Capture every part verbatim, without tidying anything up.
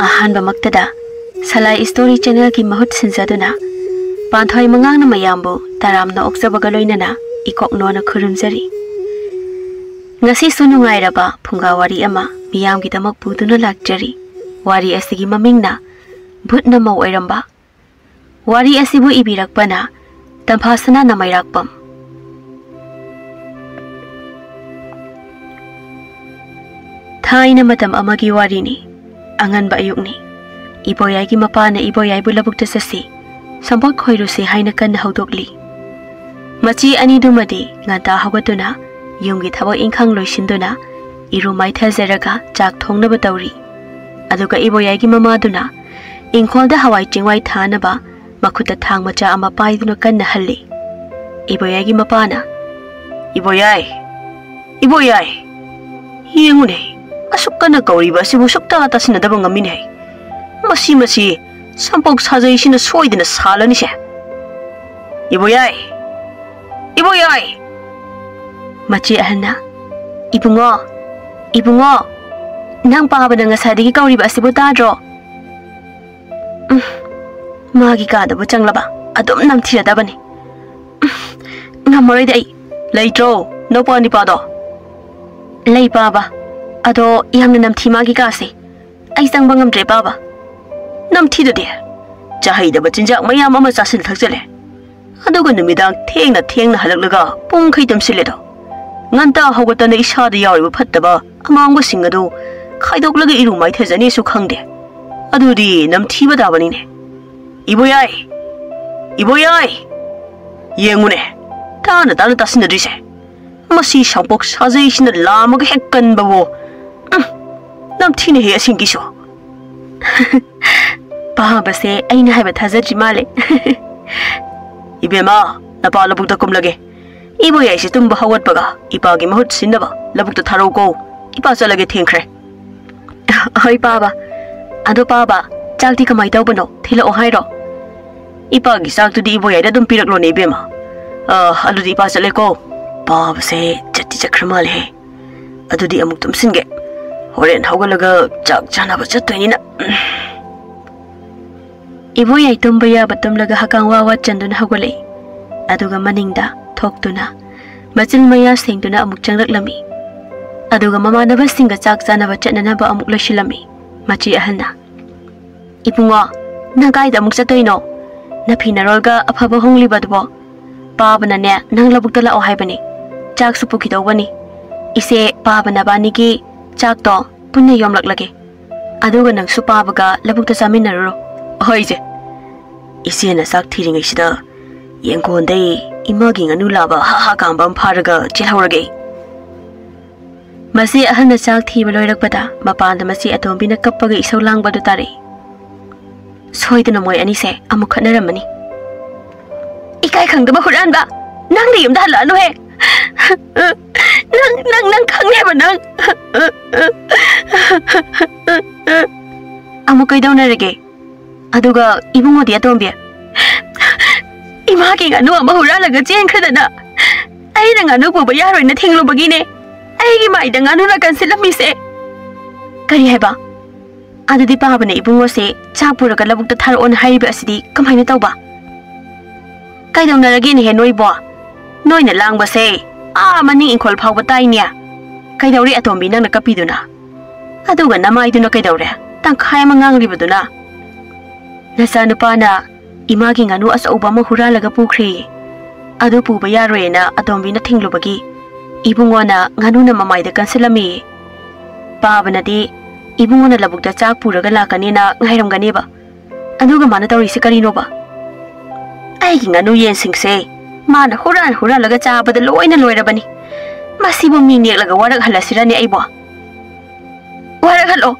ꯑꯍꯥꯟꯕꯃꯛꯇꯗ ꯁꯂꯥꯏ story ꯆꯦꯅꯦꯜꯒꯤ ꯃꯍꯨꯠ ꯁꯤꯟꯖꯗꯨꯅ ꯄꯥꯟꯊꯣꯏ ꯃꯉꯥꯡꯅ ꯃꯌꯥꯝꯕꯨ ꯇꯔꯥꯝꯅ ꯑꯣꯛꯆꯕꯒ ꯂꯣꯏꯅꯅ ꯏꯀꯣꯛꯅꯣꯅ ꯈꯨꯔꯨꯝꯖꯔꯤ꯫ ꯉꯁꯤꯁꯨ ꯅꯨꯡꯉꯥꯏꯔꯕ ꯐꯨꯡꯒꯥ ꯋꯥꯔꯤ ꯑꯃ ꯃꯤꯌꯥꯝꯒꯤꯗꯃꯛ ꯄꯨꯗꯨꯅ ꯂꯥꯛꯆꯔꯤ꯫ ꯋꯥꯔꯤ ꯑꯁꯤꯒꯤ ꯃꯃꯤꯡꯅ ꯚꯨꯠꯅ ꯃꯧ ꯑꯣꯏꯔꯝꯕ꯫ ꯋꯥꯔꯤ ꯑꯁꯤꯕꯨ ꯏꯕꯤꯔꯛꯄꯅ ꯇꯝꯐꯥꯁꯅꯥ ꯅꯃꯩꯔꯥꯛꯄꯝ꯫ ꯊꯥꯏꯅ ꯃꯇꯝ ꯑꯃꯒꯤ ꯋꯥꯔꯤꯅꯤ꯫ ꯑꯉꯟꯕ ꯑꯌꯨꯛꯅꯤ꯫ ꯏꯕꯣꯌꯥꯏꯒꯤ ꯃꯄꯥꯅ ꯏꯕꯣꯌꯥꯏꯕꯨ ꯂꯧꯕꯨꯛꯇ ꯆꯠꯁꯤ, ꯁꯝꯄꯣꯠ ꯈꯣꯏꯔꯨꯁꯤ ꯍꯥꯏꯅ ꯀꯟꯅ ꯍꯧꯗꯣꯛꯂꯤ꯫ ꯃꯆꯦ ꯑꯅꯤꯗꯨꯃꯗꯤ ꯉꯟꯇꯥ ꯍꯧꯒꯠꯇꯨꯅ ꯌꯨꯝꯒꯤ ꯊꯕꯛ ꯏꯪꯈꯥꯡ ꯂꯣꯏꯁꯤꯟꯗꯨꯅ ꯏꯔꯨ ꯃꯥꯏꯊꯖꯔꯒ ꯆꯥꯛ ꯊꯣꯡꯅꯕ ꯇꯧꯔꯤ꯫ ꯑꯗꯨꯒ ꯏꯕꯣꯌꯥꯏꯒꯤ ꯃꯃꯥꯗꯨꯅ ꯏꯪꯈꯣꯜꯗ ꯍꯋꯥꯏ ꯆꯦꯡꯋꯥꯏ ꯊꯥꯅꯕ ꯃꯈꯨꯠꯇ ꯊꯥꯡ ꯃꯆꯥ ꯑꯃ ꯄꯥꯏꯗꯨꯅ ꯀꯟꯅ ꯍꯜꯂꯤ꯫ ꯏꯕꯣꯌꯥꯏꯒꯤ ꯃꯄꯥꯅ, "ꯏꯕꯣꯌꯥꯏ, ꯏꯕꯣꯌꯥꯏ, ꯌꯦꯡꯉꯨꯅꯦ, ꯑꯁꯨꯛ ꯀꯟꯅ ꯀꯧꯔꯤꯕ ꯑꯁꯤꯕꯨ ꯁꯨꯛꯇꯥ ꯇꯥꯁꯤꯟꯅꯗꯕ ꯉꯝꯃꯤꯅꯦ꯫ ꯃꯁꯤ, ꯃꯁꯤ ꯁꯝꯄꯣꯛ ꯁꯥꯖꯩꯁꯤꯅ ꯁꯣꯏꯗꯅ ꯁꯥꯜꯂꯅꯤꯁꯦ꯫ ꯏꯕꯣꯌꯥꯏ, ꯏꯕꯣꯌꯥꯏ!" ꯃꯆꯦ ꯑꯍꯟꯅ, "ꯏꯕꯨꯡꯉꯣ, ꯏꯕꯨꯡꯉꯣ, ꯅꯪ ꯄꯥꯕꯅ ꯉꯁꯥꯏꯗꯒꯤ ꯀꯧꯔꯤꯕ ꯑꯁꯤꯕꯨ ꯇꯥꯗ꯭ꯔꯣ? ꯎꯝ, ꯃꯥꯒꯤ ꯀꯥꯗꯕꯨ ꯆꯪꯂꯕ ꯑꯗꯨꯝ ꯅꯝꯊꯤꯔꯗꯕꯅꯤ꯫ ꯎꯝ, ꯉꯝꯃꯔꯣꯏꯗ ꯑꯩ꯫" "ꯂꯩꯇ꯭ꯔꯣ ꯅꯧꯄꯥ ꯅꯤꯄꯥꯗꯣ?" "ꯂꯩ ꯄꯥꯕ, ꯑꯗꯣ ꯌꯥꯝꯅ ꯅꯝꯊꯤ ꯃꯥꯒꯤ ꯀꯥꯁꯦ꯫ ꯑꯩ ꯆꯪꯕ ꯉꯝꯗ꯭ꯔꯦ ꯄꯥꯕ꯫" "ꯅꯝꯊꯤꯗꯨꯗꯤ, ꯆꯥꯍꯩꯗꯕ ꯆꯤꯟꯖꯥꯛ ꯃꯌꯥꯝ ꯑꯃ ꯆꯥꯁꯤꯜ ꯊꯛꯆꯜꯂꯦ꯫ ꯑꯗꯨꯒ ꯅꯨꯃꯤꯗꯥꯡ ꯊꯦꯡꯅ ꯊꯦꯡꯅ ꯍꯜꯂꯛꯂꯒ ꯄꯨꯡꯈꯩ ꯇꯨꯝꯁꯤꯜꯂꯦꯗꯣ꯫ ꯉꯟꯇꯥ ꯍꯧꯒꯠꯇꯅ ꯏꯁꯥꯗ ꯌꯥꯎꯔꯤꯕ ꯐꯠꯇꯕ ꯑꯃꯥꯡꯕꯁꯤꯡ ꯑꯗꯨ ꯈꯥꯏꯗꯣꯛꯂꯒ ꯏꯔꯨ ꯃꯥꯏꯊꯖꯅꯤꯁꯨ ꯈꯪꯗꯦ꯫ ꯑꯗꯨꯗꯤ ꯅꯝꯊꯤꯕ ꯇꯥꯕꯅꯤꯅꯦ꯫ ꯏꯕꯣꯌꯥꯏ! ꯏꯕꯣꯌꯥꯏ! ꯌꯦꯡꯉꯨꯅꯦ, ꯇꯥꯅ ꯇꯥꯅ ꯇꯥꯁꯤꯟꯅꯗ꯭ꯔꯤꯁꯦ꯫ ꯃꯁꯤ ꯁꯝꯄꯣꯛ ꯁꯥꯖꯩꯁꯤꯅ ꯂꯥꯝꯃꯒ ꯍꯦꯛ ꯀꯟꯕꯕꯨ꯫ ꯎꯝ, ꯅꯝꯊꯤꯅꯦꯍꯦ ꯑꯁꯤꯡꯒꯤꯁꯨ꯫" ꯄꯥꯕꯁꯦ ꯑꯩꯅ ꯍꯥꯏꯕ ꯊꯥꯖꯗ꯭ꯔꯤ ꯃꯥꯜꯂꯦ꯫ "ꯏꯕꯦꯝꯃ, ꯅꯄꯥ ꯂꯧꯕꯨꯛꯇ ꯀꯨꯝꯂꯒꯦ꯫ ꯏꯕꯣꯌꯥꯏꯁꯦ ꯇꯨꯝꯕ ꯍꯧꯒꯠꯄꯒ ꯏꯄꯥꯒꯤ ꯃꯍꯨꯠ ꯁꯤꯟꯅꯕ ꯂꯧꯕꯨꯛꯇ ꯊꯥꯔꯛꯎꯀꯣ꯫ ꯏꯄꯥ ꯆꯠꯂꯒꯦ, ꯊꯦꯡꯈ꯭ꯔꯦ꯫" "ꯍꯣꯏ ꯄꯥꯕ꯫ ꯑꯗꯣ ꯄꯥꯕ, ꯆꯥꯛꯇꯤ ꯀꯃꯥꯏ ꯇꯧꯕꯅꯣ? ꯊꯤꯜꯂꯛꯑꯣ ꯍꯥꯏꯔꯣ?" "ꯏꯄꯥꯒꯤ ꯆꯥꯛꯇꯨꯗꯤ ꯏꯕꯣꯌꯥꯏꯗ ꯑꯗꯨꯝ ꯄꯤꯔꯛꯂꯣꯅꯦ ꯏꯕꯦꯝꯃ꯫ ꯑ, ꯑꯗꯨꯗꯤ ꯏꯄꯥ ꯆꯠꯂꯦꯀꯣ꯫" ꯄꯥꯕꯁꯦ ꯆꯠꯇꯤ ꯆꯠꯈ꯭ꯔ ꯃꯥꯜꯂꯦꯍꯦ꯫ ꯑꯗꯨꯗꯤ ꯑꯃꯨꯛ ꯇꯨꯝꯁꯤꯟꯒꯦ꯫ ꯍꯣꯔꯦꯟ ꯍꯧꯒꯠꯂꯒ ꯆꯥꯛ ꯆꯥꯅꯕ ꯆꯠꯇꯣꯏꯅꯤꯅ꯫ ꯏꯕꯣꯌꯥꯏ ꯇꯨꯝꯕ ꯌꯥꯕ ꯇꯨꯝꯂꯒ ꯍꯀꯥꯡ ꯋꯥ ꯋꯥ ꯆꯟꯗꯨꯅ ꯍꯧꯒꯠꯂꯛꯏ꯫ ꯑꯗꯨꯒ ꯃꯅꯤꯡꯗ ꯊꯣꯛꯇꯨꯅ ꯃꯆꯤꯟ ꯃꯌꯥ ꯁꯦꯡꯗꯨꯅ ꯑꯃꯨꯛ ꯆꯪꯂꯛꯂꯝꯃꯤ꯫ ꯑꯗꯨꯒ ꯃꯃꯥꯟꯅꯕꯁꯤꯡꯒ ꯆꯥꯛ ꯆꯥꯅꯕ ꯆꯠꯅꯅꯕ ꯑꯃꯨꯛ ꯂꯣꯏꯁꯤꯜꯂꯝꯃꯤ꯫ ꯃꯆꯦ ꯑꯍꯜꯅ, "ꯏꯕꯨꯡꯉꯣ, ꯅꯪ ꯀꯥꯏꯗ ꯑꯃꯨꯛ ꯆꯠꯇꯣꯏꯅꯣ? ꯅꯐꯤ ꯅꯔꯣꯜꯒ ꯑꯐꯕ ꯍꯣꯡꯂꯤꯕ ꯑꯗꯨꯕꯣ? ꯄꯥꯕꯅꯅꯦ, ꯅꯪ ꯂꯧꯕꯨꯛꯇ ꯂꯥꯛꯑꯣ ꯍꯥꯏꯕꯅꯤ꯫ ꯆꯥꯛꯁꯨ ꯄꯨꯈꯤꯗꯧꯕꯅꯤ꯫ ꯏꯆꯦ, ꯄꯥꯕ ꯅꯕꯥꯅꯤꯒꯤ ꯆꯥꯛꯇꯣ ꯄꯨꯟꯅ ꯌꯣꯝꯂꯛꯂꯒꯦ꯫ ꯑꯗꯨꯒ ꯅꯪꯁꯨ ꯄꯥꯕꯒ ꯂꯧꯕꯨꯛꯇ ꯆꯥꯃꯤꯟꯅꯔꯨꯔꯣ꯫" "ꯍꯣꯏ, ꯏꯆꯦ꯫" ꯏꯆꯦꯅ ꯆꯥꯛ ꯊꯤꯔꯤꯉꯩꯁꯤꯗ ꯌꯦꯡꯒꯣꯟꯗꯩ ꯏꯃꯥꯒꯤ ꯉꯥꯅꯨ ꯂꯥꯕ ꯍꯥ ꯍꯥ ꯀꯥꯝꯕ ꯑꯃ ꯐꯥꯔꯒ ꯆꯦꯜꯍꯧꯔꯒꯦ꯫ ꯃꯆꯦ ꯑꯍꯜꯅ ꯆꯥꯛ ꯊꯤꯕ ꯂꯣꯏꯔꯛꯄꯗ ꯃꯄꯥꯟꯗ ꯃꯆꯦ ꯑꯇꯣꯝꯕꯤꯅ ꯀꯞꯄꯒ ꯏꯁꯧ ꯂꯥꯡꯕ ꯑꯗꯨ ꯇꯥꯔꯛꯏ꯫ "ꯁꯣꯏꯗꯅ ꯃꯣꯏ ꯑꯅꯤꯁꯦ ꯑꯃꯨꯛ ꯈꯠꯅꯔꯝꯃꯅꯤ꯫" "ꯏꯀꯥꯏ ꯈꯪꯗꯕ ꯍꯨꯔꯥꯟꯕ! ꯅꯪꯗꯤ ꯌꯨꯝꯗ ꯍꯜꯂꯛꯑꯅꯨꯍꯦ! ꯅꯪ, ꯅꯪ, ꯅꯪ ꯈꯪꯅꯦꯕ ꯅꯪ!" "ꯑꯃꯨꯛ ꯀꯩꯗꯧꯅꯔꯒꯦ? ꯑꯗꯨꯒ ꯏꯕꯨꯡꯉꯣꯗꯤ ꯑꯇꯣꯝꯕꯤ?" "ꯏꯃꯥꯒꯤ ꯉꯥꯅꯨ ꯑꯃ ꯍꯨꯔꯥꯜꯂꯒ ꯆꯦꯟꯈ꯭ꯔꯗꯅ ꯑꯩꯅ ꯉꯥꯅꯨ ꯄꯨꯕ ꯌꯥꯔꯣꯏꯅ ꯊꯤꯡꯂꯨꯕꯒꯤꯅꯦ ꯑꯩꯒꯤ ꯃꯥꯏꯗ ꯉꯥꯅꯨꯅ ꯀꯟꯁꯤꯜꯂꯝꯃꯤꯁꯦ꯫" "ꯀꯔꯤ ꯍꯥꯏꯕ? ꯑꯗꯨꯗꯤ ꯄꯥꯕꯅ ꯏꯕꯨꯡꯉꯣꯁꯦ ꯆꯥꯛ ꯄꯨꯔꯒ ꯂꯧꯕꯨꯛꯇ ꯊꯥꯔꯛꯑꯣꯅ ꯍꯥꯏꯔꯤꯕ ꯑꯁꯤꯗꯤ ꯀꯃꯥꯏꯅ ꯇꯧꯕ?" "ꯀꯩꯗꯧꯅꯔꯒꯦꯅꯦꯍꯦ ꯅꯣꯏꯕꯣ? ꯅꯣꯏꯅ ꯂꯥꯡꯕꯁꯦ ꯑꯥ ꯃꯅꯤꯡ ꯏꯪꯈꯣꯜ ꯐꯥꯎꯕ ꯇꯥꯏꯅꯦ꯫ ꯀꯩꯗꯧꯔꯦ ꯑꯇꯣꯝꯕꯤ ꯅꯪꯅ ꯀꯞꯄꯤꯗꯨꯅ? ꯑꯗꯨꯒ ꯅꯃꯥꯏꯗꯨꯅ ꯀꯩꯗꯧꯔꯦ? ꯇꯪꯈꯥꯏ ꯑꯃ ꯉꯥꯡꯂꯤꯕꯗꯨꯅ?" "ꯅꯆꯥꯅꯨꯄꯥꯅ ꯏꯃꯥꯒꯤ ꯉꯥꯅꯨ ꯑꯆꯧꯕ ꯑꯃ ꯍꯨꯔꯥꯜꯂꯒ ꯄꯨꯈ꯭ꯔꯦ꯫ ꯑꯗꯨ ꯄꯨꯕ ꯌꯥꯔꯣꯏꯅ ꯑꯇꯣꯝꯕꯤꯅ ꯊꯤꯡꯂꯨꯕꯒꯤ ꯏꯕꯨꯡꯉꯣꯅ ꯉꯥꯅꯨꯅ ꯃꯃꯥꯏꯗ ꯀꯟꯁꯤꯜꯂꯝꯃꯤ꯫ ꯄꯥꯕꯅꯗꯤ ꯏꯕꯨꯡꯉꯣꯅ ꯂꯧꯕꯨꯛꯇ ꯆꯥꯛ ꯄꯨꯔꯒ ꯂꯥꯛꯀꯅꯤꯅ ꯉꯥꯏꯔꯝꯒꯅꯦꯕ꯫ ꯑꯗꯨꯒ ꯃꯥꯅ ꯇꯧꯔꯤꯁꯦ ꯀꯔꯤꯅꯣꯕ? ꯑꯩꯒꯤ ꯉꯥꯅꯨ ꯌꯦꯟꯁꯤꯡꯁꯦ ꯃꯥꯅ ꯍꯨꯔꯥꯟ ꯍꯨꯔꯥꯜꯂꯒ ꯆꯥꯕꯗ ꯂꯣꯏꯅ ꯂꯣꯏꯔꯕꯅꯤ꯫ ꯃꯁꯤꯕꯨ ꯃꯤ ꯅꯦꯛꯂꯒ ꯋꯥꯔꯛꯍꯜꯂꯁꯤꯔꯅꯦ ꯑꯩꯕꯣ?" "ꯋꯥꯔꯛꯍꯜꯂꯣ꯫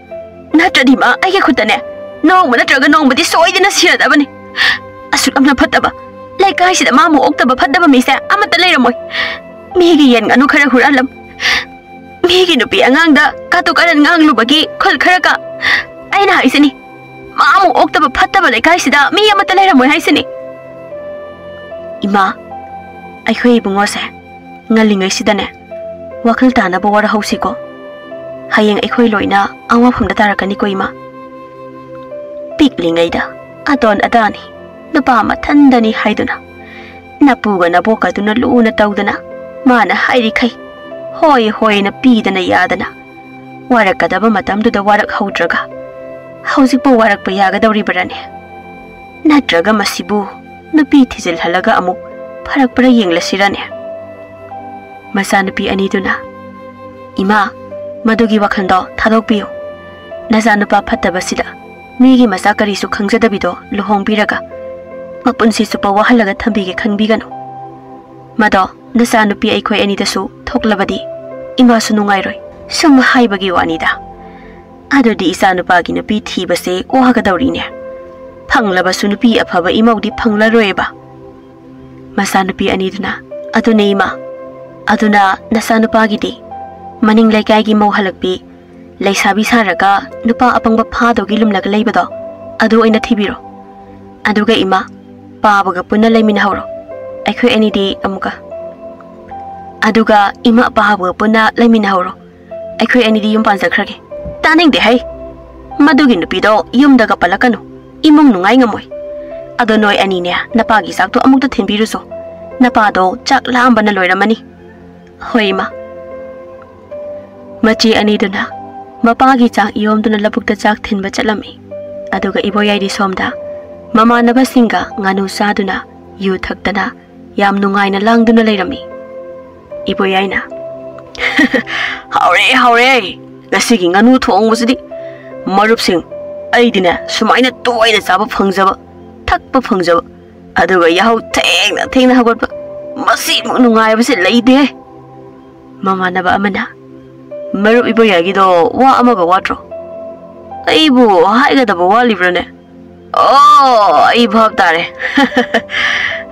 ꯅꯠꯇ꯭ꯔꯗꯤ ꯃꯥ ꯑꯩꯒꯤ ꯈꯨꯠꯇꯅꯦ ꯅꯣꯡꯃ ꯅꯠꯇ꯭ꯔꯒ ꯅꯣꯡꯃꯗꯤ ꯁꯣꯏꯗꯅ ꯁꯤꯔꯗꯕꯅꯤ꯫ ꯑꯁꯨꯛ ꯌꯥꯝꯅ ꯐꯠꯇꯕ ꯂꯩꯀꯥꯏꯁꯤꯗ ꯃꯥꯃꯨꯛ ꯑꯣꯛꯇꯕ ꯐꯠꯇꯕ ꯃꯤꯁꯦ ꯑꯃꯠꯇ ꯂꯩꯔꯝꯃꯣꯏ꯫ ꯃꯤꯒꯤ ꯌꯦꯟ ꯉꯥꯅꯨ ꯈꯔ ꯍꯨꯔꯥꯜꯂꯝ, ꯃꯤꯒꯤ ꯅꯨꯄꯤ ꯑꯉꯥꯡꯗ ꯀꯥꯇꯨ ꯀꯥꯔꯟ ꯉꯥꯡꯂꯨꯕꯒꯤ ꯈꯨꯜ ꯈꯔ ꯀꯥ꯫ ꯑꯩꯅ ꯍꯥꯏꯁꯤꯅꯤ, ꯃꯥꯃꯨꯛ ꯑꯣꯛꯇꯕ ꯐꯠꯇꯕ ꯂꯩꯀꯥꯏꯁꯤꯗ ꯃꯤ ꯑꯃꯠꯇ ꯂꯩꯔꯝꯃꯣꯏ ꯍꯥꯏꯁꯤꯅꯤ꯫" "ꯏꯃꯥ, ꯑꯩꯈꯣꯏ ꯏꯕꯨꯡꯉꯣꯁꯦ ꯉꯜꯂꯤꯉꯩꯁꯤꯗꯅꯦ ꯋꯥꯈꯜ ꯇꯥꯅꯕ ꯋꯥꯔꯍꯧꯁꯤꯀꯣ꯫ ꯍꯌꯦꯡ ꯑꯩꯈꯣꯏ ꯂꯣꯏꯅ ꯑꯋꯥꯐꯝꯗ ꯇꯥꯔꯛꯀꯅꯤꯀꯣ, ꯏꯃꯥ꯫ ꯄꯤꯛꯂꯤꯉꯩꯗ ꯑꯗꯣꯟ ꯑꯗꯥꯅꯤ, ꯅꯨꯄꯥ ꯃꯊꯟꯗꯅꯤ ꯍꯥꯏꯗꯨꯅ, ꯅꯄꯨꯒ ꯅꯕꯣꯛꯀꯗꯨꯅ ꯂꯨꯅ ꯇꯧꯗꯅ, ꯃꯥꯅ ꯍꯥꯏꯔꯤꯈꯩ ꯍꯣꯏ ꯍꯣꯏꯅ ꯄꯤꯗꯅ ꯌꯥꯗꯅ, ꯋꯥꯔꯛꯀꯗꯕ ꯃꯇꯝꯗꯨꯗ ꯋꯥꯔꯛꯍꯧꯗ꯭ꯔꯒ, ꯍꯧꯖꯤꯛꯄꯨ ꯋꯥꯔꯛꯄ ꯌꯥꯒꯗꯧꯔꯤꯕꯔꯅꯦ? ꯅꯠꯇ꯭ꯔꯒ ꯃꯁꯤꯕꯨ ꯅꯨꯄꯤ ꯊꯤꯖꯤꯜꯍꯜꯂꯒ ꯑꯃꯨꯛ ꯐꯔꯛꯄ꯭ꯔꯥ ꯌꯦꯡꯂꯁꯤꯔꯅꯦ? ꯃꯆꯥꯅꯨꯄꯤ ꯑꯅꯤꯗꯨꯅ, "ꯏꯃꯥ, ꯃꯗꯨꯒꯤ ꯋꯥꯈꯜꯗꯣ ꯊꯥꯗꯣꯛꯄꯤꯌꯨ꯫ ꯅꯆꯥꯅꯨꯄꯥ ꯐꯠꯇꯕꯁꯤꯗ ꯃꯤꯒꯤ ꯃꯆꯥ ꯀꯔꯤꯁꯨ ꯈꯪꯖꯗꯕꯤꯗꯣ ꯂꯨꯍꯣꯡꯕꯤꯔꯒ ꯃꯄꯨꯟꯁꯤ ꯆꯨꯞꯄ ꯋꯥꯍꯜꯂꯒ ꯊꯝꯕꯤꯒꯦ ꯈꯟꯕꯤꯒꯅꯨ꯫ ꯃꯗꯣ ꯅꯆꯥꯅꯨꯄꯤ ꯑꯩꯈꯣꯏ ꯑꯅꯤꯗꯁꯨ ꯊꯣꯛꯂꯕꯗꯤ ꯏꯃꯥꯁꯨ ꯅꯨꯡꯉꯥꯏꯔꯣꯏ꯫ ꯁꯨꯝ ꯍꯥꯏꯕꯒꯤ ꯋꯥꯅꯤꯗ꯫ ꯑꯗꯨꯗꯤ ꯏꯆꯥꯅꯨꯄꯥꯒꯤ ꯅꯨꯄꯤ ꯊꯤꯕꯁꯦ ꯋꯥꯒꯗꯧꯔꯤꯅꯦ꯫ ꯐꯪꯂꯕꯁꯨ ꯅꯨꯄꯤ ꯑꯐꯕ ꯏꯃꯧꯗꯤ ꯐꯪꯂꯔꯣꯏꯕ꯫" ꯃꯆꯥꯅꯨꯄꯤ ꯑꯅꯤꯗꯨꯅ, "ꯑꯗꯨꯅꯦ ꯏꯃꯥ, ꯑꯗꯨꯅ ꯅꯆꯥꯅꯨꯄꯥꯒꯤꯗꯤ ꯃꯅꯤꯡ ꯂꯩꯀꯥꯏꯒꯤ ꯃꯧ ꯍꯜꯂꯛꯄꯤ, ꯂꯩꯁꯥꯕꯤ ꯁꯥꯔꯒ ꯅꯨꯄꯥ ꯑꯄꯪꯕ ꯐꯥꯗꯧꯒꯤ ꯂꯨꯝꯂꯒ ꯂꯩꯕꯗꯣ, ꯑꯗꯨ ꯑꯣꯏꯅ ꯊꯤꯕꯤꯔꯣ꯫ ꯑꯗꯨꯒ ꯏꯃꯥ, ꯄꯥꯕꯒ ꯄꯨꯟꯅ ꯂꯩꯃꯤꯟꯅꯍꯧꯔꯣ꯫ ꯑꯩꯈꯣꯏ ꯑꯅꯤꯗꯤ ꯑꯃꯨꯛꯀ ꯑꯗꯨꯒ ꯏꯃꯥ, ꯄꯥꯕꯒ ꯄꯨꯟꯅ ꯂꯩꯃꯤꯟꯅꯍꯧꯔꯣ꯫ ꯑꯩꯈꯣꯏ ꯑꯅꯤꯗꯤ ꯌꯨꯝ ꯄꯥꯟꯖꯈ꯭ꯔꯒꯦ꯫" "ꯇꯥꯅꯤꯡꯗꯦ ꯍꯩ꯫ ꯃꯗꯨꯒꯤ ꯅꯨꯄꯤꯗꯣ ꯌꯨꯝꯗꯒ ꯄꯜꯂꯛꯀꯅꯨ꯫ ꯏꯃꯨꯡ ꯅꯨꯡꯉꯥꯏ ꯉꯝꯃꯣꯏ꯫ ꯑꯗꯣ ꯅꯣꯏ ꯑꯅꯤꯅꯦ, ꯅꯄꯥꯒꯤ ꯆꯥꯛꯇꯣ ꯑꯃꯨꯛꯇ ꯊꯤꯟꯕꯤꯔꯨꯆꯣ꯫ ꯅꯄꯥꯗꯣ ꯆꯥꯛ ꯂꯥꯝꯕꯅ ꯂꯣꯏꯔꯝꯃꯅꯤ꯫" "ꯍꯣꯏ, ꯏꯃꯥ꯫" ꯃꯆꯦ ꯑꯅꯤꯗꯨꯅ ꯃꯄꯥꯒꯤ ꯆꯥꯛ ꯌꯣꯝꯗꯨꯅ ꯂꯧꯕꯨꯛꯇ ꯆꯥꯛ ꯊꯤꯟꯕ ꯆꯠꯂꯝꯃꯤ꯫ ꯑꯗꯨꯒ ꯏꯕꯣꯌꯥꯏꯗꯤ ꯁꯣꯝꯗ ꯃꯃꯥꯟꯅꯕꯁꯤꯡꯒ ꯉꯥꯅꯨ ꯆꯥꯗꯨꯅ, ꯌꯨ ꯊꯛꯇꯅ, ꯌꯥꯝ ꯅꯨꯡꯉꯥꯏꯅ ꯂꯥꯡꯗꯨꯅ ꯂꯩꯔꯝꯃꯤ꯫ ꯏꯕꯣꯌꯥꯏꯅ, "ꯍꯥꯎꯔꯦ, ꯍꯥꯎꯔꯦ꯫ ꯉꯁꯤꯒꯤ ꯉꯥꯅꯨ ꯊꯣꯡꯕꯁꯤꯗꯤ꯫ ꯃꯔꯨꯞꯁꯤꯡ, ꯑꯩꯗꯤꯅꯦ ꯁꯨꯃꯥꯏꯅ ꯇꯣꯏꯅ ꯆꯥꯕ ꯐꯪꯖꯕ, ꯊꯛꯄ ꯐꯪꯖꯕ, ꯑꯗꯨꯒ ꯌꯥꯍꯧ ꯊꯦꯡꯅ ꯊꯦꯡꯅ ꯍꯧꯒꯠꯄ, ꯃꯁꯤꯃꯨꯛ ꯅꯨꯡꯉꯥꯏꯕꯁꯦ ꯂꯩꯇꯦ꯫" ꯃꯃꯥꯟꯅꯕ ꯑꯃꯅ, "ꯃꯔꯨꯞ ꯏꯕꯣꯌꯥꯏꯒꯤꯗꯣ ꯋꯥ ꯑꯃꯒ ꯋꯥꯠꯇ꯭ꯔꯣ? ꯑꯩꯕꯨ ꯍꯥꯏꯒꯗꯕ ꯋꯥꯠꯂꯤꯕ꯭ꯔꯥꯅꯦ? ꯑꯣ, ꯑꯩ ꯚꯥꯞ ꯇꯥꯔꯦ꯫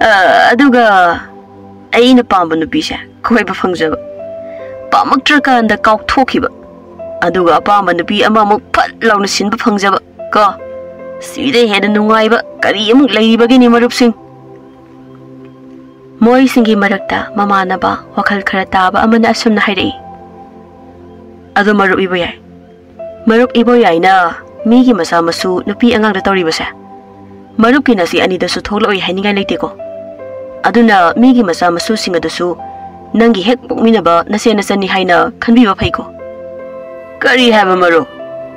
ꯑ, ꯑꯗꯨꯒ ꯑꯩꯅ ꯄꯥꯝꯕ ꯅꯨꯄꯤꯁꯦ ꯀꯣꯏꯕ ꯐꯪꯖꯕ, ꯄꯥꯝꯃꯛꯇ꯭ꯔꯀꯥꯟꯗ ꯀꯥꯎꯊꯣꯛꯈꯤꯕ, ꯑꯗꯨꯒ ꯑꯄꯥꯝꯕ ꯅꯨꯄꯤ ꯑꯃꯃꯨꯛ ꯐꯠ ꯂꯥꯎꯅ ꯁꯤꯟꯕ ꯐꯪꯖꯕ ꯀꯣ꯫ ꯁꯤꯗꯩ ꯍꯦꯟꯅ ꯅꯨꯡꯉꯥꯏꯕ ꯀꯔꯤ ꯑꯃꯨꯛ ꯂꯩꯔꯤꯕꯒꯦꯅꯦ, ꯃꯔꯨꯞꯁꯤꯡ?" ꯃꯣꯏꯁꯤꯡꯒꯤ ꯃꯔꯛꯇ ꯃꯃꯥꯟꯅꯕ ꯋꯥꯈꯜ ꯈꯔ ꯇꯥꯕ ꯑꯃꯅ ꯑꯁꯨꯝꯅ ꯍꯥꯏꯔꯛꯏ, ꯑꯗꯣ ꯃꯔꯨꯞ ꯏꯕꯣꯌꯥꯏ, ꯃꯔꯨꯞ ꯏꯕꯣꯌꯥꯏꯅ ꯃꯤꯒꯤ ꯃꯆꯥ ꯃꯁꯨ ꯅꯨꯄꯤ ꯑꯉꯥꯡꯗ ꯇꯧꯔꯤꯕꯁꯦ, ꯃꯔꯨꯞꯀꯤ ꯅꯆꯦ ꯑꯅꯤꯗꯁꯨ ꯊꯣꯛꯂꯛꯑꯣꯏ ꯍꯥꯏꯅꯤꯡꯉꯥꯏ ꯂꯩꯇꯦꯀꯣ꯫ ꯑꯗꯨꯅ ꯃꯤꯒꯤ ꯃꯆꯥ ꯃꯁꯨꯁꯤꯡ ꯑꯗꯨꯁꯨ ꯅꯪꯒꯤ ꯍꯦꯛ ꯄꯣꯛꯃꯤꯟꯅꯕ ꯅꯆꯦ ꯅꯆꯟꯅꯤ ꯍꯥꯏꯅ ꯈꯟꯕꯤꯕ ꯐꯩꯀꯣ꯫ ꯀꯔꯤ ꯍꯥꯏꯕ ꯃꯔꯨꯞ?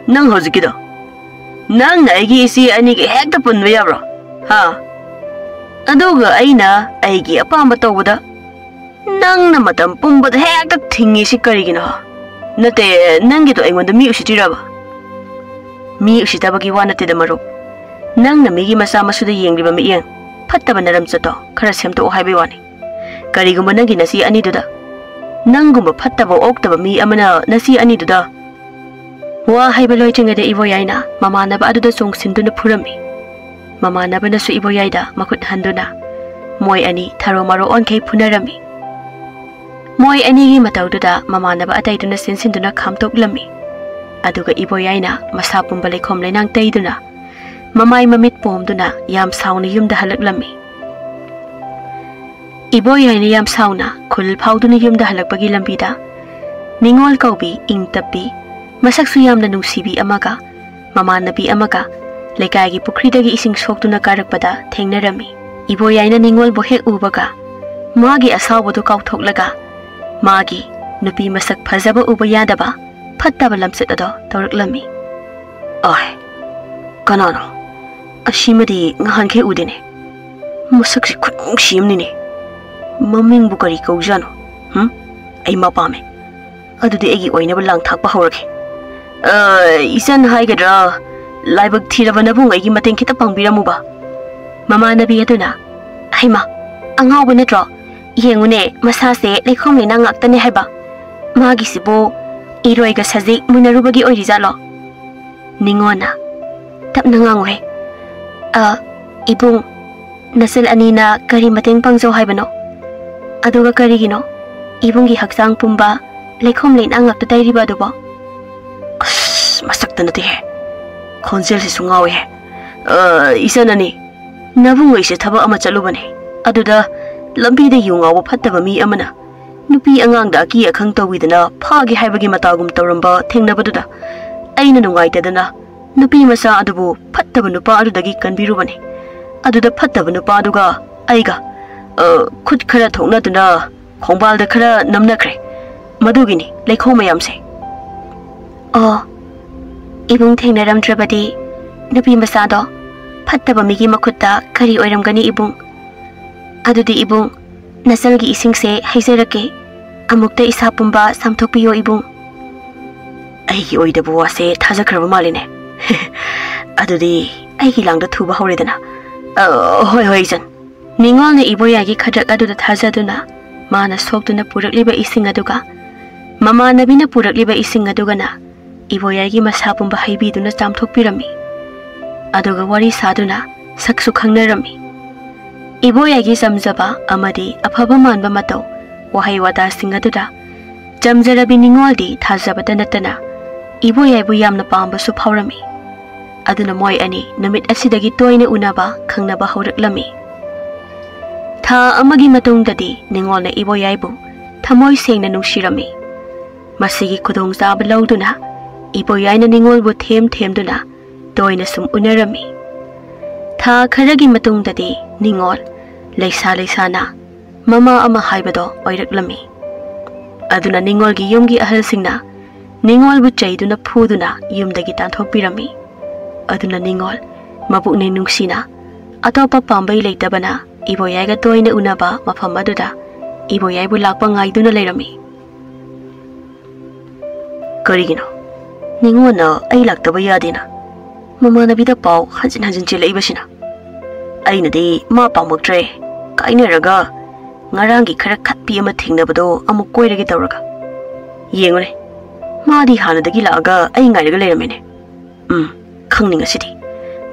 ꯅꯪ ꯍꯧꯖꯤꯛꯀꯤꯗꯣ? ꯅꯪꯅ ꯑꯩꯒꯤ ꯏꯆꯦ ꯑꯅꯤꯒ ꯍꯦꯛꯇ ꯄꯨꯟꯕ ꯌꯥꯕ꯭ꯔꯣ? ꯍꯥ? ꯑꯗꯨꯒ ꯑꯩꯅ ꯑꯩꯒꯤ ꯑꯄꯥꯝꯕ ꯇꯧꯕꯗ ꯅꯪꯅ ꯃꯇꯝ ꯄꯨꯝꯕꯗ ꯍꯦꯛꯇ ꯊꯤꯡꯉꯤꯁꯤ ꯀꯔꯤꯒꯤꯅꯣ? ꯅꯠꯇꯦ, ꯅꯪꯒꯤꯗꯣ ꯑꯩꯉꯣꯟꯗ ꯃꯤ ꯎꯁꯤꯠꯇ꯭ꯔꯤꯔꯕ? ꯃꯤ ꯎꯁꯤꯠꯇꯕꯒꯤ ꯋꯥ ꯅꯠꯇꯦꯗ ꯃꯔꯨꯞ꯫ ꯅꯪꯅ ꯃꯤꯒꯤ ꯃꯆꯥ ꯃꯁꯨꯗ ꯌꯦꯡꯂꯤꯕ ꯃꯤꯠꯌꯦꯡ, ꯐꯠꯇꯕ ꯅꯔꯝꯆꯠꯇꯣ ꯈꯔ ꯁꯦꯝꯗꯣꯛꯑꯣ ꯍꯥꯏꯕꯒꯤ ꯋꯥꯅꯤ꯫ ꯀꯔꯤꯒꯨꯝꯕ ꯅꯪꯒꯤ ꯅꯆꯦ ꯑꯅꯤꯗꯨꯗ, ꯅꯪꯒꯨꯝꯕ ꯐꯠꯇꯕ ꯑꯣꯛꯇꯕ ꯃꯤ ꯑꯃꯅ ꯅꯆꯦ ꯑꯅꯤꯗꯨꯗ ꯋꯥ ꯍꯥꯏꯕ ꯂꯣꯏꯗ꯭ꯔꯤꯉꯩꯗ ꯏꯕꯣꯌꯥꯏꯅ ꯃꯃꯥꯟꯅꯕ ꯑꯗꯨꯗ ꯆꯣꯡꯁꯤꯟꯗꯨꯅ ꯐꯨꯔꯝꯃꯤ꯫ ꯃꯃꯥꯟꯅꯕꯅꯁꯨ ꯏꯕꯣꯌꯥꯏꯗ ꯃꯈꯨꯠ ꯍꯟꯗꯨꯅ ꯃꯣꯏ ꯑꯅꯤ ꯊꯔꯣ ꯃꯔꯣ ꯑꯣꯟꯈꯩ ꯐꯨꯅꯔꯝꯃꯤ꯫ ꯃꯣꯏ ꯑꯅꯤꯒꯤ ꯃꯇꯧꯗꯨꯗ ꯃꯃꯥꯟꯅꯕ ꯑꯇꯩꯗꯨꯅ ꯆꯦꯟꯁꯤꯟꯗꯨꯅ ꯈꯥꯝꯇꯣꯛꯂꯝꯃꯤ꯫ ꯑꯗꯨꯒ ꯏꯕꯣꯌꯥꯏꯅ ꯃꯁꯥ ꯄꯨꯝꯕ ꯂꯩꯈꯣꯝ ꯂꯩꯅꯥꯡ ꯇꯩꯗꯨꯅ, ꯃꯃꯥꯏ ꯃꯃꯤꯠ ꯄꯣꯝꯗꯨꯅ ꯌꯥꯝ ꯁꯥꯎꯅ ꯌꯨꯝꯗ ꯍꯜꯂꯛꯂꯝꯃꯤ꯫ ꯏꯕꯣꯌꯥꯏꯅ ꯌꯥꯝ ꯁꯥꯎꯅ ꯈꯨꯜ ꯐꯥꯎꯗꯨꯅ ꯌꯨꯝꯗ ꯍꯜꯂꯛꯄꯒꯤ ꯂꯝꯕꯤꯗ ꯅꯤꯉꯣꯜ ꯀꯧꯕꯤ, ꯏꯪ ꯇꯞꯄꯤ, ꯃꯁꯛꯁꯨ ꯌꯥꯝꯅ ꯅꯨꯡꯁꯤꯕꯤ ꯑꯃꯒ ꯃꯃꯥꯟꯅꯕꯤ ꯑꯃꯒ ꯂꯩꯀꯥꯏꯒꯤ ꯄꯨꯈ꯭ꯔꯤꯗꯒꯤ ꯏꯁꯤꯡ ꯁꯣꯛꯇꯨꯅ ꯀꯥꯔꯛꯄꯗ ꯊꯦꯡꯅꯔꯝꯃꯤ꯫ ꯏꯕꯣꯌꯥꯏꯅ ꯅꯤꯉꯣꯜꯕꯨ ꯍꯦꯛ ꯎꯕꯒ ꯃꯥꯒꯤ ꯑꯁꯥꯎꯕꯗꯨ ꯀꯥꯎꯊꯣꯛꯂꯒ ꯃꯥꯒꯤ ꯅꯨꯄꯤ ꯃꯁꯛ ꯐꯖꯕ ꯎꯕ ꯌꯥꯗꯕ ꯐꯠꯇꯕ ꯂꯝꯆꯠ ꯑꯗꯣ ꯇꯧꯔꯛꯂꯝꯃꯤ꯫ ꯑꯣꯏ, ꯀꯅꯥꯅꯣ? ꯑꯁꯤꯃꯗꯤ ꯉꯍꯥꯟꯈꯩ ꯎꯗꯦꯅꯦ꯫ ꯃꯁꯛꯁꯤ ꯈꯨꯅꯨꯡꯁꯤ ꯑꯃꯅꯤꯅꯦ꯫ ꯃꯃꯤꯡꯕꯨ ꯀꯔꯤ ꯀꯧꯖꯥꯠꯅꯣ? ꯍꯨꯝ? ꯑꯩ ꯃꯥ ꯄꯥꯝꯃꯦ꯫ ꯑꯗꯨꯗꯤ ꯑꯩꯒꯤ ꯑꯣꯏꯅꯕ ꯂꯥꯡ ꯊꯥꯛꯄ ꯍꯧꯔꯒꯦ꯫ ꯑ, ꯏꯆꯟ ꯍꯥꯏꯒꯗ꯭ꯔꯥ, ꯂꯥꯏꯕꯛ ꯊꯤꯔꯕ ꯅꯕꯨꯡ ꯑꯩꯒꯤ ꯃꯇꯦꯡ ꯈꯤꯇ ꯄꯥꯡꯕꯤꯔꯝꯃꯨꯕ꯫ ꯃꯃꯥꯟꯅꯕꯤ ꯑꯗꯨꯅ, "ꯍꯩꯃꯥ, ꯑꯉꯥꯎꯕ ꯅꯠꯇ꯭ꯔꯣ? ꯌꯦꯡꯉꯨꯅꯦ, ꯃꯁꯥꯁꯦ ꯂꯩꯈꯣꯝ ꯂꯩꯅꯥꯡ ꯉꯥꯛꯇꯅꯦ ꯍꯥꯏꯕ꯫ ꯃꯥꯒꯤꯁꯤꯕꯨ ꯏꯔꯣꯏꯒ ꯁꯖꯤꯛ ꯃꯨꯟꯅꯔꯨꯕꯒꯤ ꯑꯣꯏꯔꯤꯖꯥꯠꯂꯣ?" ꯅꯤꯉꯣꯟꯅ, "ꯇꯞꯅ ꯉꯥꯡꯉꯨꯍꯦ꯫ ꯑ, ꯏꯕꯨꯡ, ꯅꯆꯜ ꯑꯅꯤꯅ ꯀꯔꯤ ꯃꯇꯦꯡ ꯄꯥꯡꯖꯧ ꯍꯥꯏꯕꯅꯣ? ꯑꯗꯨꯒ ꯀꯔꯤꯒꯤꯅꯣ ꯏꯕꯨꯡꯒꯤ ꯍꯛꯆꯥꯡ ꯄꯨꯝꯕ ꯂꯩꯈꯣꯝ ꯂꯩꯅꯥꯡ ꯉꯥꯛꯇ ꯇꯩꯔꯤꯕ ꯑꯗꯨꯕꯣ?" ꯑꯁ, ꯃꯁꯛꯇ ꯅꯠꯇꯦꯍꯦ꯫ ꯈꯣꯟꯖꯦꯜꯁꯤꯁꯨ ꯉꯥꯎꯏꯍꯦ꯫ "ꯑ, ꯏꯆꯟ ꯑꯅꯤ, ꯅꯕꯨꯡ ꯑꯩꯁꯦ ꯊꯕꯛ ꯑꯃ ꯆꯠꯂꯨꯕꯅꯦ꯫ ꯑꯗꯨꯗ ꯂꯝꯕꯤꯗ ꯌꯨ ꯉꯥꯎꯕ ꯐꯠꯇꯕ ꯃꯤ ꯑꯃꯅ ꯅꯨꯄꯤ ꯑꯉꯥꯡꯗ ꯑꯀꯤ ꯑꯈꯪ ꯇꯧꯕꯤꯗꯅ ꯐꯥꯒꯦ ꯍꯥꯏꯕꯒꯤ ꯃꯇꯥꯒꯨꯝ ꯇꯧꯔꯝꯕ ꯊꯦꯡꯅꯕꯗꯨꯗ ꯑꯩꯅ ꯅꯨꯡꯉꯥꯏꯇꯗꯅ ꯅꯨꯄꯤ ꯃꯆꯥ ꯑꯗꯨꯕꯨ ꯐꯠꯇꯕ ꯅꯨꯄꯥ ꯑꯗꯨꯗꯒꯤ ꯀꯟꯕꯤꯔꯨꯕꯅꯤ꯫ ꯑꯗꯨꯗ ꯐꯠꯇꯕ ꯅꯨꯄꯥꯗꯨꯒ ꯑꯩꯒ, ꯑ, ꯈꯨꯠ ꯈꯔ ꯊꯣꯛꯅꯗꯨꯅ ꯈꯣꯡꯕꯥꯜꯗ ꯈꯔ ꯅꯝꯅꯈ꯭ꯔꯦ꯫ ꯃꯗꯨꯒꯤꯅꯤ ꯂꯩꯈꯣꯝ ꯃꯌꯥꯝꯁꯦ꯫ ꯑꯣ, ꯏꯕꯨꯡ ꯊꯦꯡꯅꯔꯝꯗ꯭ꯔꯕꯗꯤ ꯅꯨꯄꯤ ꯃꯆꯥꯗꯣ ꯐꯠꯇꯕ ꯃꯤꯒꯤ ꯃꯈꯨꯠꯇ ꯀꯔꯤ ꯑꯣꯏꯔꯝꯒꯅꯤ ꯏꯕꯨꯡ? ꯑꯗꯨꯗꯤ ꯏꯕꯨꯡ, ꯅꯆꯜꯒꯤ ꯏꯁꯤꯡꯁꯦ ꯍꯩꯖꯔꯛꯀꯦ꯫ ꯑꯃꯨꯛꯇ ꯏꯁꯥ ꯄꯨꯝꯕ ꯆꯥꯝꯊꯣꯛꯄꯤꯌꯣ ꯏꯕꯨꯡ꯫ ꯑꯩꯒꯤ ꯑꯣꯏꯗꯕ ꯋꯥꯁꯦ ꯊꯥꯖꯈ꯭ꯔꯕ ꯃꯥꯜꯂꯤꯅꯦ꯫ ꯑꯗꯨꯗꯤ ꯑꯩꯒꯤ ꯂꯥꯡꯗ ꯊꯨꯕ ꯍꯧꯔꯦꯗꯅ꯫ ꯑ, ꯍꯣꯏ, ꯍꯣꯏ, ꯏꯆꯟ꯫ ꯅꯤꯉꯣꯜꯅ ꯏꯕꯣꯌꯥꯏꯒꯤ ꯈꯗ꯭ꯔꯛ ꯑꯗꯨꯗ ꯊꯥꯖꯗꯨꯅ ꯃꯥꯅ ꯁꯣꯛꯇꯨꯅ ꯄꯨꯔꯛꯂꯤꯕ ꯏꯁꯤꯡ ꯑꯗꯨꯒ ꯃꯃꯥꯟꯅꯕꯤꯅ ꯄꯨꯔꯛꯂꯤꯕ ꯏꯁꯤꯡ ꯑꯗꯨꯒꯅ ꯏꯕꯣꯌꯥꯏꯒꯤ ꯃꯁꯥ ꯄꯨꯝꯕ ꯍꯩꯕꯤꯗꯨꯅ ꯆꯥꯝꯊꯣꯛꯄꯤꯔꯝꯃꯤ꯫ ꯑꯗꯨꯒ ꯋꯥꯔꯤ ꯁꯥꯗꯨꯅ ꯁꯛꯁꯨ ꯈꯪꯅꯔꯝꯃꯤ꯫ ꯏꯕꯣꯌꯥꯏꯒꯤ ꯆꯝꯖꯕ ꯑꯃꯗꯤ ꯑꯐꯕ ꯃꯥꯟꯕ ꯃꯇꯧ, ꯋꯥꯍꯩ ꯋꯥꯇꯥꯁꯤꯡ ꯑꯗꯨꯗ ꯆꯝꯖꯔꯕꯤ ꯅꯤꯉꯣꯜꯗꯤ ꯊꯥꯖꯕꯇ ꯅꯠꯇꯅ ꯏꯕꯣꯌꯥꯏꯕꯨ ꯌꯥꯝꯅ ꯄꯥꯝꯕꯁꯨ ꯐꯥꯎꯔꯝꯃꯤ꯫ ꯑꯗꯨꯅ ꯃꯣꯏ ꯑꯅꯤ ꯅꯨꯃꯤꯠ ꯑꯁꯤꯗꯒꯤ ꯇꯣꯏꯅ ꯎꯅꯕ, ꯈꯪꯅꯕ ꯍꯧꯔꯛꯂꯝꯃꯤ꯫ ꯊꯥ ꯑꯃꯒꯤ ꯃꯇꯨꯡꯗꯗꯤ ꯅꯤꯉꯣꯜꯅ ꯏꯕꯣꯌꯥꯏꯕꯨ ꯊꯃꯣꯏ ꯁꯦꯡꯅ ꯅꯨꯡꯁꯤꯔꯝꯃꯤ꯫ ꯃꯁꯤꯒꯤ ꯈꯨꯗꯣꯡꯆꯥꯕ ꯂꯧꯗꯨꯅ ꯏꯕꯣꯌꯥꯏꯅ ꯅꯤꯉꯣꯜꯕꯨ ꯊꯦꯝ ꯊꯦꯝꯗꯨꯅ ꯇꯣꯏꯅ ꯁꯨꯝ ꯎꯅꯔꯝꯃꯤ꯫ ꯊꯥ ꯈꯔꯒꯤ ꯃꯇꯨꯡꯗꯗꯤ ꯅꯤꯉꯣꯜ ꯂꯩꯁꯥ ꯂꯩꯁꯥꯅ ꯃꯃꯥ ꯑꯃ ꯍꯥꯏꯕꯗꯣ ꯑꯣꯏꯔꯛꯂꯝꯃꯤ꯫ ꯑꯗꯨꯅ ꯅꯤꯉꯣꯜꯒꯤ ꯌꯨꯝꯒꯤ ꯑꯍꯜꯁꯤꯡꯅ ꯅꯤꯉꯣꯜꯕꯨ ꯆꯩꯗꯨꯅ ꯐꯨꯗꯨꯅ ꯌꯨꯝꯗꯒꯤ ꯇꯥꯟꯊꯣꯛꯄꯤꯔꯝꯃꯤ꯫ ꯑꯗꯨꯅ ꯅꯤꯉꯣꯜ ꯃꯄꯨꯛꯅꯤꯡ ꯅꯨꯡꯁꯤꯅ ꯑꯇꯣꯞꯄ ꯄꯥꯝꯕꯩ ꯂꯩꯇꯕꯅ ꯏꯕꯣꯌꯥꯏꯒ ꯇꯣꯏꯅ ꯎꯅꯕ ꯃꯐꯝ ꯑꯗꯨꯗ ꯏꯕꯣꯌꯥꯏꯕꯨ ꯂꯥꯛꯄ ꯉꯥꯏꯗꯨꯅ ꯂꯩꯔꯝꯃꯤ꯫ ꯀꯔꯤꯒꯤꯅꯣ? ꯅꯤꯉꯣꯜꯅ ꯑꯩ ꯂꯥꯛꯇꯕ ꯌꯥꯗꯦꯅ ꯃꯃꯥꯟꯅꯕꯤꯗ ꯄꯥꯎ ꯍꯟꯖꯤꯟ ꯍꯟꯖꯤꯟ ꯆꯦꯜꯂꯛꯏꯕꯁꯤꯅ? ꯑꯩꯅꯗꯤ ꯃꯥ ꯄꯥꯝꯃꯛꯇ꯭ꯔꯦ, ꯀꯥꯏꯅꯔꯒ ꯉꯔꯥꯡꯒꯤ ꯈꯔ ꯈꯠꯄꯤ ꯑꯃ ꯊꯦꯡꯅꯕꯗꯣ ꯑꯃꯨꯛ ꯀꯣꯏꯔꯒꯦ ꯇꯧꯔꯒ꯫ ꯌꯦꯡꯉꯨꯅꯦ, ꯃꯥꯗꯤ ꯍꯥꯟꯅꯗꯒꯤ ꯂꯥꯛꯑꯒ ꯑꯩ ꯉꯥꯏꯔꯒ ꯂꯩꯔꯝꯃꯦꯅꯦ꯫ ꯎꯝ, ꯈꯪꯅꯤ ꯉꯁꯤꯗꯤ꯫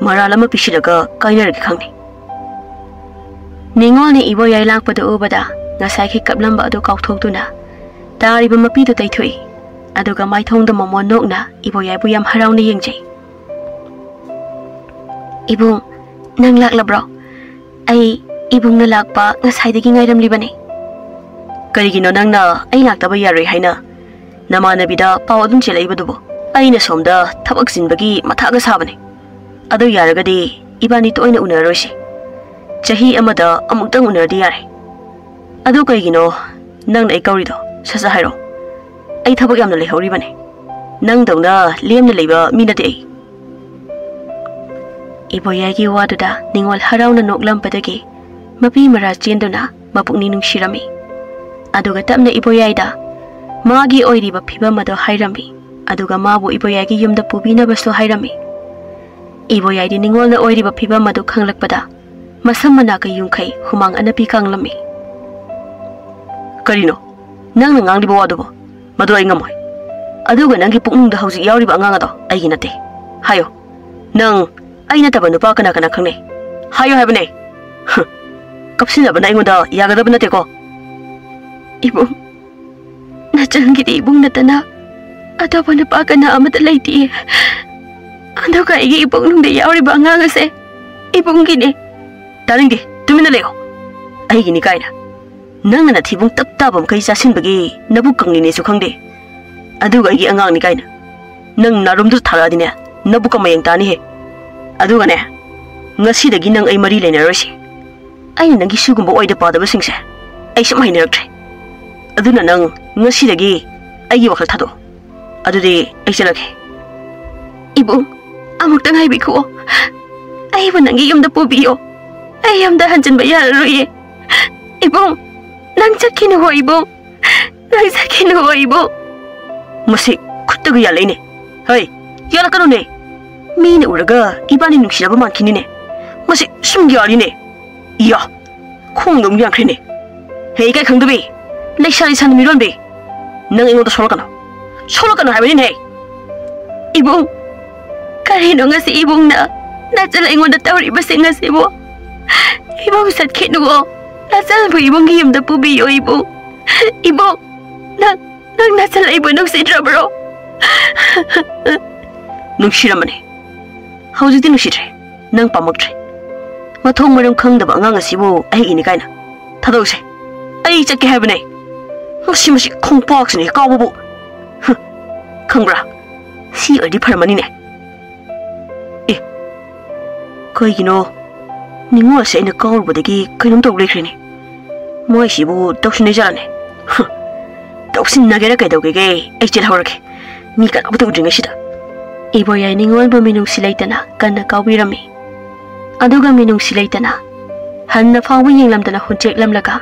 ꯃꯔꯥꯜ ꯑꯃ ꯄꯤꯁꯤꯜꯂꯒ ꯀꯥꯏꯅꯔꯒꯦ ꯈꯪꯅꯤ꯫ ꯅꯤꯉꯣꯜꯅ ꯏꯕꯣꯌꯥꯏ ꯂꯥꯛꯄꯗꯨ ꯎꯕꯗ ꯉꯁꯥꯏꯒꯤ ꯀꯞꯂꯝꯕ ꯑꯗꯨ ꯀꯥꯎꯊꯣꯛꯇꯨꯅ ꯇꯥꯔꯤꯕ ꯃꯄꯤꯗꯨ ꯇꯩꯊꯣꯛꯏ꯫ ꯑꯗꯨꯒ ꯃꯥꯏꯊꯣꯡꯗ ꯃꯃꯣꯟ ꯅꯣꯛꯅ ꯏꯕꯣꯌꯥꯏꯕꯨ ꯌꯥꯝ ꯍꯔꯥꯎꯅ ꯌꯦꯡꯖꯩ꯫ "ꯏꯕꯨꯡ, ꯅꯪ ꯂꯥꯛꯂꯕ꯭ꯔꯣ? ꯑꯩ ꯏꯕꯨꯡꯅ ꯂꯥꯛꯄ ꯉꯁꯥꯏꯗꯒꯤ ꯉꯥꯏꯔꯝꯂꯤꯕꯅꯤ꯫" ꯀꯔꯤꯒꯤꯅꯣ ꯅꯪꯅ ꯑꯩ ꯂꯥꯛꯇꯕ ꯌꯥꯔꯣꯏ ꯍꯥꯏꯅ ꯅꯃꯥꯟꯅꯕꯤꯗ ꯄꯥꯎ ꯑꯗꯨꯝ ꯆꯦꯜꯂꯛꯏꯕꯗꯨꯕꯣ? ꯑꯩꯅ ꯁꯣꯝꯗ ꯊꯕꯛ ꯆꯤꯟꯕꯒꯤ ꯃꯊꯥꯒ ꯁꯥꯕꯅꯦ꯫ ꯑꯗꯨ ꯌꯥꯔꯒꯗꯤ ꯏꯕꯥꯅꯤ ꯇꯣꯏꯅ ꯎꯅꯔꯔꯣꯏꯁꯤ꯫ ꯆꯍꯤ ꯑꯃꯗ ꯑꯃꯨꯛꯇꯪ ꯎꯅꯔꯗꯤ ꯌꯥꯔꯦ꯫ ꯑꯗꯨ ꯀꯩꯒꯤꯅꯣ ꯅꯪꯅ ꯑꯩ ꯀꯧꯔꯤꯗꯣ? ꯁꯠ ꯁꯠ ꯍꯥꯏꯔꯣ꯫ ꯑꯩ ꯊꯕꯛ ꯌꯥꯝꯅ ꯂꯩꯍꯧꯔꯤꯕꯅꯦ꯫ ꯅꯪꯗꯧꯅ ꯂꯦꯝꯅ ꯂꯩꯕ ꯃꯤ ꯅꯠꯇꯦ ꯑꯩ꯫ ꯏꯕꯣꯌꯥꯏꯒꯤ ꯋꯥꯗꯨꯗ ꯅꯤꯡꯉꯣꯜ ꯍꯔꯥꯎꯅ ꯅꯣꯛꯂꯝꯕꯗꯒꯤ ꯃꯄꯤ ꯃꯔꯥ ꯆꯦꯟꯗꯨꯅ ꯃꯄꯨꯛꯅꯤꯡ ꯅꯨꯡꯁꯤꯔꯝꯃꯤ꯫ ꯑꯗꯨꯒ ꯇꯞꯅ ꯏꯕꯣꯌꯥꯏꯗ ꯃꯥꯒꯤ ꯑꯣꯏꯔꯤꯕ ꯐꯤꯕꯝ ꯑꯗꯨ ꯍꯥꯏꯔꯝꯃꯤ꯫ ꯑꯗꯨꯒ ꯃꯥꯕꯨ ꯏꯕꯣꯌꯥꯏꯒꯤ ꯌꯨꯝꯗ ꯄꯨꯕꯤꯅꯕꯁꯨ ꯍꯥꯏꯔꯝꯃꯤ꯫ ꯏꯕꯣꯌꯥꯏꯗꯤ ꯅꯤꯡꯉꯣꯜꯅ ꯑꯣꯏꯔꯤꯕ ꯐꯤꯕꯝ ꯑꯗꯨ ꯈꯪꯂꯛꯄꯗ ꯃꯁꯝ ꯃꯅꯥ ꯀꯩ ꯌꯨꯡꯈꯩ ꯍꯨꯃꯥꯡ ꯑꯅꯞꯄꯤ ꯀꯥꯡꯂꯝꯃꯤ꯫ ꯀꯔꯤꯅꯣ ꯅꯪꯅ ꯉꯥꯡꯂꯤꯕ ꯋꯥꯗꯨꯕꯣ? ꯃꯗꯨ ꯑꯩ ꯉꯝꯃꯣꯏ꯫ ꯑꯗꯨꯒ ꯅꯪꯒꯤ ꯄꯨꯛꯅꯨꯡꯗ ꯍꯧꯖꯤꯛ ꯌꯥꯎꯔꯤꯕ ꯑꯉꯥꯡ ꯑꯗꯣ ꯑꯩꯒꯤ ꯅꯠꯇꯦ꯫ ꯍꯥꯏꯌꯣ꯫ ꯅꯪ ꯑꯩ ꯅꯠꯇꯕ ꯅꯨꯄꯥ ꯀꯅꯥ ꯀꯅꯥ ꯈꯪꯅꯩ? ꯍꯥꯏꯌꯣ ꯍꯥꯏꯕꯅꯦ꯫ ꯍꯨꯝ꯫ ꯀꯞꯁꯤꯟꯅꯕꯅ ꯑꯩꯉꯣꯟꯗ ꯌꯥꯒꯗꯕ ꯅꯠꯇꯦꯀꯣ꯫ ꯏꯕꯨꯡ, ꯅꯆꯟꯒꯤꯗꯤ ꯏꯕꯨꯡ ꯅꯠꯇꯅ ꯑꯇꯣꯞꯄ ꯅꯨꯄꯥ ꯀꯅꯥ ꯑꯃꯠꯇ ꯂꯩꯇꯤꯌꯦ꯫ ꯑꯗꯨꯒ ꯑꯩꯒꯤ ꯏꯄꯨꯛꯅꯨꯡꯗ ꯌꯥꯎꯔꯤꯕ ꯑꯉꯥꯡ ꯑꯁꯦ ꯏꯕꯨꯡꯒꯤꯅꯦ꯫ ꯇꯥꯅꯤꯡꯗꯦ, ꯇꯨꯃꯤꯟꯅ ꯂꯩꯌꯣ꯫ ꯑꯩꯒꯤꯅꯤ ꯀꯥꯏꯅ꯫ ꯅꯪꯅ ꯅꯊꯤꯕꯨꯡ ꯇꯞ ꯇꯥꯕ ꯃꯈꯩ ꯆꯥꯁꯤꯟꯕꯒꯤ ꯅꯕꯨꯛ ꯀꯪꯂꯤꯅꯦꯁꯨ ꯈꯪꯗꯦ꯫ ꯑꯗꯨꯒ ꯑꯩꯒꯤ ꯑꯉꯥꯡꯅꯤ ꯀꯥꯏꯅ꯫ ꯅꯪ ꯅꯥꯔꯨꯝꯗꯨ ꯊꯥꯔꯛꯑꯗꯤꯅꯦ, ꯅꯕꯨꯛꯀ ꯃꯌꯦꯡ ꯇꯥꯅꯤꯍꯦ꯫ ꯑꯗꯨꯒꯅꯦ, ꯉꯁꯤꯗꯒꯤ ꯅꯪ ꯑꯩ ꯃꯔꯤ ꯂꯩꯅꯔꯣꯏꯁꯦ꯫ ꯑꯩꯅ ꯅꯪꯒꯤ ꯁꯤꯒꯨꯝꯕ ꯑꯣꯏꯗ ꯄꯥꯗꯕꯁꯤꯡꯁꯦ ꯑꯩ ꯁꯨꯝ ꯍꯩꯅꯔꯛꯇ꯭ꯔꯦ꯫ ꯑꯗꯨꯅ ꯅꯪ ꯉꯁꯤꯗꯒꯤ ꯑꯩꯒꯤ ꯋꯥꯈꯜ ꯊꯥꯗꯣꯛꯑꯣ꯫ ꯑꯗꯨꯗꯤ ꯑꯩ ꯆꯠꯂꯒꯦ꯫ ꯏꯕꯨꯡ, ꯑꯃꯨꯛꯇꯪ ꯍꯥꯏꯕꯤꯈꯣ꯫ ꯑꯩꯕꯨ ꯅꯪꯒꯤ ꯌꯨꯝꯗ ꯄꯨꯕꯤꯌꯣ꯫ ꯑꯩ ꯌꯨꯝꯗ ꯍꯟꯖꯤꯟꯕ ꯌꯥꯔꯔꯣꯏꯌꯦ꯫ ꯏꯕꯨꯡ, ꯅꯪ ꯆꯠꯈꯤꯅꯨꯀꯣ ꯏꯕꯨꯡ꯫ ꯅꯪ ꯆꯠꯈꯤꯅꯨꯀꯣ ꯏꯕꯨꯡ꯫ ꯃꯁꯤ ꯈꯨꯠꯇꯒ ꯌꯥꯜꯂꯛꯏꯅꯦ꯫ ꯍꯩ, ꯌꯥꯜꯂꯛꯀꯅꯨꯅꯦ꯫ ꯃꯤꯅ ꯎꯔꯒ ꯏꯕꯥꯅꯤ ꯅꯨꯡꯁꯤꯅꯕ ꯃꯥꯟꯈꯤꯅꯤꯅꯦ꯫ ꯃꯁꯤ ꯁꯨꯝ ꯌꯥꯔꯤꯅꯦ꯫ ꯏꯌꯥ, ꯈꯣꯡꯗ ꯑꯃꯨꯛ ꯌꯥꯟꯈ꯭ꯔꯦꯅꯦ꯫ ꯍꯦ, ꯏꯀꯥꯏ ꯈꯪꯗꯕꯤ, ꯂꯩꯁꯥ ꯂꯩꯁꯥꯅ ꯃꯤꯔꯣꯟꯕꯤ, ꯅꯪ ꯑꯩꯉꯣꯟꯗ ꯁꯣꯛꯂꯛꯀꯅꯨ꯫ ꯁꯣꯛꯂꯛꯀꯅꯨ ꯍꯥꯏꯕꯅꯤꯅꯦ꯫ ꯏꯕꯨꯡ, ꯀꯔꯤꯅꯣ ꯉꯁꯤ ꯏꯕꯨꯡꯅ ꯅꯆꯜ ꯑꯩꯉꯣꯟꯗ ꯇꯧꯔꯤꯕꯁꯤꯡ ꯑꯁꯤꯕꯨ? ꯏꯕꯨꯡ ꯆꯠꯈꯤꯅꯨꯀꯣ꯫ ꯅꯆꯜꯕꯨ ꯏꯕꯨꯡꯒꯤ ꯌꯨꯝꯗ ꯄꯨꯕꯤꯌꯣ ꯏꯕꯨꯡ꯫ ꯏꯕꯨꯡ, ꯅꯪ, ꯅꯪ ꯅꯆꯜ ꯑꯩꯕꯨ ꯅꯨꯡꯁꯤꯗ꯭ꯔꯕ꯭ꯔꯣ? ꯅꯨꯡꯁꯤꯔꯝꯕꯅꯦ꯫ ꯍꯧꯖꯤꯛꯇꯤ ꯅꯨꯡꯁꯤꯗ꯭ꯔꯦ꯫ ꯅꯪ ꯄꯥꯝꯃꯛꯇ꯭ꯔꯦ꯫ ꯃꯊꯣꯡ ꯃꯔꯝ ꯈꯪꯗꯕ ꯑꯉꯥꯡ ꯑꯁꯤꯕꯨ ꯑꯩꯒꯤꯅꯤ ꯀꯥꯏꯅ꯫ ꯊꯥꯗꯣꯛꯎꯁꯦ꯫ ꯑꯩ ꯆꯠꯀꯦ ꯍꯥꯏꯕꯅꯦ꯫ ꯃꯁꯤ, ꯃꯁꯤ ꯈꯣꯡꯄꯥꯛꯁꯤꯅ ꯀꯥꯎꯕꯕꯨ꯫ ꯍꯨꯝ, ꯈꯪꯕ꯭ꯔꯥ? ꯁꯤ ꯑꯣꯏꯔꯗꯤ ꯐꯔꯝꯃꯅꯤꯅꯦ꯫ ꯑꯦ, ꯀꯩꯒꯤꯅꯣ? ꯅꯤꯡꯉꯣꯜꯁꯦ ꯑꯩꯅ ꯀꯥꯎꯔꯨꯕꯗꯒꯤ ꯀꯩꯅꯣꯝ ꯇꯧ ꯂꯩꯈ꯭ꯔꯦꯅꯦ꯫ ꯃꯣꯏꯁꯤꯕꯨ ꯇꯧꯁꯤꯟꯅꯩꯖꯥꯠꯂꯅꯦ? ꯍꯨꯝ, ꯇꯧꯁꯤꯟꯅꯒꯦꯔꯥ ꯀꯩꯗꯧꯒꯦꯒꯦ? ꯑꯩ ꯆꯦꯜꯍꯧꯔꯒꯦ꯫ ꯃꯤ ꯀꯅꯥꯃꯠꯇ ꯎꯗ꯭ꯔꯤꯉꯩꯁꯤꯗ꯫ ꯏꯕꯣꯌꯥꯏ ꯅꯤꯡꯉꯣꯜꯕꯨ ꯃꯤꯅꯨꯡꯁꯤ ꯂꯩꯇꯅ ꯀꯟꯅ ꯀꯥꯎꯕꯤꯔꯝꯃꯤ꯫ ꯑꯗꯨꯒ ꯃꯤꯅꯨꯡꯁꯤ ꯂꯩꯇꯅ ꯍꯟꯅ ꯐꯥꯎꯕ ꯌꯦꯡꯂꯝꯗꯅ ꯍꯨꯟꯆꯦꯛꯂꯝꯂꯒ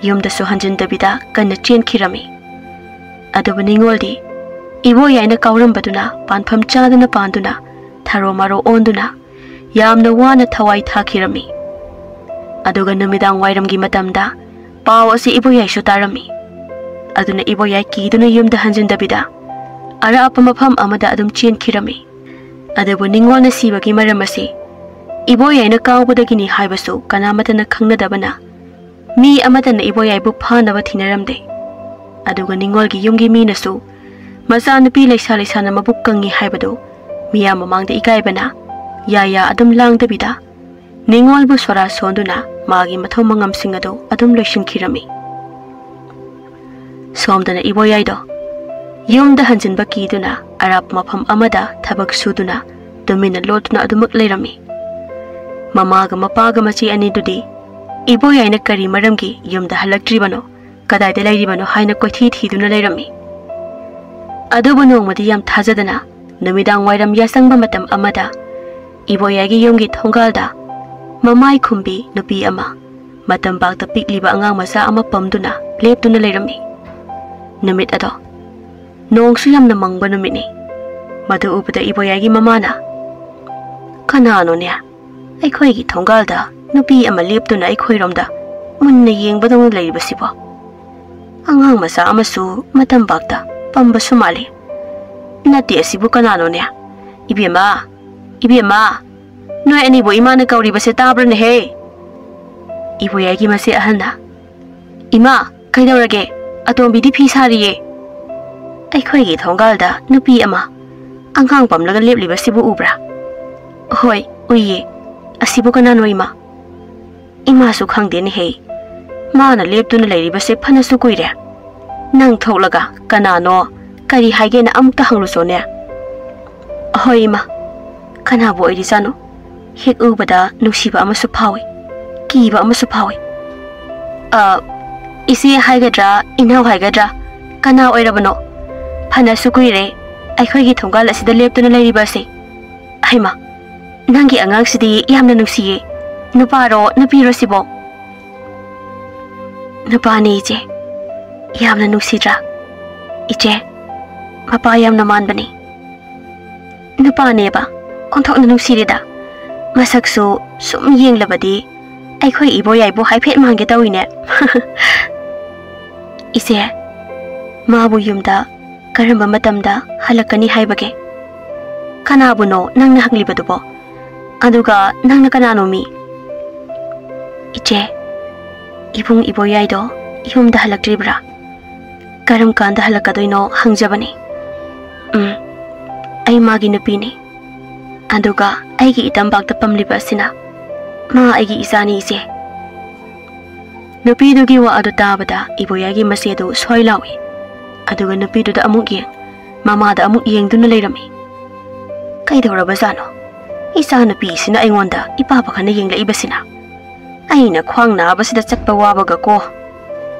ꯌꯨꯝꯗꯁꯨ ꯍꯟꯖꯤꯟꯗꯕꯤꯗ ꯀꯟꯅ ꯆꯦꯟꯈꯤꯔꯝꯃꯤ꯫ ꯑꯗꯨꯕꯨ ꯅꯤꯡꯉꯣꯜꯗꯤ ꯏꯕꯣꯌꯥꯏꯅ ꯀꯥꯎꯔꯝꯕꯗꯨꯅ ꯄꯥꯟꯐꯝ ꯆꯥꯗꯅ ꯄꯥꯟꯗꯨꯅ ꯊꯔꯣ ꯃꯔꯣ ꯑꯣꯟꯗꯨꯅ ꯌꯥꯝꯅ ꯋꯥꯅ ꯊꯋꯥꯏ ꯊꯥꯈꯤꯔꯝꯃꯤ꯫ ꯑꯗꯨꯒ ꯅꯨꯃꯤꯗꯥꯡ ꯋꯥꯏꯔꯝꯒꯤ ꯃꯇꯝꯗ ꯄꯥꯎ ꯑꯁꯤ ꯏꯕꯣꯌꯥꯏꯁꯨ ꯇꯥꯔꯝꯃꯤ꯫ ꯑꯗꯨꯅ ꯏꯕꯣꯌꯥꯏ ꯀꯤꯗꯨꯅ ꯌꯨꯝꯗ ꯍꯟꯖꯤꯟꯗꯕꯤꯗ ꯑꯔꯥꯞꯄ ꯃꯐꯝ ꯑꯃꯗ ꯑꯗꯨꯝ ꯆꯦꯟꯈꯤꯔꯝꯃꯤ꯫ ꯑꯗꯨꯕꯨ ꯅꯤꯡꯉꯣꯜꯅ ꯁꯤꯕꯒꯤ ꯃꯔꯝ ꯑꯁꯤ ꯏꯕꯣꯌꯥꯏꯅ ꯀꯥꯎꯕꯗꯒꯤꯅꯤ ꯍꯥꯏꯕꯁꯨ ꯀꯅꯥꯃꯠꯇꯅ ꯈꯪꯅꯗꯕꯅ ꯃꯤ ꯑꯃꯠꯇꯅ ꯏꯕꯣꯌꯥꯏꯕꯨ ꯐꯥꯅꯕ ꯊꯤꯅꯔꯝꯗꯦ꯫ ꯑꯗꯨꯒ ꯅꯤꯡꯉꯣꯜꯒꯤ ꯌꯨꯝꯒꯤ ꯃꯤꯅꯁꯨ ꯃꯆꯥꯅꯨꯄꯤ ꯂꯩꯁꯥ ꯂꯩꯁꯥꯅ ꯃꯕꯨꯛ ꯀꯪꯉꯤ ꯍꯥꯏꯕꯗꯨ ꯃꯤꯌꯥꯝ ꯃꯃꯥꯡꯗ ꯏꯀꯥꯏꯕꯅ ꯌꯥ ꯌꯥ ꯑꯗꯨꯝ ꯂꯥꯡꯗꯕꯤꯗ ꯅꯤꯡꯉꯣꯜꯕꯨ ꯁꯣꯔꯥ ꯁꯣꯟꯗꯨꯅ ꯃꯥꯒꯤ ꯃꯊꯧ ꯃꯉꯝꯁꯤꯡ ꯑꯗꯨ ꯑꯗꯨꯝ ꯂꯣꯏꯁꯤꯟꯈꯤꯔꯝꯃꯤ꯫ ꯁꯣꯝꯗꯅ ꯏꯕꯣꯌꯥꯏꯗꯣ ꯌꯨꯝꯗ ꯍꯟꯖꯤꯟꯕ ꯀꯤꯗꯨꯅ ꯑꯔꯥꯞꯄ ꯃꯐꯝ ꯑꯃꯗ ꯊꯕꯛ ꯁꯨꯗꯨꯅ ꯇꯨꯃꯤꯟꯅ ꯂꯣꯠꯇꯨꯅ ꯑꯗꯨꯃꯛ ꯂꯩꯔꯝꯃꯤ꯫ ꯃꯃꯥꯒ ꯃꯄꯥꯒ ꯃꯆꯦ ꯑꯅꯤꯗꯨꯗꯤ ꯏꯕꯣꯌꯥꯏꯅ ꯀꯔꯤ ꯃꯔꯝꯒꯤ ꯌꯨꯝꯗ ꯍꯜꯂꯛꯇ꯭ꯔꯤꯕꯅꯣ, ꯀꯗꯥꯏꯗ ꯂꯩꯔꯤꯕꯅꯣ ꯍꯥꯏꯅ ꯀꯣꯏꯊꯤ ꯊꯤꯗꯨꯅ ꯂꯩꯔꯝꯃꯤ꯫ ꯑꯗꯨꯕꯨ ꯅꯣꯡꯃꯗꯤ ꯌꯥꯝ ꯊꯥꯖꯗꯅ ꯅꯨꯃꯤꯗꯥꯡ ꯋꯥꯏꯔꯝ ꯌꯥꯆꯪꯕ ꯃꯇꯝ ꯑꯃꯗ ꯏꯕꯣꯌꯥꯏꯒꯤ ꯌꯨꯝꯒꯤ ꯊꯣꯡꯒꯥꯜꯗ ꯃꯃꯥꯏ ꯈꯨꯝꯕꯤ ꯅꯨꯄꯤ ꯑꯃ ꯃꯇꯝꯕꯥꯛꯇ ꯄꯤꯛꯂꯤꯕ ꯑꯉꯥꯡ ꯃꯆꯥ ꯑꯃ ꯄꯝꯗꯨꯅ ꯂꯦꯞꯇꯨꯅ ꯂꯩꯔꯝꯃꯤ꯫ ꯅꯨꯃꯤꯠ ꯑꯗꯣ ꯅꯣꯡꯁꯨ ꯌꯥꯝꯅ ꯃꯪꯕ ꯅꯨꯃꯤꯠꯅꯤ꯫ ꯃꯗꯨ ꯎꯕꯗ ꯏꯕꯣꯌꯥꯏꯒꯤ ꯃꯃꯥꯅ, "ꯀꯅꯥꯅꯣꯅꯦ ꯑꯩꯈꯣꯏꯒꯤ ꯊꯣꯡꯒꯥꯜꯗ ꯅꯨꯄꯤ ꯑꯃ ꯂꯦꯞꯇꯨꯅ ꯑꯩꯈꯣꯏꯔꯣꯝꯗ ꯃꯨꯟꯅ ꯌꯦꯡꯕꯗꯧꯅ ꯂꯩꯔꯤꯕꯁꯤꯕꯣ? ꯑꯉꯥꯡ ꯃꯆꯥ ꯑꯃꯁꯨ ꯃꯇꯝꯕꯥꯛꯇ ꯄꯝꯕꯁꯨ ꯃꯥꯜꯂꯤ꯫ ꯅꯠꯇꯦ, ꯑꯁꯤꯕꯨ ꯀꯅꯥꯅꯣꯅꯦ? ꯏꯕꯦꯝꯃ, ꯏꯕꯦꯝꯃ, ꯅꯣꯏ ꯑꯅꯤꯕꯨ ꯏꯃꯥꯅ ꯀꯧꯔꯤꯕꯁꯦ ꯇꯥꯕ꯭ꯔꯅꯦꯍꯦ?" ꯏꯕꯣꯌꯥꯏꯒꯤ ꯃꯆꯦ ꯑꯍꯟꯅ, "ꯏꯃꯥ, ꯀꯩꯗꯧꯔꯒꯦ? ꯑꯇꯣꯝꯕꯤꯗꯤ ꯐꯤ ꯁꯥꯔꯤꯌꯦ꯫ ꯑꯩꯈꯣꯏꯒꯤ ꯊꯣꯡꯒꯥꯜꯗ ꯅꯨꯄꯤ ꯑꯃ ꯑꯉꯥꯡ ꯄꯝꯂꯒ ꯂꯦꯞꯂꯤꯕꯁꯤꯕꯨ ꯎꯕ꯭ꯔꯥ?" "ꯍꯣꯏ, ꯎꯏꯌꯦ꯫ ꯑꯁꯤꯕꯨ ꯀꯅꯥꯅꯣ, ꯏꯃꯥ?" "ꯏꯃꯥꯁꯨ ꯈꯪꯗꯦꯅꯦꯍꯦ꯫ ꯃꯥꯅ ꯂꯦꯞꯇꯨꯅ ꯂꯩꯔꯤꯕꯁꯦ ꯐꯅꯁꯨ ꯀꯨꯏꯔꯦ꯫ ꯅꯪ ꯊꯣꯛꯂꯒ ꯀꯅꯥꯅꯣ, ꯀꯔꯤ ꯍꯥꯏꯒꯦꯅ ꯑꯃꯨꯛꯇ ꯍꯪꯂꯨꯆꯣꯅꯦ꯫ ꯍꯣꯏ ꯏꯃꯥ, ꯀꯅꯥꯕꯨ ꯑꯣꯏꯔꯤꯖꯥꯠꯅꯣ? ꯍꯦꯛ ꯎꯕꯗ ꯅꯨꯡꯁꯤꯕ ꯑꯃꯁꯨ ꯐꯥꯎꯏ, ꯀꯤꯕ ꯑꯃꯁꯨ ꯐꯥꯎꯏ꯫ ꯑ, ꯏꯆꯦ ꯍꯥꯏꯒꯗ꯭ꯔꯥ, ꯏꯅꯥꯎ ꯍꯥꯏꯒꯗ꯭ꯔꯥ, ꯀꯅꯥ ꯑꯣꯏꯔꯕꯅꯣ? ꯐꯅꯁꯨ ꯀꯨꯏꯔꯦ ꯑꯩꯈꯣꯏꯒꯤ ꯊꯣꯡꯒꯥꯜ ꯑꯁꯤꯗ ꯂꯦꯞꯇꯨꯅ ꯂꯩꯔꯤꯕ ꯑꯁꯦ꯫ ꯍꯩꯃꯥ, ꯅꯪꯒꯤ ꯑꯉꯥꯡꯁꯤꯗꯤ ꯌꯥꯝꯅ ꯅꯨꯡꯁꯤꯌꯦ꯫ ꯅꯨꯄꯥꯔꯣ, ꯅꯨꯄꯤꯔꯣ ꯁꯤꯕꯣ? ꯅꯨꯄꯥꯅꯦ ꯏꯆꯦ꯫ ꯌꯥꯝꯅ ꯅꯨꯡꯁꯤꯗ꯭ꯔꯥ? ꯏꯆꯦ, ꯃꯄꯥ ꯌꯥꯝꯅ ꯃꯥꯟꯕꯅꯤ꯫ ꯅꯨꯄꯥꯅꯦꯕ, ꯑꯣꯟꯊꯣꯛꯅ ꯅꯨꯡꯁꯤꯔꯦꯗ꯫ ꯃꯁꯛꯁꯨ ꯁꯨꯝ ꯌꯦꯡꯂꯕꯗꯤ ꯑꯩꯈꯣꯏ ꯏꯕꯣꯌꯥꯏꯕꯨ ꯍꯥꯏꯐꯦꯠ ꯃꯥꯟꯒꯦ ꯇꯧꯏꯅꯦ꯫ ꯏꯆꯦ, ꯃꯥꯕꯨ ꯌꯨꯝꯗ ꯀꯔꯝꯕ ꯃꯇꯝꯗ ꯍꯜꯂꯛꯀꯅꯤ ꯍꯥꯏꯕꯒꯦ? ꯀꯅꯥꯕꯨꯅꯣ ꯅꯪꯅ ꯍꯪꯂꯤꯕꯗꯨꯕꯣ? ꯑꯗꯨꯒ ꯅꯪꯅ ꯀꯅꯥꯅꯣ ꯃꯤ? ꯏꯆꯦ, ꯏꯕꯨꯡ ꯏꯕꯣꯌꯥꯏꯗꯣ ꯌꯨꯝꯗ ꯍꯜꯂꯛꯇ꯭ꯔꯤꯕ꯭ꯔꯥ? ꯀꯔꯝ ꯀꯥꯟꯗ ꯍꯜꯂꯛꯀꯗꯣꯏꯅꯣ ꯍꯪꯖꯕꯅꯤ꯫ ꯎꯝ, ꯑꯩ ꯃꯥꯒꯤ ꯅꯨꯄꯤꯅꯤ꯫ ꯑꯗꯨꯒ ꯑꯩꯒꯤ ꯏꯇꯝꯄꯥꯛꯇ ꯄꯝꯂꯤꯕ ꯑꯁꯤꯅ ꯃꯥ ꯑꯩꯒꯤ ꯏꯆꯥꯅꯤ ꯏꯆꯦ꯫ ꯅꯨꯄꯤꯗꯨꯒꯤ ꯋꯥ ꯑꯗꯨ ꯇꯥꯕꯗ ꯏꯕꯣꯌꯥꯏꯒꯤ ꯃꯆꯦꯗꯨ ꯁ꯭ꯋꯥꯏ ꯂꯥꯎꯏ꯫ ꯑꯗꯨꯒ ꯅꯨꯄꯤꯗꯨꯗ ꯑꯃꯨꯛ ꯌꯦꯡ, ꯃꯃꯥꯗ ꯑꯃꯨꯛ ꯌꯦꯡꯗꯨꯅ ꯂꯩꯔꯝꯃꯤ꯫ ꯀꯩꯗꯧꯔꯕꯖꯥꯠꯅꯣ? ꯏꯆꯥꯅꯨꯄꯤꯁꯤꯅ ꯑꯩꯉꯣꯟꯗ ꯏꯄꯥ ꯄꯥꯈꯠꯅ ꯌꯦꯡꯂꯛꯏꯕꯁꯤꯅ꯫ ꯑꯩꯅ ꯈ꯭ꯋꯥꯡ ꯅꯥꯕꯁꯤꯗ ꯆꯠꯄ ꯋꯥꯕꯒ ꯀꯣ꯫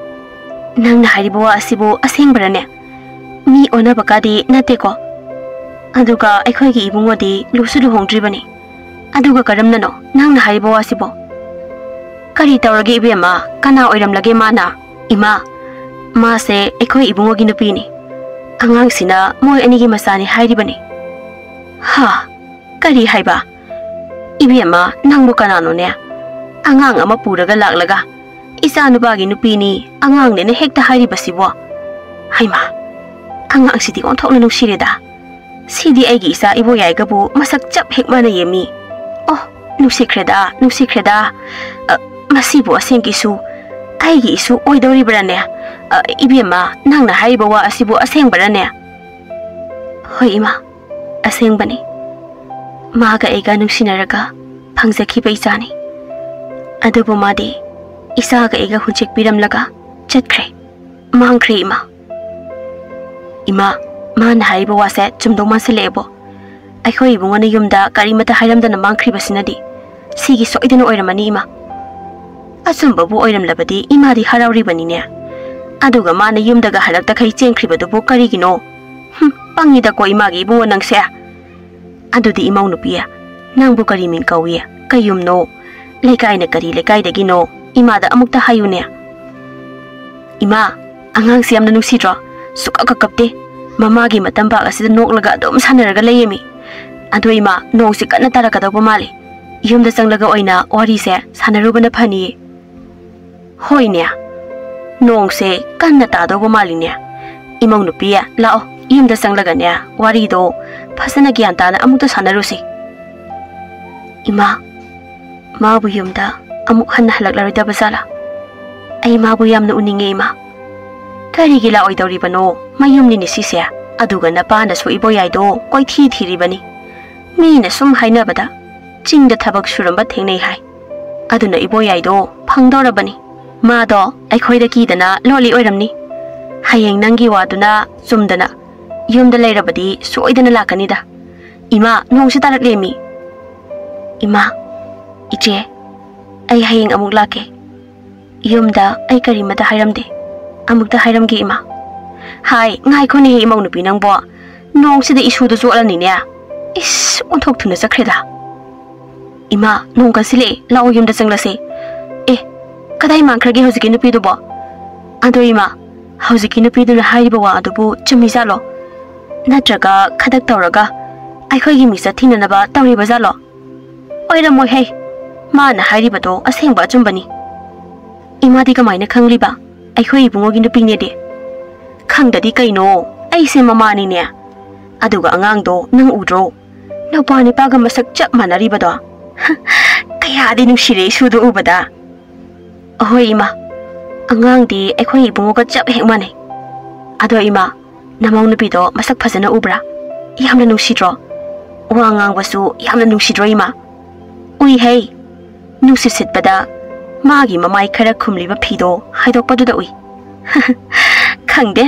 ꯅꯪꯅ ꯍꯥꯏꯔꯤꯕ ꯋꯥ ꯑꯁꯤꯕꯨ ꯑꯁꯦꯡꯕꯔꯅꯦ? ꯃꯤ ꯑꯣꯟꯅꯕ ꯀꯥꯗꯤ ꯅꯠꯇꯦꯀꯣ? ꯑꯗꯨꯒ ꯑꯩꯈꯣꯏꯒꯤ ꯏꯕꯨꯡꯉꯣꯗꯤ ꯂꯨꯁꯨ ꯂꯨꯍꯣꯡꯗ꯭ꯔꯤꯕꯅꯤ꯫ ꯑꯗꯨꯒ ꯀꯔꯝꯅꯅꯣ ꯅꯪꯅ ꯍꯥꯏꯔꯤꯕ ꯋꯥꯁꯤꯕꯣ? ꯀꯔꯤ ꯇꯧꯔꯒꯦ ꯏꯕꯦꯝꯃ? ꯀꯅꯥ ꯑꯣꯏꯔꯝꯂꯒꯦ ꯃꯥꯅ? ꯏꯃꯥ, ꯃꯥꯁꯦ ꯑꯩꯈꯣꯏ ꯏꯕꯨꯡꯉꯣꯒꯤ ꯅꯨꯄꯤꯅꯤ꯫ ꯑꯉꯥꯡꯁꯤꯅ ꯃꯣꯏ ꯑꯅꯤꯒꯤ ꯃꯆꯥꯅꯤ ꯍꯥꯏꯔꯤꯕꯅꯤ꯫ ꯍꯥ? ꯀꯔꯤ ꯍꯥꯏꯕ? ꯏꯕꯦꯝꯃ, ꯅꯪꯕꯨ ꯀꯅꯥꯅꯣꯅꯦ? ꯑꯉꯥꯡ ꯑꯃ ꯄꯨꯔꯒ ꯂꯥꯛꯂꯒ, "ꯏꯆꯥ ꯅꯨꯄꯥꯒꯤ ꯅꯨꯄꯤꯅꯤ, ꯑꯉꯥꯡꯅꯦꯅ" ꯍꯦꯛꯇ ꯍꯥꯏꯔꯤꯕꯁꯤꯕꯣ? ꯍꯩꯃꯥ, ꯑꯉꯥꯡꯁꯤꯗꯤ ꯑꯣꯟꯊꯣꯛꯅ ꯅꯨꯡꯁꯤꯔꯦꯗ꯫ ꯁꯤꯗꯤ ꯑꯩꯒꯤ ꯏꯆꯥ ꯏꯕꯣꯌꯥꯏꯒꯕꯨ ꯃꯁꯛ ꯆꯞ ꯍꯦꯛ ꯃꯥꯟꯅꯩꯌꯦ ꯃꯤ꯫ ꯑꯣ, ꯅꯨꯡꯁꯤꯈ꯭ꯔꯦꯗ, ꯅꯨꯡꯁꯤꯈ꯭ꯔꯦꯗ꯫ ꯑ, ꯃꯁꯤꯕꯨ ꯑꯁꯦꯡꯀꯤꯁꯨ ꯑꯩꯒꯤ ꯏꯁꯨ ꯑꯣꯏꯗꯧꯔꯤꯕ꯭ꯔꯥꯅꯦ? ꯑ, ꯏꯕꯦꯝꯃ, ꯅꯪꯅ ꯍꯥꯏꯔꯤꯕ ꯋꯥ ꯑꯁꯤꯕꯨ ꯑꯁꯦꯡꯕꯔꯅꯦ? ꯍꯣꯏ ꯏꯃꯥ, ꯑꯁꯦꯡꯕꯅꯤ꯫ ꯃꯥꯒ ꯑꯩꯒ ꯅꯨꯡꯁꯤꯅꯔꯒ ꯐꯪꯖꯈꯤꯕ ꯏꯆꯥꯅꯤ꯫ ꯑꯗꯨꯕꯨ ꯃꯥꯗꯤ ꯏꯆꯥꯒ ꯑꯩꯒ ꯍꯨꯟꯆꯦꯛꯄꯤꯔꯝꯂꯒ ꯆꯠꯈ꯭ꯔꯦ꯫ ꯃꯥꯡꯈ꯭ꯔꯦ, ꯏꯃꯥ꯫ ꯏꯃꯥ, ꯃꯥꯅ ꯍꯥꯏꯔꯤꯕ ꯋꯥꯁꯦ ꯆꯨꯝꯗꯧ ꯃꯥꯟꯁꯤꯜꯂꯛꯑꯦꯕꯣ꯫ ꯑꯩꯈꯣꯏ ꯏꯕꯨꯡꯉꯣꯅ ꯌꯨꯝꯗ ꯀꯔꯤꯃꯠꯇ ꯍꯥꯏꯔꯝꯗꯅ ꯃꯥꯡꯈ꯭ꯔꯤꯕꯁꯤꯅꯗꯤ ꯁꯤꯒꯤ ꯁꯣꯏꯗꯅ ꯑꯣꯏꯔꯝꯃꯅꯤ, ꯏꯃꯥ꯫ ꯑꯆꯨꯝꯕꯕꯨ ꯑꯣꯏꯔꯝꯂꯕꯗꯤ ꯏꯃꯥꯗꯤ ꯍꯔꯥꯎꯔꯤꯕꯅꯤꯅꯦ꯫ ꯑꯗꯨꯒ ꯃꯥꯅ ꯌꯨꯝꯗꯒ ꯍꯜꯂꯛꯇꯈꯩ ꯆꯦꯟꯈ꯭ꯔꯤꯕꯗꯨꯕꯨ ꯀꯔꯤꯒꯤꯅꯣ? ꯍꯨꯝ, ꯄꯪꯉꯤꯗꯀꯣ ꯏꯃꯥꯒꯤ ꯏꯕꯨꯡꯉꯣ ꯅꯪꯁꯦ꯫ ꯑꯗꯨꯗꯤ ꯏꯃꯧ ꯅꯨꯄꯤ, ꯅꯪꯕꯨ ꯀꯔꯤ ꯃꯤꯡ ꯀꯧꯏ? ꯀꯩ ꯌꯨꯝꯅꯣ? ꯂꯩꯀꯥꯏꯅ ꯀꯔꯤ ꯂꯩꯀꯥꯏꯗꯒꯤꯅꯣ? ꯏꯃꯥꯗ ꯑꯃꯨꯛꯇ ꯍꯥꯏꯌꯨꯅꯦ꯫ ꯏꯃꯥ, ꯑꯉꯥꯡꯁꯤ ꯌꯥꯝꯅ ꯅꯨꯡꯁꯤꯗ꯭ꯔꯣ? ꯁꯨꯛꯀꯞ ꯀꯞ ꯀꯞꯇꯦ꯫ ꯃꯃꯥꯒꯤ ꯃꯇꯝ ꯄꯥꯛ ꯑꯁꯤꯗ ꯅꯣꯛꯂꯒ ꯑꯗꯨꯝ ꯁꯥꯟꯅꯔꯒ ꯂꯩꯌꯦꯃꯤ꯫ ꯑꯗꯣ ꯏꯃꯥ, ꯅꯣꯡꯁꯤ ꯀꯟꯅ ꯇꯥꯔꯛꯀꯗꯧꯕ ꯃꯥꯜꯂꯤ꯫ ꯌꯨꯝꯗ ꯆꯪꯂꯒ ꯑꯣꯏꯅ ꯋꯥꯔꯤꯁꯦ ꯁꯥꯟꯅꯔꯨꯕꯅ ꯐꯅꯤꯌꯦ꯫ ꯍꯣꯏꯅꯦ, ꯅꯣꯡꯁꯦ ꯀꯟꯅ ꯇꯥꯗꯧꯕ ꯃꯥꯜꯂꯤꯅꯦ꯫ ꯏꯃꯧ ꯅꯨꯄꯤ, ꯂꯥꯛꯑꯣ, ꯌꯨꯝꯗ ꯆꯪꯂꯒꯅꯦ ꯋꯥꯔꯤꯗꯣ ꯐꯖꯅ ꯒ꯭ꯌꯥꯟ ꯇꯥꯅ ꯑꯃꯨꯛꯇ ꯁꯥꯟꯅꯔꯨꯁꯤ꯫ ꯏꯃꯥ, ꯃꯥꯕꯨ ꯌꯨꯝꯗ ꯑꯃꯨꯛ ꯍꯟꯅ ꯍꯜꯂꯛꯂꯔꯣꯏꯗꯕ ꯖꯥꯠꯂꯥ? ꯑꯩ ꯃꯥꯕꯨ ꯌꯥꯝꯅ ꯎꯅꯤꯡꯉꯦ, ꯏꯃꯥ꯫ ꯀꯔꯤꯒꯤ ꯂꯥꯛꯑꯣꯏꯗꯧꯔꯤꯕꯅꯣ? ꯃꯌꯨꯝꯅꯤꯅꯦ ꯁꯤꯁꯦ꯫ ꯑꯗꯨꯒ ꯅꯄꯥꯅꯁꯨ ꯏꯕꯣꯌꯥꯏꯗꯣ ꯀꯣꯏꯊꯤ ꯊꯤꯔꯤꯕꯅꯤ꯫ ꯃꯤꯅ ꯁꯨꯝ ꯍꯥꯏꯅꯕꯗ ꯆꯤꯡꯗ ꯊꯕꯛ ꯁꯨꯔꯝꯕ ꯊꯦꯡꯅꯩ ꯍꯥꯏ꯫ ꯑꯗꯨꯅ ꯏꯕꯣꯌꯥꯏꯗꯣ ꯐꯪꯗꯧꯔꯕꯅꯤ꯫ ꯃꯥꯗꯣ ꯑꯩꯈꯣꯏꯗ ꯀꯤꯗꯅ ꯂꯣꯜꯂꯤ ꯑꯣꯏꯔꯝꯅꯤ꯫ ꯍꯌꯦꯡ ꯅꯪꯒꯤ ꯋꯥꯗꯨꯅ ꯆꯨꯝꯗꯅ ꯌꯨꯝꯗ ꯂꯩꯔꯕꯗꯤ ꯁꯣꯏꯗꯅ ꯂꯥꯛꯀꯅꯤꯗ꯫ ꯏꯃꯥ, ꯅꯣꯡꯁꯤ ꯇꯥꯔꯛꯂꯦꯃꯤ꯫ ꯏꯃꯥ, ꯏꯆꯦ, ꯑꯩ ꯍꯌꯦꯡ ꯑꯃꯨꯛ ꯂꯥꯛꯀꯦ꯫ ꯌꯨꯝꯗ ꯑꯩ ꯀꯔꯤꯃꯇ ꯍꯥꯏꯔꯝꯗꯦ꯫ ꯑꯃꯨꯛꯇ ꯍꯥꯏꯔꯝꯒꯦ, ꯏꯃꯥ꯫ ꯍꯥꯏ, ꯉꯥꯏꯈꯣꯅꯦꯍꯦ, ꯏꯃꯧ ꯅꯨꯄꯤ ꯅꯪꯕꯣ꯫ ꯅꯣꯡꯁꯤꯗ ꯏꯁꯨꯗ ꯆꯣꯠꯂꯅꯤꯅꯦ꯫ ꯏꯁ, ꯑꯣꯟꯊꯣꯛ ꯊꯨꯅ ꯆꯠꯈ꯭ꯔꯦꯗ꯫ ꯏꯃꯥ, ꯅꯣꯡ ꯀꯟꯁꯤꯜꯂꯛꯑꯦ, ꯂꯥꯛꯑꯣ, ꯌꯨꯝꯗ ꯆꯪꯂꯁꯦ꯫ ꯑꯦ, ꯀꯗꯥꯏ ꯃꯥꯡꯈ꯭ꯔꯒꯦ ꯍꯧꯖꯤꯛꯀꯤ ꯅꯨꯄꯤꯗꯨꯕꯣ? ꯑꯗꯣ ꯏꯃꯥ, ꯍꯧꯖꯤꯛꯀꯤ ꯅꯨꯄꯤꯗꯨꯅ ꯍꯥꯏꯔꯤꯕ ꯋꯥ ꯑꯗꯨꯕꯨ ꯆꯨꯝꯃꯤꯖꯥꯠꯂꯣ? ꯅꯠꯇ꯭ꯔꯒ ꯈꯗꯛ ꯇꯧꯔꯒ ꯑꯩꯈꯣꯏꯒꯤ ꯃꯤꯆꯠ ꯊꯤꯅꯅꯕ ꯇꯧꯔꯤꯕ ꯖꯥꯠꯂꯣ? ꯑꯣꯏꯔꯝꯃꯣꯏꯍꯦ, ꯃꯥꯅ ꯍꯥꯏꯔꯤꯕꯗꯣ ꯑꯁꯦꯡꯕ ꯑꯆꯨꯝꯕꯅꯤ꯫ ꯏꯃꯥꯗꯤ ꯀꯃꯥꯏꯅ ꯈꯪꯂꯤꯕ? ꯑꯩꯈꯣꯏ ꯏꯕꯨꯡꯉꯣꯒꯤ ꯅꯨꯄꯤꯅꯦꯗꯤ꯫ ꯈꯪꯗꯗꯤ ꯀꯩꯅꯣ, ꯑꯩꯁꯦ ꯃꯃꯥꯅꯤꯅꯦ꯫ ꯑꯗꯨꯒ ꯑꯉꯥꯡꯗꯣ ꯅꯪ ꯎꯗ꯭ꯔꯣ? ꯅꯨꯄꯥ ꯅꯤꯄꯥꯒ ꯃꯁꯛ ꯆꯞ ꯃꯥꯟꯅꯔꯤꯕꯗꯣ꯫ ꯀꯌꯥꯗꯤ ꯅꯨꯡꯁꯤꯔꯦ ꯏꯁꯨꯗꯣ ꯎꯕꯗ꯫ ꯑꯍꯣꯏ ꯏꯃꯥ, ꯑꯉꯥꯡꯗꯤ ꯑꯩꯈꯣꯏ ꯏꯕꯨꯡꯉꯣꯒ ꯆꯞ ꯍꯦꯛ ꯃꯥꯟꯅꯩ꯫ ꯑꯗꯣ ꯏꯃꯥ, ꯅꯃꯧ ꯅꯨꯄꯤꯗꯣ ꯃꯁꯛ ꯐꯖꯅ ꯎꯕ꯭ꯔꯥ? ꯌꯥꯝꯅ ꯅꯨꯡꯁꯤꯗ꯭ꯔꯣ? ꯋꯥ ꯉꯥꯡꯕꯁꯨ ꯌꯥꯝꯅ ꯅꯨꯡꯁꯤꯗ꯭ꯔꯣ ꯏꯃꯥ? ꯎꯏ ꯍꯩ, ꯅꯨꯡꯁꯤꯠ ꯁꯤꯠꯄꯗ ꯃꯥꯒꯤ ꯃꯃꯥꯏ ꯈꯔ ꯈꯨꯝꯂꯤꯕ ꯐꯤꯗꯣ ꯍꯥꯏꯗꯣꯛꯄꯗꯨꯗ ꯎꯏ꯫ ꯈꯪꯗꯦ,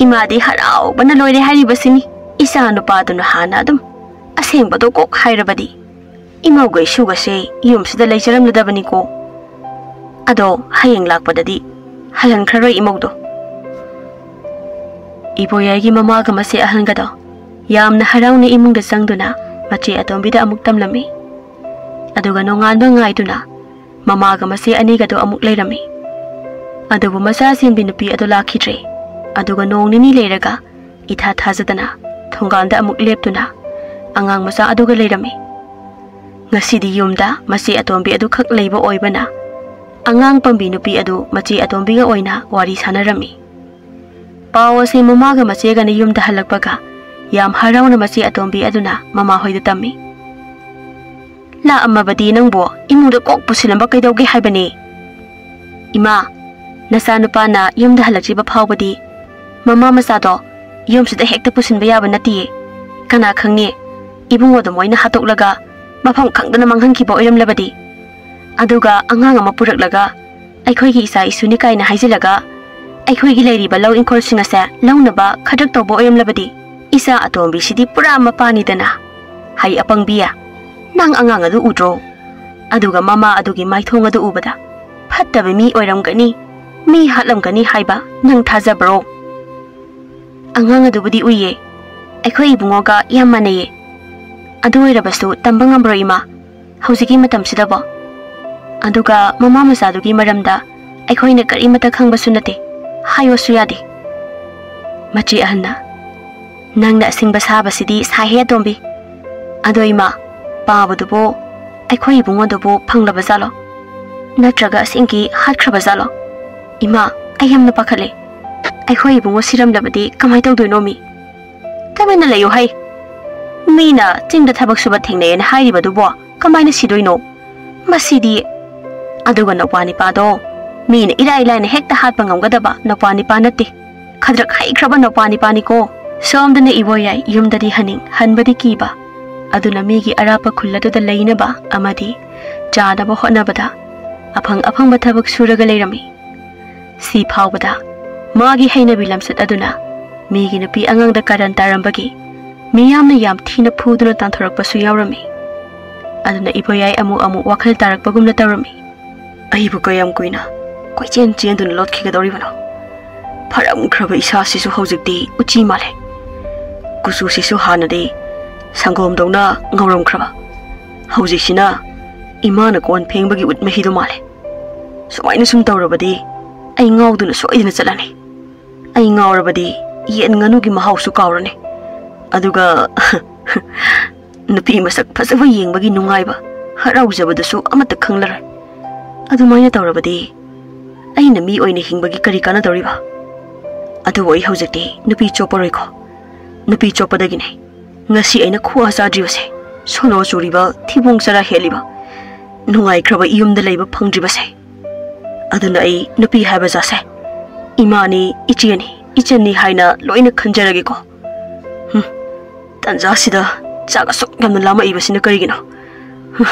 ꯏꯃꯥꯗꯤ ꯍꯔꯥꯎꯕꯅ ꯂꯣꯏꯔꯦ ꯍꯥꯏꯔꯤꯕꯁꯤꯅꯤ꯫ ꯏꯆꯥ ꯅꯨꯄꯥꯗꯨꯅ ꯍꯥꯟꯅ ꯑꯗꯨꯝ ꯑꯁꯦꯡꯕꯗꯣ ꯀꯣꯛ ꯍꯥꯏꯔꯕꯗꯤ ꯏꯃꯧꯒ ꯏꯁꯨꯒꯁꯦ ꯌꯨꯝꯁꯤꯗ ꯂꯩꯖꯔꯝꯂꯗꯕꯅꯤꯀꯣ꯫ ꯑꯗꯣ ꯍꯌꯦꯡ ꯂꯥꯛꯄꯗꯗꯤ ꯍꯜꯍꯟꯈ꯭ꯔꯔꯣꯏ ꯏꯃꯧꯗꯣ꯫ ꯏꯕꯣꯌꯥꯏꯒꯤ ꯃꯃꯥꯒ ꯃꯆꯦ ꯑꯍꯟꯒꯗꯣ ꯌꯥꯝꯅ ꯍꯔꯥꯎꯅ ꯏꯃꯨꯡꯗ ꯆꯪꯗꯨꯅ ꯃꯆꯦ ꯑꯇꯣꯝꯕꯤꯗ ꯑꯃꯨꯛ ꯇꯝꯂꯝꯃꯤ꯫ ꯑꯗꯨꯒ ꯅꯣꯡꯉꯥꯟꯕ ꯉꯥꯏꯗꯨꯅ ꯃꯃꯥꯒ ꯃꯆꯦ ꯑꯅꯤꯒꯗꯣ ꯑꯃꯨꯛ ꯂꯩꯔꯝꯃꯤ꯫ ꯑꯗꯨꯕꯨ ꯃꯆꯥ ꯆꯦꯟꯕꯤ ꯅꯨꯄꯤ ꯑꯗꯨ ꯂꯥꯛꯈꯤꯗ꯭ꯔꯦ꯫ ꯑꯗꯨꯒ ꯅꯣꯡ ꯅꯤꯅꯤ ꯂꯩꯔꯒ ꯏꯊꯥ ꯊꯥꯖꯗꯅ ꯊꯣꯡꯒꯥꯜꯗ ꯑꯃꯨꯛ ꯂꯦꯞꯇꯨꯅ ꯑꯉꯥꯡ ꯃꯆꯥ ꯑꯗꯨꯒ ꯂꯩꯔꯝꯃꯤ꯫ ꯉꯁꯤꯗꯤ ꯌꯨꯝꯗ ꯃꯆꯦ ꯑꯇꯣꯝꯕꯤ ꯑꯗꯨꯈꯛ ꯂꯩꯕ ꯑꯣꯏꯕꯅ ꯑꯉꯥꯡ ꯄꯝꯕꯤ ꯅꯨꯄꯤ ꯑꯗꯨ ꯃꯆꯦ ꯑꯇꯣꯝꯕꯤꯒ ꯑꯣꯏꯅ ꯋꯥꯔꯤ ꯁꯥꯟꯅꯔꯝꯃꯤ꯫ ꯄꯥꯎ ꯑꯁꯤ ꯃꯃꯥꯒ ꯃꯆꯦꯒꯅ ꯌꯨꯝꯗ ꯍꯜꯂꯛꯄꯒ ꯌꯥꯝ ꯍꯔꯥꯎꯅ ꯃꯆꯦ ꯑꯇꯣꯝꯕꯤ ꯑꯗꯨꯅ ꯃꯃꯥ ꯍꯣꯏꯗ ꯇꯝꯃꯤ꯫ "ꯂꯥꯛꯑꯝꯃꯕꯗꯤ ꯅꯪꯕꯨ ꯏꯃꯨꯡꯗ ꯀꯣꯛ ꯄꯨꯁꯤꯜꯂꯝꯕ ꯀꯩꯗꯧꯒꯦ ꯍꯥꯏꯕꯅꯤ? ꯏꯃꯥ, ꯅꯆꯥꯅꯨꯄꯥꯅ ꯌꯨꯝꯗ ꯍꯜꯂꯛꯇ꯭ꯔꯤꯕ ꯐꯥꯎꯕꯗꯤ ꯃꯃꯥ ꯃꯆꯥꯗꯣ ꯌꯨꯝꯁꯤꯗ ꯍꯦꯛꯇ ꯄꯨꯁꯤꯟꯕ ꯌꯥꯕ ꯅꯠꯇꯤꯌꯦ꯫ ꯀꯅꯥ ꯈꯪꯅꯤ, ꯏꯕꯨꯡꯉꯣꯗꯣ ꯃꯣꯏꯅ ꯍꯥꯠꯇꯣꯛꯂꯒ ꯃꯐꯝ ꯈꯪꯗꯅ ꯃꯥꯡꯍꯟꯈꯤꯕ ꯑꯣꯏꯔꯝꯂꯕꯗꯤ? ꯑꯗꯨꯒ ꯑꯉꯥꯡ ꯑꯃ ꯄꯨꯔꯛꯂꯒ ꯑꯩꯈꯣꯏꯒꯤ ꯏꯆꯥ ꯏꯁꯨꯅꯤ ꯀꯥꯏꯅ ꯍꯥꯏꯖꯤꯜꯂꯒ ꯑꯩꯈꯣꯏꯒꯤ ꯂꯩꯔꯤꯕ ꯂꯧ ꯏꯪꯈꯣꯜꯁꯤꯡ ꯑꯁꯦ ꯂꯧꯅꯕ ꯈꯗ꯭ꯔꯛ ꯇꯧꯕ ꯑꯣꯏꯔꯝꯂꯕꯗꯤ? ꯏꯆꯥ ꯑꯇꯣꯝꯕꯤꯁꯤꯗꯤ ꯄꯨꯔꯥ ꯃꯄꯥꯅꯤꯗꯅ꯫ ꯍꯩ ꯑꯄꯪꯕꯤ, ꯅꯪ ꯑꯉꯥꯡ ꯑꯗꯨ ꯎꯗ꯭ꯔꯣ? ꯑꯗꯨꯒ ꯃꯃꯥ ꯑꯗꯨꯒꯤ ꯃꯥꯏꯊꯣꯡ ꯑꯗꯨ ꯎꯕꯗ ꯐꯠꯇꯕ ꯃꯤ ꯑꯣꯏꯔꯝꯒꯅꯤ, ꯃꯤ ꯍꯥꯠꯂꯝꯒꯅꯤ ꯍꯥꯏꯕ ꯅꯪ ꯊꯥꯖꯕ꯭ꯔꯣ?" "ꯑꯉꯥꯡ ꯑꯗꯨꯕꯨꯗꯤ ꯎꯏꯌꯦ꯫ ꯑꯩꯈꯣꯏ ꯏꯕꯨꯡꯉꯣꯒ ꯌꯥꯝ ꯃꯥꯟꯅꯩꯌꯦ꯫ ꯑꯗꯨ ꯑꯣꯏꯔꯕꯁꯨ ꯇꯝꯕ ꯉꯝꯕ꯭ꯔꯣ ꯏꯃꯥ, ꯍꯧꯖꯤꯛꯀꯤ ꯃꯇꯝꯁꯤꯗꯕꯣ? ꯑꯗꯨꯒ ꯃꯃꯥ ꯃꯆꯥꯗꯨꯒꯤ ꯃꯔꯝꯗ ꯑꯩꯈꯣꯏꯅ ꯀꯔꯤꯃꯠꯇ ꯈꯪꯕꯁꯨ ꯅꯠꯇꯦ, ꯍꯥꯏꯌꯣꯁꯨ ꯌꯥꯗꯦ꯫" ꯃꯆꯦ ꯑꯍꯟꯅ, "ꯅꯪꯅ ꯑꯁꯤꯡꯕ ꯁꯥꯕꯁꯤꯗꯤ ꯁꯥꯏꯍꯦ ꯑꯇꯣꯝꯕꯤ꯫ ꯑꯗꯣ ꯏꯃꯥ, ꯄꯥꯕꯗꯨꯕꯨ ꯑꯩꯈꯣꯏ ꯏꯕꯨꯡꯉꯣꯗꯨꯕꯨ ꯐꯪꯂꯕ ꯖꯥꯠꯂꯣ? ꯅꯠꯇ꯭ꯔꯒ ꯑꯁꯦꯡꯀꯤ ꯍꯥꯠꯈ꯭ꯔꯕ ꯖꯥꯠꯂꯣ? ꯏꯃꯥ, ꯑꯩ ꯌꯥꯝꯅ ꯄꯥꯈꯠꯂꯦ꯫ ꯑꯩꯈꯣꯏ ꯏꯕꯨꯡꯉꯣ ꯁꯤꯔꯝꯂꯕꯗꯤ ꯀꯃꯥꯏ ꯇꯧꯗꯣꯏꯅꯣ ꯃꯤ?" "ꯇꯨꯃꯤꯟꯅ ꯂꯩꯌꯨ ꯍꯩ꯫ ꯃꯤꯅ ꯆꯤꯡꯗ ꯊꯕꯛ ꯁꯨꯕ ꯊꯦꯡꯅꯩꯌꯦꯅ ꯍꯥꯏꯔꯤꯕꯗꯨꯕꯣ ꯀꯃꯥꯏꯅ ꯁꯤꯗꯣꯏꯅꯣ? ꯃꯁꯤꯗꯤ꯫" "ꯑꯗꯨꯒ ꯅꯧꯄꯥ ꯅꯤꯄꯥꯗꯣ ꯃꯤꯅ ꯏꯔꯥꯏ ꯂꯥꯏꯅ ꯍꯦꯛꯇ ꯍꯥꯠꯄ ꯉꯝꯒꯗꯕ ꯅꯧꯄꯥ ꯅꯤꯄꯥ ꯅꯠꯇꯦ꯫ ꯈꯗ꯭ꯔꯛ ꯍꯩꯈ꯭ꯔꯕ ꯅꯧꯄꯥ ꯅꯤꯄꯥꯅꯤꯀꯣ꯫" ꯁꯣꯝꯗꯅ ꯏꯕꯣꯌꯥꯏ ꯌꯨꯝꯗꯗꯤ ꯍꯟꯅꯤꯡ ꯍꯟꯕꯗꯤ ꯀꯤꯕ꯫ ꯑꯗꯨꯅ ꯃꯤꯒꯤ ꯑꯔꯥꯞꯄ ꯈꯨꯜ ꯑꯗꯨꯗ ꯂꯩꯅꯕ ꯑꯃꯗꯤ ꯆꯥꯅꯕ ꯍꯣꯠꯅꯕꯗ ꯑꯐꯪ ꯑꯐꯪꯕ ꯊꯕꯛ ꯁꯨꯔꯒ ꯂꯩꯔꯝꯃꯤ꯫ ꯁꯤ ꯐꯥꯎꯕꯗ ꯃꯥꯒꯤ ꯍꯩꯅꯕꯤ ꯂꯝꯆꯠ ꯑꯗꯨꯅ ꯃꯤꯒꯤ ꯅꯨꯄꯤ ꯑꯉꯥꯡꯗ ꯀꯥꯔꯟ ꯇꯥꯔꯝꯕꯒꯤ ꯃꯤꯌꯥꯝꯅ ꯌꯥꯝ ꯊꯤꯅ ꯐꯨꯗꯨꯅ ꯇꯥꯟꯊꯣꯔꯛꯄꯁꯨ ꯌꯥꯎꯔꯝꯃꯤ꯫ ꯑꯗꯨꯅ ꯏꯕꯣꯌꯥꯏ ꯑꯃꯨꯛ ꯑꯃꯨꯛ ꯋꯥꯈꯜ ꯇꯥꯔꯛꯄꯒꯨꯝꯅ ꯇꯧꯔꯝꯃꯤ꯫ ꯑꯩꯕꯨ ꯀꯌꯥꯝ ꯀꯨꯏꯅ ꯀꯣꯏꯆꯦꯟ ꯆꯦꯟꯗꯨꯅ ꯂꯣꯠꯈꯤꯒꯗꯧꯔꯤꯕꯅꯣ? ꯐꯔꯝꯈ꯭ꯔꯕ ꯏꯁꯥꯁꯤꯁꯨ ꯍꯧꯖꯤꯛꯇꯤ ꯎꯆꯤ ꯃꯥꯜꯂꯦ꯫ ꯀꯨꯆꯨꯁꯤꯁꯨ ꯍꯥꯟꯅꯗꯤ ꯁꯪꯒꯣꯝꯗꯧꯅ ꯉꯧꯔꯝꯈ꯭ꯔꯕ, ꯍꯧꯖꯤꯛꯁꯤꯅ ꯏꯃꯥꯅ ꯀꯣꯟ ꯐꯦꯡꯕꯒꯤ ꯎꯠ ꯃꯍꯤꯗꯨ ꯃꯥꯜꯂꯦ꯫ ꯁꯨꯃꯥꯏꯅ ꯁꯨꯝ ꯇꯧꯔꯕꯗꯤ ꯑꯩ ꯉꯥꯎꯗꯨꯅ ꯁꯣꯏꯗꯅ ꯆꯠꯂꯅꯤ꯫ ꯑꯩ ꯉꯥꯎꯔꯕꯗꯤ ꯌꯦꯟ ꯉꯥꯅꯨꯒꯤ ꯃꯍꯥꯎꯁꯨ ꯀꯥꯎꯔꯅꯤ꯫ ꯑꯗꯨꯒ ꯅꯨꯄꯤ ꯃꯁꯛ ꯐꯖꯕ ꯌꯦꯡꯕꯒꯤ ꯅꯨꯡꯉꯥꯏꯕ, ꯍꯔꯥꯎꯖꯕꯗꯨꯁꯨ ꯑꯃꯠꯇ ꯈꯪꯂꯔꯣꯏ꯫ ꯑꯗꯨꯃꯥꯏꯅ ꯇꯧꯔꯕꯗꯤ ꯑꯩꯅ ꯃꯤ ꯑꯣꯏꯅ ꯍꯤꯡꯕꯒꯤ ꯀꯔꯤ ꯀꯥꯟꯅꯗꯧꯔꯤꯕ? ꯑꯗꯨꯕꯨ ꯑꯩ ꯍꯧꯖꯤꯛꯇꯤ ꯅꯨꯄꯤ ꯆꯣꯞꯄꯔꯣꯏꯀꯣ꯫ ꯅꯨꯄꯤ ꯆꯣꯞꯄꯗꯒꯤꯅꯦ ꯉꯁꯤ ꯑꯩꯅ ꯈꯨꯋꯥ ꯆꯥꯗ꯭ꯔꯤꯕꯁꯦ, ꯁꯣꯅꯣ ꯆꯨꯔꯤꯕ, ꯊꯤꯕꯣꯡ ꯆꯔꯥ ꯍꯦꯜꯂꯤꯕ, ꯅꯨꯡꯉꯥꯏꯈ꯭ꯔꯕ ꯏꯌꯨꯝꯗ ꯂꯩꯕ ꯐꯪꯗ꯭ꯔꯤꯕꯁꯦ꯫ ꯑꯗꯨꯅ ꯑꯩ ꯅꯨꯄꯤ ꯍꯥꯏꯕ ꯖꯥꯠꯁꯦ ꯏꯃꯥꯅꯤ, ꯏꯆꯦꯅꯤ, ꯏꯆꯟꯅꯤ ꯍꯥꯏꯅ ꯂꯣꯏꯅ ꯈꯟꯖꯔꯒꯦꯀꯣ꯫ ꯍꯨꯝ, ꯇꯟꯖꯥꯁꯤꯗ ꯆꯥꯛ ꯑꯁꯨꯛ ꯌꯥꯝꯅ ꯂꯥꯝꯃꯛꯏꯕꯁꯤꯅ ꯀꯔꯤꯒꯤꯅꯣ? ꯍꯨꯝ,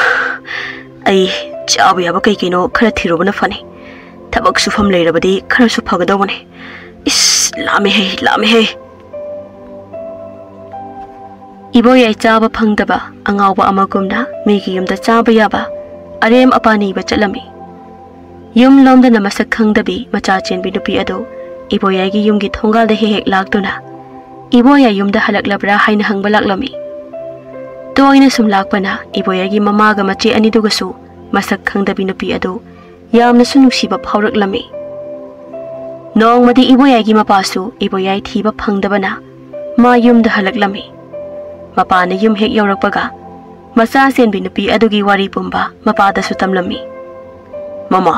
ꯑꯩ ꯆꯥꯕ ꯌꯥꯕ ꯀꯩ ꯀꯩꯅꯣ ꯈꯔ ꯊꯤꯔꯨꯕꯅ ꯐꯅꯤ꯫ ꯊꯕꯛ ꯁꯨꯐꯝ ꯂꯩꯔꯕꯗꯤ ꯈꯔꯁꯨ ꯐꯒꯗꯧꯕꯅꯤ꯫ ꯏꯁ, ꯂꯥꯝꯃꯦꯍꯦ, ꯂꯥꯝꯃꯦꯍꯦ꯫ ꯏꯕꯣꯌꯥꯏ ꯆꯥꯕ ꯐꯪꯗꯕ ꯑꯉꯥꯎꯕ ꯑꯃꯒꯨꯝꯅ ꯃꯤꯒꯤ ꯌꯨꯝꯗ ꯆꯥꯕ ꯌꯥꯕ ꯑꯔꯦꯝ ꯑꯄꯥ ꯅꯤꯕ ꯆꯠꯂꯝꯃꯤ꯫ ꯌꯨꯝ ꯂꯣꯝꯗꯅ ꯃꯁꯛ ꯈꯪꯗꯕꯤ ꯃꯆꯥ ꯆꯦꯟꯕꯤ ꯅꯨꯄꯤ ꯑꯗꯨ ꯏꯕꯣꯌꯥꯏꯒꯤ ꯌꯨꯝꯒꯤ ꯊꯣꯡꯒꯥꯜꯗ ꯍꯦꯛ ꯍꯦꯛ ꯂꯥꯛꯇꯨꯅ ꯏꯕꯣꯌꯥꯏ ꯌꯨꯝꯗ ꯍꯜꯂꯛꯂꯕ꯭ꯔꯥ ꯍꯥꯏꯅ ꯍꯪꯕ ꯂꯥꯛꯂꯝꯃꯤ꯫ ꯇꯣꯏꯅ ꯁꯨꯝ ꯂꯥꯛꯄꯅ ꯏꯕꯣꯌꯥꯏꯒꯤ ꯃꯃꯥꯒ ꯃꯆꯦ ꯑꯅꯤꯗꯨꯒꯁꯨ ꯃꯁꯛ ꯈꯪꯗꯕꯤ ꯅꯨꯄꯤ ꯑꯗꯨ ꯌꯥꯝꯅꯁꯨ ꯅꯨꯡꯁꯤꯕ ꯐꯥꯎꯔꯛꯂꯝꯃꯤ꯫ ꯅꯣꯡꯃꯗꯤ ꯏꯕꯣꯌꯥꯏꯒꯤ ꯃꯄꯥꯁꯨ ꯏꯕꯣꯌꯥꯏ ꯊꯤꯕ ꯐꯪꯗꯕꯅ ꯃꯥ ꯌꯨꯝꯗ ꯍꯜꯂꯛꯂꯝꯃꯤ꯫ ꯃꯄꯥꯅ ꯌꯨꯝ ꯍꯦꯛ ꯌꯧꯔꯛꯄꯒ ꯃꯆꯥ ꯆꯦꯟꯕꯤ ꯅꯨꯄꯤ ꯑꯗꯨꯒꯤ ꯋꯥꯔꯤ ꯄꯨꯝꯕ ꯃꯄꯥꯗꯁꯨ ꯇꯝꯂꯝꯃꯤ꯫ "ꯃꯃꯥ,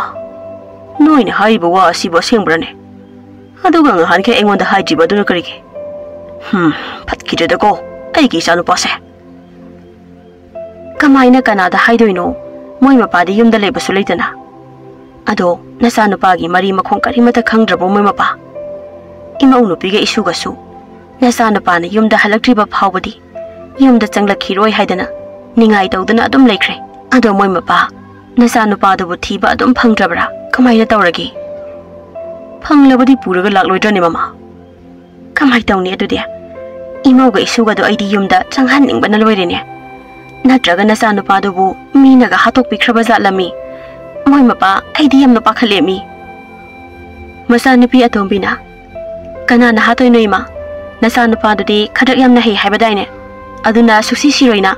ꯅꯣꯏꯅ ꯍꯥꯏꯔꯤꯕ ꯋꯥ ꯑꯁꯤꯕꯨ ꯑꯁꯦꯡꯕ꯭ꯔꯅꯦ? ꯑꯗꯨꯒ ꯉꯍꯥꯟꯈꯩ ꯑꯩꯉꯣꯟꯗ ꯍꯥꯏꯗ꯭ꯔꯤꯕ ꯑꯗꯨꯅ ꯀꯔꯤꯒꯤ? ꯍꯝ, ꯐꯠꯈꯤꯗ꯭ꯔꯦꯗꯀꯣ ꯑꯩꯒꯤ ꯏꯆꯥꯅꯨꯄꯥꯁꯦ꯫ ꯀꯃꯥꯏꯅ ꯀꯅꯥꯗ ꯍꯥꯏꯗꯣꯏꯅꯣ? ꯃꯣꯏ ꯃꯄꯥꯗꯤ ꯌꯨꯝꯗ ꯂꯩꯕꯁꯨ ꯂꯩꯇꯅ꯫ ꯑꯗꯣ ꯅꯆꯥꯅꯨꯄꯥꯒꯤ ꯃꯔꯤ ꯃꯈꯣꯡ ꯀꯔꯤꯃꯠꯇ ꯈꯪꯗ꯭ꯔꯕꯣ ꯃꯣꯏ ꯃꯄꯥ? ꯏꯃꯧ ꯅꯨꯄꯤꯒ ꯏꯁꯨꯒꯁꯨ ꯅꯆꯥꯅꯨꯄꯥꯅ ꯌꯨꯝꯗ ꯍꯜꯂꯛꯇ꯭ꯔꯤꯕ ꯐꯥꯎꯕꯗꯤ ꯌꯨꯝꯗ ꯆꯪꯂꯛꯈꯤꯔꯣꯏ ꯍꯥꯏꯗꯅ ꯅꯤꯡꯉꯥꯏ ꯇꯧꯗꯨꯅ ꯑꯗꯨꯝ ꯂꯩꯈ꯭ꯔꯦ꯫ ꯑꯗꯣ ꯃꯣꯏ ꯃꯄꯥ, ꯅꯆꯥꯅꯨꯄꯥꯗꯨꯕꯨ ꯊꯤꯕ ꯑꯗꯨꯝ ꯐꯪꯗ꯭ꯔꯕ꯭ꯔꯥ? ꯀꯃꯥꯏꯅ ꯇꯧꯔꯒꯦ?" ꯐꯪꯂꯕꯗꯤ ꯄꯨꯔꯒ ꯂꯥꯛꯂꯣꯏꯗ꯭ꯔꯅꯦ, ꯃꯃꯥ? ꯀꯃꯥꯏ ꯇꯧꯅꯤ ꯑꯗꯨꯗꯤ? ꯏꯃꯧꯒ ꯏꯁꯨꯒꯗꯣ ꯑꯩꯗꯤ ꯌꯨꯝꯗ ꯆꯪꯍꯟꯅꯤꯡꯕꯅ ꯂꯣꯏꯔꯦꯅꯦ꯫ ꯅꯠꯇ꯭ꯔꯒ ꯅꯆꯥꯅꯨꯄꯥꯗꯨꯕꯨ ꯃꯤꯅꯒ ꯍꯥꯠꯇꯣꯛꯄꯤꯈ꯭ꯔꯕ ꯖꯥꯠꯂꯝꯃꯤ? ꯃꯣꯏ ꯃꯄꯥ, ꯑꯩꯗꯤ ꯌꯥꯝꯅ ꯄꯥꯈꯠꯂꯦꯃꯤ꯫ ꯃꯆꯥꯅꯨꯄꯤ ꯑꯇꯣꯝꯕꯤꯅ, "ꯀꯅꯥꯅ ꯍꯥꯠꯇꯣꯏꯅꯣ, ꯏꯃꯥ? ꯅꯆꯥꯅꯨꯄꯥꯗꯨꯗꯤ ꯈꯗ꯭ꯔꯛ ꯌꯥꯝꯅ ꯍꯩ ꯍꯥꯏꯕꯗꯥꯏꯅꯦ? ꯑꯗꯨꯅ ꯁꯨꯛꯁꯤ ꯁꯤꯔꯣꯏꯅ?"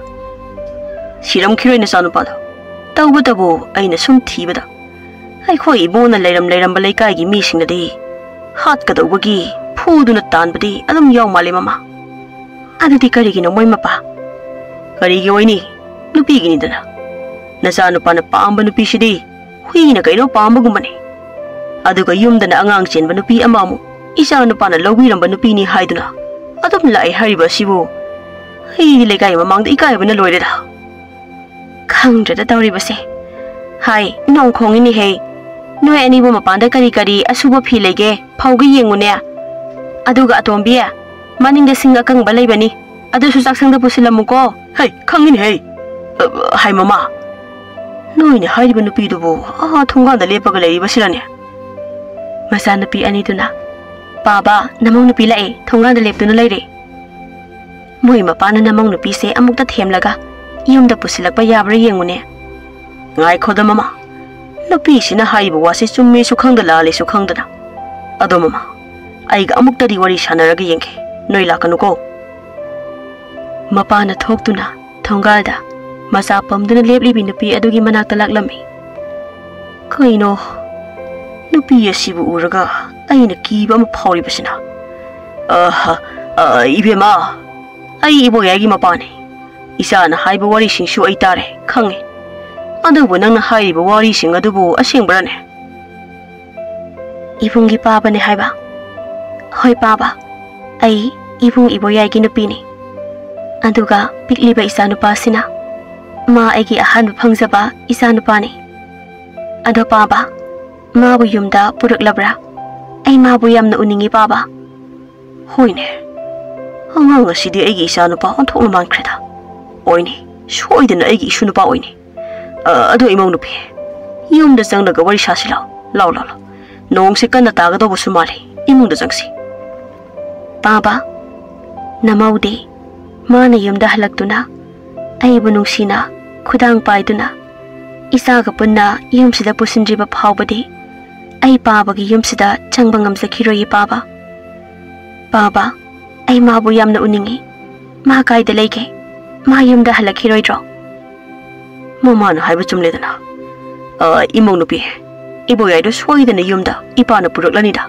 "ꯁꯤꯔꯝꯈꯤꯔꯣꯏ ꯅꯆꯥꯅꯨꯄꯥꯗꯣ꯫ ꯇꯧꯕꯇꯕꯨ ꯑꯩꯅ ꯁꯨꯝ ꯊꯤꯕꯗ ꯑꯩꯈꯣꯏ ꯏꯕꯣꯅ ꯂꯩꯔꯝ ꯂꯩꯔꯝꯕ ꯂꯩꯀꯥꯏꯒꯤ ꯃꯤꯁꯤꯡꯅꯗꯤ ꯍꯥꯠꯀꯗꯧꯕꯒꯤ ꯐꯨꯗꯨꯅ ꯇꯥꯟꯕꯗꯤ ꯑꯗꯨꯝ ꯌꯥꯎ ꯃꯥꯜꯂꯦ, ꯃꯃꯥ꯫ ꯑꯗꯨꯗꯤ ꯀꯔꯤꯒꯤꯅꯣ ꯃꯣꯏ ꯃꯄꯥ?" "ꯀꯔꯤꯒꯤ ꯑꯣꯏꯅꯤ? ꯅꯨꯄꯤꯒꯤꯅꯤꯗꯅ꯫ ꯅꯆꯥꯅꯨꯄꯥꯅ ꯄꯥꯝꯕ ꯅꯨꯄꯤꯁꯤꯗꯤ ꯍꯨꯏꯅ ꯀꯩꯅꯣ ꯄꯥꯝꯕꯒꯨꯝꯕꯅꯤ꯫ ꯑꯗꯨꯒ ꯌꯨꯝꯗꯅ ꯑꯉꯥꯡ ꯆꯦꯟꯕ ꯅꯨꯄꯤ ꯑꯃ ꯑꯃꯨꯛ ꯏꯆꯥ ꯅꯨꯄꯥꯅ ꯂꯧꯕꯤꯔꯝꯕ ꯅꯨꯄꯤꯅꯤ ꯍꯥꯏꯗꯨꯅ ꯑꯗꯨꯝ ꯂꯥꯛꯑꯦ ꯍꯥꯏꯔꯤꯕ ꯑꯁꯤꯕꯨ꯫ ꯑꯩꯗꯤ ꯂꯩꯀꯥꯏ ꯃꯃꯥꯡꯗ ꯏꯀꯥꯏꯕꯅ ꯂꯣꯏꯔꯦꯗ꯫ ꯈꯪꯗ꯭ꯔꯦꯗ ꯇꯧꯔꯤꯕꯁꯦ꯫ ꯍꯥꯏ, ꯅꯣꯡ ꯈꯣꯡꯉꯤꯅꯦꯍꯦ꯫ ꯅꯣꯏ ꯑꯅꯤꯕꯨ ꯃꯄꯥꯟꯗ ꯀꯔꯤ ꯀꯔꯤ ꯑꯁꯨꯕ ꯐꯤ ꯂꯩꯒꯦ? ꯐꯧꯒ ꯌꯦꯡꯉꯨꯅꯦ꯫ ꯑꯗꯨꯒ ꯑꯇꯣꯝꯕꯤ, ꯃꯅꯤꯡꯗ ꯁꯤꯡ ꯑꯀꯪꯕ ꯂꯩꯕꯅꯤ, ꯑꯗꯨꯁꯨ ꯆꯥꯛꯁꯪꯗ ꯄꯨꯁꯤꯜꯂꯝꯃꯨꯀꯣ꯫ ꯍꯩ, ꯈꯪꯉꯤꯅꯦꯍꯦ꯫ ꯑ, ꯍꯥꯏ ꯃꯃꯥ, ꯅꯣꯏꯅ ꯍꯥꯏꯔꯤꯕ ꯅꯨꯄꯤꯗꯨꯕꯨ ꯑꯥ ꯊꯣꯡꯒꯥꯟꯗ ꯂꯦꯞꯄꯒ ꯂꯩꯔꯤꯕꯁꯤꯔꯅꯦ? ꯃꯆꯥꯅꯨꯄꯤ ꯑꯅꯤꯗꯨꯅ, "ꯄꯥꯕ, ꯅꯃꯧ ꯅꯨꯄꯤ ꯂꯥꯛꯑꯦ, ꯊꯣꯡꯒꯥꯟꯗ ꯂꯦꯞꯇꯨꯅ ꯂꯩꯔꯦ꯫" ꯃꯣꯏ ꯃꯄꯥꯅ ꯅꯃꯧ ꯅꯨꯄꯤꯁꯦ ꯑꯃꯨꯛꯇ ꯊꯦꯝꯂꯒ ꯌꯨꯝꯗ ꯄꯨꯁꯤꯜꯂꯛꯄ ꯌꯥꯕ꯭ꯔꯥ ꯌꯦꯡꯉꯨꯅꯦ꯫ ꯉꯥꯏꯈꯣꯗ ꯃꯃꯥ, ꯅꯨꯄꯤꯁꯤꯅ ꯍꯥꯏꯔꯤꯕ ꯋꯥꯁꯦ ꯆꯨꯝꯃꯤꯁꯨ ꯈꯪꯗ ꯂꯥꯜꯂꯤꯁꯨ ꯈꯪꯗꯅ꯫ ꯑꯗꯣ ꯃꯃꯥ, ꯑꯩꯒ ꯑꯃꯨꯛꯇꯗꯤ ꯋꯥꯔꯤ ꯁꯥꯟꯅꯔꯒ ꯌꯦꯡꯒꯦ, ꯅꯣꯏ ꯂꯥꯛꯀꯅꯨꯀꯣ꯫ ꯃꯄꯥꯅ ꯊꯣꯛꯇꯨꯅ ꯊꯣꯡꯒꯥꯜꯗ ꯃꯆꯥ ꯄꯝꯗꯨꯅ ꯂꯦꯞꯂꯤꯕꯤ ꯅꯨꯄꯤ ꯑꯗꯨꯒꯤ ꯃꯅꯥꯛꯇ ꯂꯥꯛꯂꯝꯃꯤ꯫ ꯀꯩꯅꯣ, ꯅꯨꯄꯤ ꯑꯁꯤꯕꯨ ꯎꯔꯒ ꯑꯩꯅ ꯀꯤꯕ ꯑꯃ ꯐꯥꯎꯔꯤꯕꯁꯤꯅ? ꯑꯍ, ꯑ, ꯏꯕꯦꯝꯃ, ꯑꯩ ꯏꯕꯣꯌꯥꯏꯒꯤ ꯃꯄꯥꯅꯤ꯫ ꯏꯆꯥꯅ ꯍꯥꯏꯕ ꯋꯥꯔꯤꯁꯤꯡꯁꯨ ꯑꯩ ꯇꯥꯔꯦ, ꯈꯪꯉꯤ꯫ ꯑꯗꯨꯕꯨ ꯅꯪꯅ ꯍꯥꯏꯔꯤꯕ ꯋꯥꯔꯤꯁꯤꯡ ꯑꯗꯨꯕꯨ ꯑꯁꯦꯡꯕꯔꯅꯦ? ꯏꯕꯨꯡꯒꯤ ꯄꯥꯕꯅꯦ ꯍꯥꯏꯕ? ꯍꯣꯏ ꯄꯥꯕ, ꯑꯩ ꯏꯕꯨꯡ ꯏꯕꯣꯌꯥꯏꯒꯤ ꯅꯨꯄꯤꯅꯤ꯫ ꯑꯗꯨꯒ ꯄꯤꯛꯂꯤꯕ ꯏꯆꯥꯅꯨꯄꯥꯁꯤꯅ ꯃꯥ ꯑꯩꯒꯤ ꯑꯍꯥꯟꯕ ꯐꯪꯖꯕ ꯏꯆꯥꯅꯨꯄꯥꯅꯤ꯫ ꯑꯗꯣ ꯄꯥꯕ, ꯃꯥꯕꯨ ꯌꯨꯝꯗ ꯄꯨꯔꯛꯂꯕ꯭ꯔꯥ? ꯑꯩ ꯃꯥꯕꯨ ꯌꯥꯝꯅ ꯎꯅꯤꯡꯉꯤ ꯄꯥꯕ꯫ ꯍꯣꯏꯅꯦ, ꯑꯉꯥꯡ ꯑꯁꯤꯗꯤ ꯑꯩꯒꯤ ꯏꯆꯥꯅꯨꯄꯥ ꯑꯣꯟꯊꯣꯛꯅ ꯃꯥꯟꯈ꯭ꯔꯦꯗ꯫ ꯑꯣꯏꯅꯦ, ꯁꯣꯏꯗꯅ ꯑꯩꯒꯤ ꯏꯁꯨ ꯅꯨꯄꯥ ꯑꯣꯏꯅꯦ꯫ ꯑ, ꯑꯗꯣ ꯏꯃꯧ ꯅꯨꯄꯤ, ꯌꯨꯝꯗ ꯆꯪꯂꯒ ꯋꯥꯔꯤ ꯁꯥꯁꯤ ꯂꯥꯎ꯫ ꯂꯥꯎ, ꯂꯥꯎ, ꯂꯥꯎ꯫ ꯅꯣꯡꯁꯦ ꯀꯟꯅ ꯇꯥꯒꯗꯧꯕꯁꯨ ꯃꯥꯜꯂꯤ꯫ ꯏꯃꯨꯡꯗ ꯆꯪꯁꯤ꯫ ꯄꯥꯕ, ꯅꯃꯧꯗꯤ ꯃꯥꯅ ꯌꯨꯝꯗ ꯍꯜꯂꯛꯇꯨꯅ ꯑꯩꯕꯨ ꯅꯨꯡꯁꯤꯅ ꯈꯨꯗꯥꯡ ꯄꯥꯏꯗꯨꯅ ꯏꯆꯥꯒ ꯄꯨꯟꯅ ꯌꯨꯝꯁꯤꯗ ꯄꯨꯁꯤꯟꯗ꯭ꯔꯤꯕ ꯐꯥꯎꯕꯗꯤ ꯑꯩ ꯄꯥꯕꯒꯤ ꯌꯨꯝꯁꯤꯗ ꯆꯪꯕ ꯉꯝꯖꯈꯤꯔꯣꯏꯌꯦ ꯄꯥꯕ꯫ ꯄꯥꯕ, ꯑꯩ ꯃꯥꯕꯨ ꯌꯥꯝꯅ ꯎꯅꯤꯡꯉꯤ꯫ ꯃꯥ ꯀꯥꯏꯗ ꯂꯩꯒꯦ? ꯃꯥ ꯌꯨꯝꯗ ꯍꯜꯂꯛꯈꯤꯔꯣꯏꯗ꯭ꯔꯣ? ꯃꯃꯥꯅ ꯍꯥꯏꯕ ꯆꯨꯝꯂꯦꯗꯅ꯫ ꯑ, ꯏꯃꯧ ꯅꯨꯄꯤ, ꯏꯕꯣꯌꯥꯏꯗꯣ ꯁꯣꯏꯗꯅ ꯌꯨꯝꯗ ꯏꯄꯥꯅ ꯄꯨꯔꯛꯂꯅꯤꯗ꯫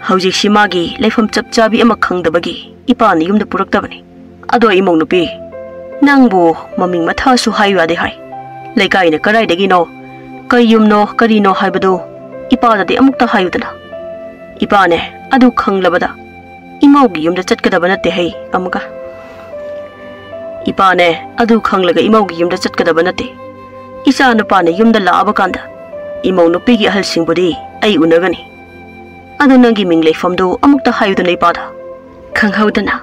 ꯍꯧꯖꯤꯛꯁꯤ ꯃꯥꯒꯤ ꯂꯩꯐꯝ ꯆꯞ ꯆꯥꯕꯤ ꯑꯃ ꯈꯪꯗꯕꯒꯤ ꯏꯄꯥꯅ ꯌꯨꯝꯗ ꯄꯨꯔꯛꯇꯕꯅꯤ꯫ ꯑꯗꯣ ꯏꯃꯧ ꯅꯨꯄꯤ, ꯅꯪꯕꯨ ꯃꯃꯤꯡ ꯃꯊꯥꯁꯨ ꯍꯥꯏꯌꯨ ꯌꯥꯗꯦ ꯍꯥꯏ꯫ ꯂꯩꯀꯥꯏꯅ ꯀꯗꯥꯏꯗꯒꯤꯅꯣ, ꯀꯩ ꯌꯨꯝꯅꯣ, ꯀꯔꯤꯅꯣ ꯍꯥꯏꯕꯗꯨ ꯏꯄꯥꯗꯗꯤ ꯑꯃꯨꯛꯇ ꯍꯥꯏꯌꯨꯗꯅ꯫ ꯏꯄꯥꯅꯦ, ꯑꯗꯨ ꯈꯪꯂꯕꯗ ꯏꯃꯧꯒꯤ ꯌꯨꯝꯗ ꯆꯠꯀꯗꯕ ꯅꯠꯇꯦ ꯍꯩ ꯑꯃꯒ꯫ ꯏꯄꯥꯅꯦ, ꯑꯗꯨ ꯈꯪꯂꯒ ꯏꯃꯧꯒꯤ ꯌꯨꯝꯗ ꯆꯠꯀꯗꯕ ꯅꯠꯇꯦ꯫ ꯏꯆꯥ ꯅꯨꯄꯥꯅ ꯌꯨꯝꯗ ꯂꯥꯛꯑꯕ ꯀꯥꯟꯗ ꯏꯃꯧ ꯅꯨꯄꯤꯒꯤ ꯑꯍꯜꯁꯤꯡꯕꯨꯗꯤ ꯑꯩ ꯎꯅꯒꯅꯤ꯫ ꯑꯗꯨ ꯅꯪꯒꯤ ꯃꯤꯡ ꯂꯩꯐꯝꯗꯨ ꯑꯃꯨꯛꯇ ꯍꯥꯏꯌꯨꯗꯅ ꯏꯄꯥꯗ꯫ ꯈꯪꯍꯧꯗꯅ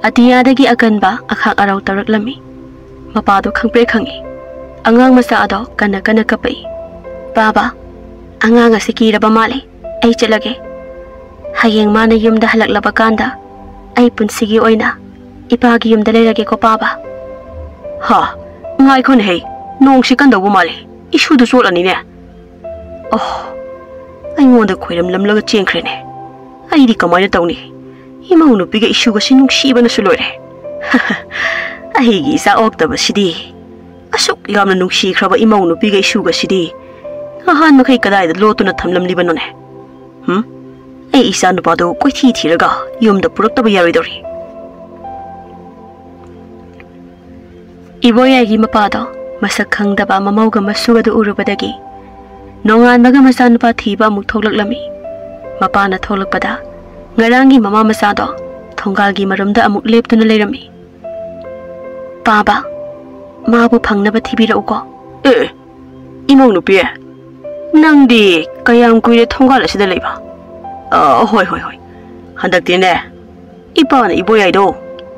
ꯑꯇꯤꯌꯥꯗꯒꯤ ꯑꯀꯟꯕ ꯑꯈꯥꯛ ꯑꯔꯥꯎ ꯇꯧꯔꯛꯂꯝꯃꯤ꯫ ꯃꯄꯥꯗꯨ ꯈꯪꯄ꯭ꯔꯦꯛ ꯈꯪꯏ꯫ ꯑꯉꯥꯡ ꯃꯆꯥ ꯑꯗꯣ ꯀꯟꯅ ꯀꯟꯅ ꯀꯞꯄꯛꯏ꯫ "ꯄꯥꯕ, ꯑꯉꯥꯡ ꯑꯁꯤ ꯀꯤꯔꯕ ꯃꯥꯜꯂꯦ꯫ ꯑꯩ ꯆꯠꯂꯒꯦ꯫ ꯍꯌꯦꯡ ꯃꯥꯅ ꯌꯨꯝꯗ ꯍꯜꯂꯛꯂꯕ ꯀꯥꯟꯗ ꯑꯩ ꯄꯨꯟꯁꯤꯒꯤ ꯑꯣꯏꯅ ꯏꯄꯥꯒꯤ ꯌꯨꯝꯗ ꯂꯩꯔꯒꯦꯀꯣ ꯄꯥꯕ꯫" "ꯍꯥ, ꯉꯥꯏꯈꯣꯅꯦꯍꯦ, ꯅꯣꯡꯁꯤ ꯀꯟꯗꯧꯕ ꯃꯥꯜꯂꯦ꯫ ꯏꯁꯨꯗꯨ ꯆꯣꯠꯂꯅꯤꯅꯦ꯫ ꯑꯣꯍ, ꯑꯩꯉꯣꯟꯗ ꯈꯣꯏꯔꯝꯂꯝꯂꯒ ꯆꯦꯟꯈ꯭ꯔꯦꯅꯦ꯫ ꯑꯩꯗꯤ ꯀꯃꯥꯏꯅ ꯇꯧꯅꯤ? ꯏꯃꯧ ꯅꯨꯄꯤꯒ ꯏꯁꯨꯒꯁꯤ ꯅꯨꯡꯁꯤꯕꯅꯁꯨ ꯂꯣꯏꯔꯦ꯫ ꯑꯩꯒꯤ ꯏꯆꯥ ꯑꯣꯛꯇꯕꯁꯤꯗꯤ, ꯑꯁꯨꯛ ꯌꯥꯝꯅ ꯅꯨꯡꯁꯤꯈ꯭ꯔꯕ ꯏꯃꯧ ꯅꯨꯄꯤꯒ ꯏꯁꯨꯒꯁꯤꯗꯤ ꯅꯍꯥꯟ ꯃꯈꯩ ꯀꯗꯥꯏꯗ ꯂꯣꯠꯇꯨꯅ ꯊꯝꯂꯝꯂꯤꯕꯅꯣꯅꯦ? ꯍꯨꯝ? ꯑꯩ ꯏꯆꯥ ꯅꯨꯄꯥꯗꯨ ꯀꯣꯏꯊꯤ ꯊꯤꯔꯒ ꯌꯨꯝꯗ ꯄꯨꯔꯛꯇꯕ ꯌꯥꯔꯣꯏꯗꯧꯔꯤ꯫" ꯏꯕꯣꯌꯥꯏꯒꯤ ꯃꯄꯥꯗꯣ ꯃꯁꯛ ꯈꯪꯗꯕ ꯃꯃꯧꯒ ꯃꯁꯨꯒꯗꯨ ꯎꯔꯨꯕꯗꯒꯤ ꯅꯣꯡꯉꯥꯟꯕꯒ ꯃꯆꯥꯅꯨꯄꯥ ꯊꯤꯕ ꯑꯃꯨꯛ ꯊꯣꯛꯂꯛꯂꯝꯃꯤ꯫ ꯃꯄꯥꯅ ꯊꯣꯛꯂꯛꯄꯗ ꯉꯔꯥꯡꯒꯤ ꯃꯃꯥ ꯃꯆꯥꯗꯣ ꯊꯣꯡꯒꯥꯜꯒꯤ ꯃꯔꯨꯝꯗ ꯑꯃꯨꯛ ꯂꯦꯞꯇꯨꯅ ꯂꯩꯔꯝꯃꯤ꯫ "ꯄꯥꯕ, ꯃꯥꯕꯨ ꯐꯪꯅꯕ ꯊꯤꯕꯤꯔꯛꯎꯀꯣ꯫" "ꯑꯦ, ꯏꯃꯧ ꯅꯨꯄꯤ, ꯅꯪꯗꯤ ꯀꯌꯥꯝ ꯀꯨꯏꯔꯦ ꯊꯣꯡꯒꯥꯜ ꯑꯁꯤꯗ ꯂꯩꯕ?" "ꯑ, ꯍꯣꯏ, ꯍꯣꯏ, ꯍꯣꯏ꯫ ꯍꯟꯗꯛꯇꯤꯅꯦ, ꯏꯄꯥꯅ ꯏꯕꯣꯌꯥꯏꯗꯣ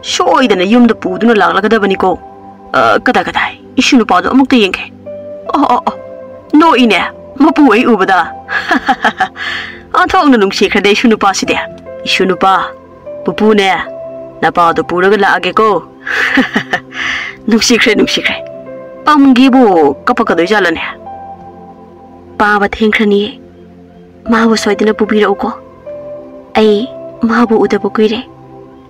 ꯁꯣꯏꯗꯅ ꯌꯨꯝꯗ ꯄꯨꯗꯨꯅ ꯂꯥꯛꯂꯒꯗꯕꯅꯤꯀꯣ꯫ ꯑ, ꯀꯗꯥꯏ, ꯀꯗꯥꯏ? ꯏꯁꯨ ꯅꯨꯄꯥꯗꯣ ꯑꯃꯨꯛꯇ ꯌꯦꯡꯒꯦ꯫ ꯑꯣ, ꯑꯣ, ꯑꯣ, ꯅꯣꯛꯏꯅꯦ, ꯃꯄꯨ ꯑꯩ ꯎꯕꯗ꯫" ꯑꯣꯟꯊꯣꯛꯅ ꯅꯨꯡꯁꯤꯈ꯭ꯔꯗꯦ ꯏꯁꯨ ꯅꯨꯄꯥꯁꯤꯗꯤ꯫ ꯏꯁꯨ ꯅꯨꯄꯥ, ꯄꯨꯄꯨꯅꯦ, ꯅꯄꯥꯗꯣ ꯄꯨꯔꯒ ꯂꯥꯛꯑꯒꯦꯀꯣ꯫ ꯅꯨꯡꯁꯤꯈ꯭ꯔꯦ, ꯅꯨꯡꯁꯤꯈ꯭ꯔꯦ꯫ ꯄꯝꯒꯦꯕꯨ ꯀꯞꯄꯛꯀꯗꯣꯏ ꯖꯥꯠꯂꯅꯦ? ꯄꯥꯕ ꯊꯦꯡꯈ꯭ꯔꯅꯤꯌꯦ꯫ ꯃꯥꯕꯨ ꯁꯣꯏꯗꯅ ꯄꯨꯕꯤꯔꯛꯎꯀꯣ꯫ ꯑꯩ ꯃꯥꯕꯨ ꯎꯗꯕ ꯀꯨꯏꯔꯦ꯫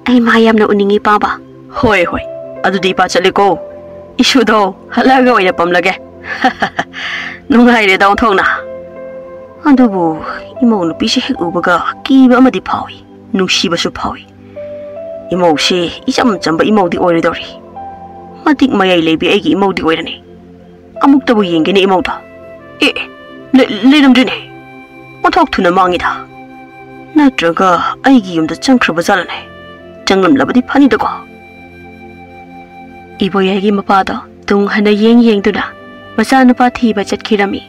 ꯑꯩ ꯃꯥ ꯌꯥꯝꯅ ꯎꯅꯤꯡꯉꯤ, ꯄꯥꯕ꯫ ꯍꯣꯏ, ꯍꯣꯏ꯫ ꯑꯗꯨꯗꯤ ꯏꯄꯥ ꯆꯠꯂꯦꯀꯣ꯫ ꯏꯁꯨꯗꯣ ꯍꯜꯂꯛꯑꯒ ꯑꯣꯏꯅ ꯄꯝꯂꯒꯦ꯫ ꯅꯨꯡꯉꯥꯏꯔꯦꯗ ꯑꯣꯟꯊꯣꯛꯅ꯫ ꯑꯗꯨꯕꯨ ꯏꯃꯧ ꯅꯨꯄꯤꯁꯦ ꯍꯦꯛ ꯎꯕꯒ ꯀꯤꯕ ꯑꯃꯗꯤ ꯐꯥꯎꯏ, ꯅꯨꯡꯁꯤꯕꯁꯨ ꯐꯥꯎꯏ꯫ ꯏꯃꯧꯁꯦ ꯏꯆꯝ ꯆꯝꯕ ꯏꯃꯧꯗꯤ ꯑꯣꯏꯔꯣꯏꯗꯧꯔꯤ꯫ ꯃꯇꯤꯛ ꯃꯌꯥꯏ ꯂꯩꯕꯤ ꯑꯩꯒꯤ ꯏꯃꯧꯗꯤ ꯑꯣꯏꯔꯅꯤ꯫ ꯑꯃꯨꯛꯇꯕꯨ ꯌꯦꯡꯒꯦꯅꯦ ꯏꯃꯧꯗꯣ꯫ ꯑꯦ, ꯂꯩ-, ꯂꯩꯔꯝꯗ꯭ꯔꯦꯅꯦ꯫ ꯑꯣꯟꯊꯣꯛ ꯊꯨꯅ ꯃꯥꯡꯉꯤꯗ꯫ ꯅꯠꯇ꯭ꯔꯒ ꯑꯩꯒꯤ ꯌꯨꯝꯗ ꯆꯪꯈ꯭ꯔꯕ ꯖꯥꯠꯂꯅꯦ? ꯆꯪꯂꯝꯂꯕꯗꯤ ꯐꯅꯤꯗꯀꯣ꯫ ꯏꯕꯣꯌꯥꯏꯒꯤ ꯃꯄꯥꯗꯣ ꯇꯨꯡ ꯍꯟꯅ ꯌꯦꯡ ꯌꯦꯡꯗꯨꯅ ꯃꯆꯥꯅꯨꯄꯥ ꯊꯤꯕ ꯆꯠꯈꯤꯔꯝꯃꯤ꯫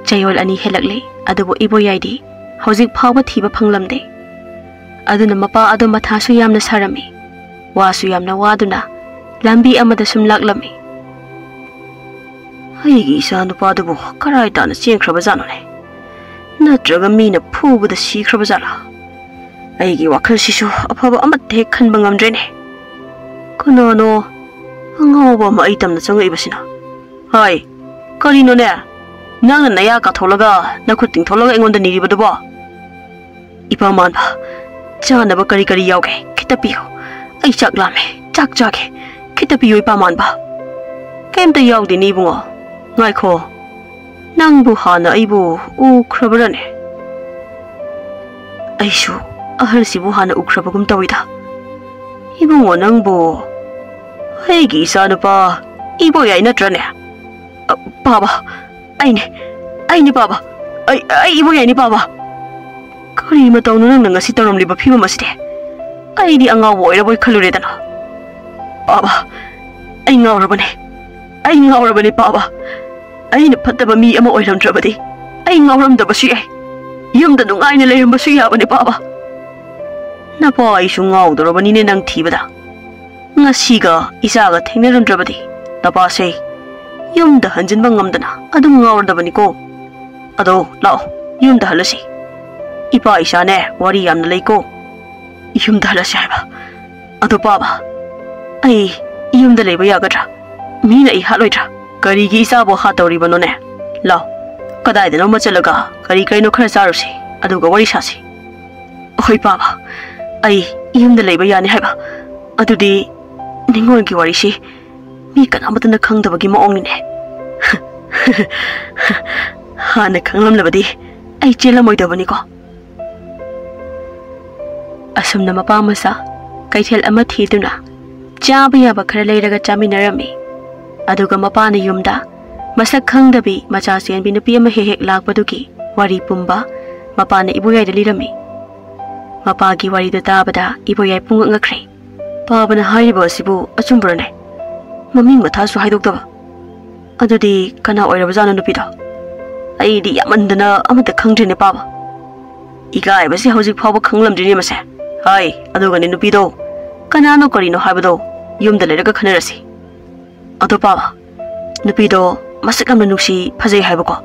ꯆꯌꯣꯜ ꯑꯅꯤ ꯍꯦꯜꯂꯛꯂꯦ, ꯑꯗꯨꯕꯨ ꯏꯕꯣꯌꯥꯏꯗꯤ ꯍꯧꯖꯤꯛ ꯐꯥꯎꯕ ꯊꯤꯕ ꯐꯪꯂꯝꯗꯦ꯫ ꯑꯗꯨꯅ ꯃꯄꯥ ꯑꯗꯣ ꯃꯊꯥꯁꯨ ꯌꯥꯝꯅ ꯁꯥꯔꯝꯃꯤ, ꯋꯥꯁꯨ ꯌꯥꯝꯅ ꯋꯥꯗꯨꯅ ꯂꯝꯕꯤ ꯑꯃꯗ ꯁꯨꯝ ꯂꯥꯛꯂꯝꯃꯤ꯫ ꯑꯩꯒꯤ ꯏꯆꯥ ꯅꯨꯄꯥꯗꯨꯕꯨ ꯀꯔꯥꯏ ꯇꯥꯅ ꯆꯦꯟꯈ꯭ꯔꯕ ꯖꯥꯠꯅꯣꯅꯦ? ꯅꯠꯇ꯭ꯔꯒ ꯃꯤꯅ ꯐꯨꯕꯗ ꯁꯤꯈ꯭ꯔꯕ ꯖꯥꯠꯂꯥ? ꯑꯩꯒꯤ ꯋꯥꯈꯜꯁꯤꯁꯨ ꯑꯐꯕ ꯑꯃꯠꯇ ꯍꯦꯛ ꯈꯟꯕ ꯉꯝꯗ꯭ꯔꯦꯅꯦ꯫ ꯀꯅꯥꯅꯣ ꯑꯉꯥꯎꯕ ꯑꯃ ꯑꯩ ꯇꯝꯅ ꯆꯪꯉꯛꯏꯕꯁꯤꯅ? ꯍꯥꯏ, ꯀꯔꯤꯅꯣꯅꯦ? ꯅꯪꯅ ꯅꯌꯥ ꯀꯥꯊꯣꯛꯂꯒ ꯅꯈꯨꯠ ꯇꯤꯡꯊꯣꯛꯂꯒ ꯑꯩꯉꯣꯟꯗ ꯅꯤꯔꯤꯕꯗꯨꯕꯣ? ꯏꯄꯥ ꯃꯥꯟꯕ, ꯆꯥꯅꯕ ꯀꯔꯤ ꯀꯔꯤ ꯌꯥꯎꯒꯦ? ꯈꯤꯇ ꯄꯤꯌꯨ꯫ ꯑꯩ ꯆꯥꯛ ꯂꯥꯝꯃꯦ, ꯆꯥꯛ ꯆꯥꯒꯦ꯫ ꯈꯤꯇ ꯄꯤꯌꯨ, ꯏꯄꯥ ꯃꯥꯟꯕ꯫ ꯀꯩꯝꯇ ꯌꯥꯎꯗꯦꯅꯦ, ꯏꯕꯨꯡꯉꯣ꯫ ꯉꯥꯏꯈꯣ, ꯅꯪꯕꯨ ꯍꯥꯟꯅ ꯑꯩꯕꯨ ꯎꯈ꯭ꯔꯕ꯭ꯔꯅꯦ? ꯑꯩꯁꯨ ꯑꯍꯜꯁꯤꯕꯨ ꯍꯥꯟꯅ ꯎꯈ꯭ꯔꯕꯒꯨꯝ ꯇꯧꯏꯗ꯫ ꯏꯕꯨꯡꯉꯣ, ꯅꯪꯕꯨ ꯑꯩꯒꯤ ꯏꯆꯥꯅꯨꯄꯥ ꯏꯕꯣꯌꯥꯏ ꯅꯠꯇ꯭ꯔꯅꯦ? ꯑ, ꯄꯥꯕ, ꯑꯩꯅꯦ, ꯑꯩꯅꯦ ꯄꯥꯕ꯫ ꯑꯩ, ꯑꯩ ꯏꯕꯣꯌꯥꯏꯅꯦ ꯄꯥꯕ꯫ ꯀꯔꯤ ꯃꯇꯧꯅꯣ ꯅꯪꯅ ꯉꯁꯤ ꯇꯧꯔꯝꯂꯤꯕ ꯐꯤꯕꯝ ꯑꯁꯤꯗꯤ? ꯑꯩꯗꯤ ꯑꯉꯥꯎꯕ ꯑꯣꯏꯔꯕꯣꯏ ꯈꯜꯂꯨꯔꯦꯗꯅ꯫ ꯄꯥꯕ, ꯑꯩ ꯉꯥꯎꯔꯕꯅꯦ꯫ ꯑꯩ ꯉꯥꯎꯔꯕꯅꯦ ꯄꯥꯕ꯫ ꯑꯩꯅ ꯐꯠꯇꯕ ꯃꯤ ꯑꯃ ꯑꯣꯏꯔꯝꯗ꯭ꯔꯕꯗꯤ ꯑꯩ ꯉꯥꯎꯔꯝꯗꯕꯁꯨ ꯌꯥꯏ꯫ ꯌꯨꯝꯗ ꯅꯨꯡꯉꯥꯏꯅ ꯂꯩꯔꯝꯕꯁꯨ ꯌꯥꯕꯅꯦ ꯄꯥꯕ꯫ ꯅꯄꯥ ꯑꯩꯁꯨ ꯉꯥꯎꯗꯧꯔꯕꯅꯤꯅꯦ ꯅꯪ ꯊꯤꯕꯗ꯫ ꯉꯁꯤꯒ ꯏꯆꯥꯒ ꯊꯦꯡꯅꯔꯝꯗ꯭ꯔꯕꯗꯤ ꯅꯄꯥꯁꯦ ꯌꯨꯝꯗ ꯍꯟꯖꯤꯟꯕ ꯉꯝꯗꯅ ꯑꯗꯨꯝ ꯉꯥꯎꯔꯗꯕꯅꯤꯀꯣ꯫ ꯑꯗꯣ ꯂꯥꯛꯑꯣ, ꯌꯨꯝꯗ ꯍꯜꯂꯁꯤ꯫ ꯏꯄꯥ ꯏꯆꯥꯅꯦ ꯋꯥꯔꯤ ꯌꯥꯝꯅ ꯂꯩꯀꯣ꯫ ꯌꯨꯝꯗ ꯍꯜꯂꯁꯤ ꯍꯥꯏꯕ? ꯑꯗꯣ ꯄꯥꯕ, ꯑꯩ ꯌꯨꯝꯗ ꯂꯩꯕ ꯌꯥꯒꯗ꯭ꯔꯥ? ꯃꯤꯅ ꯑꯩ ꯍꯥꯠꯂꯣꯏꯗ꯭ꯔꯥ? ꯀꯔꯤꯒꯤ ꯏꯆꯥꯕꯨ ꯍꯥꯠꯇꯧꯔꯤꯕꯅꯣꯅꯦ? ꯂꯥꯎ, ꯀꯗꯥꯏꯗꯅꯣꯃ ꯆꯠꯂꯒ ꯀꯔꯤ ꯀꯔꯤꯅꯣ ꯈꯔ ꯆꯥꯔꯨꯁꯤ, ꯑꯗꯨꯒ ꯋꯥꯔꯤ ꯁꯥꯁꯤ꯫ ꯍꯣꯏ ꯄꯥꯕ, ꯑꯩ ꯌꯨꯝꯗ ꯂꯩꯕ ꯌꯥꯅꯤ ꯍꯥꯏꯕ? ꯑꯗꯨꯗꯤ ꯅꯤꯡꯉꯣꯜꯒꯤ ꯋꯥꯔꯤꯁꯤ ꯃꯤ ꯀꯅꯥꯃꯠꯇꯅ ꯈꯪꯗꯕꯒꯤ ꯃꯑꯣꯡꯅꯤꯅꯦ꯫ ꯍꯥꯟꯅ ꯈꯪꯂꯝꯂꯕꯗꯤ ꯑꯩ ꯆꯦꯜꯂꯝꯃꯣꯏꯗꯕꯅꯤꯀꯣ꯫ ꯑꯁꯨꯝꯅ ꯃꯄꯥ ꯃꯆꯥ ꯀꯩꯊꯦꯜ ꯑꯃ ꯊꯤꯗꯨꯅ ꯆꯥꯕ ꯌꯥꯕ ꯈꯔ ꯂꯩꯔꯒ ꯆꯥꯃꯤꯟꯅꯔꯝꯃꯤ꯫ ꯑꯗꯨꯒ ꯃꯄꯥꯅ ꯌꯨꯝꯗ ꯃꯁꯛ ꯈꯪꯗꯕꯤ ꯃꯆꯥ ꯆꯦꯟꯕꯤ ꯅꯨꯄꯤ ꯑꯃ ꯍꯦꯛ ꯍꯦꯛ ꯂꯥꯛꯄꯗꯨꯒꯤ ꯋꯥꯔꯤ ꯄꯨꯝꯕ ꯃꯄꯥꯅ ꯏꯕꯣꯌꯥꯏꯗ ꯂꯤꯔꯝꯃꯤ꯫ ꯃꯄꯥꯒꯤ ꯋꯥꯔꯤꯗꯨ ꯇꯥꯕꯗ ꯏꯕꯣꯌꯥꯏ ꯄꯨꯡꯉꯛ ꯉꯛꯈ꯭ꯔꯦ꯫ "ꯄꯥꯕꯅ ꯍꯥꯏꯔꯤꯕ ꯑꯁꯤꯕꯨ ꯑꯆꯨꯝꯕꯔꯅꯦ? ꯃꯃꯤꯡ ꯃꯊꯥꯁꯨ ꯍꯥꯏꯗꯣꯛꯇꯕ꯫ ꯑꯗꯨꯗꯤ ꯀꯅꯥ ꯑꯣꯏꯔꯕꯖꯥꯠꯅꯣ ꯅꯨꯄꯤꯗꯣ? ꯑꯩꯗꯤ ꯌꯥꯝꯃꯟꯗꯅ ꯑꯃꯠꯇ ꯈꯪꯗ꯭ꯔꯦꯅꯦ ꯄꯥꯕ꯫ ꯏꯀꯥꯏꯕꯁꯤ ꯍꯧꯖꯤꯛ ꯐꯥꯎꯕ ꯈꯪꯂꯝꯗ꯭ꯔꯤꯅꯦ ꯃꯁꯦ꯫ ꯍꯥꯏ, ꯑꯗꯨꯒꯅꯦ ꯅꯨꯄꯤꯗꯣ ꯀꯅꯥꯅꯣ ꯀꯔꯤꯅꯣ ꯍꯥꯏꯕꯗꯣ ꯌꯨꯝꯗ ꯂꯩꯔꯒ ꯈꯟꯅꯔꯁꯤ꯫ ꯑꯗꯣ ꯄꯥꯕ, ꯅꯨꯄꯤꯗꯣ ꯃꯁꯛ ꯌꯥꯝꯅ ꯅꯨꯡꯁꯤ, ꯐꯖꯩ ꯍꯥꯏꯕꯀꯣ꯫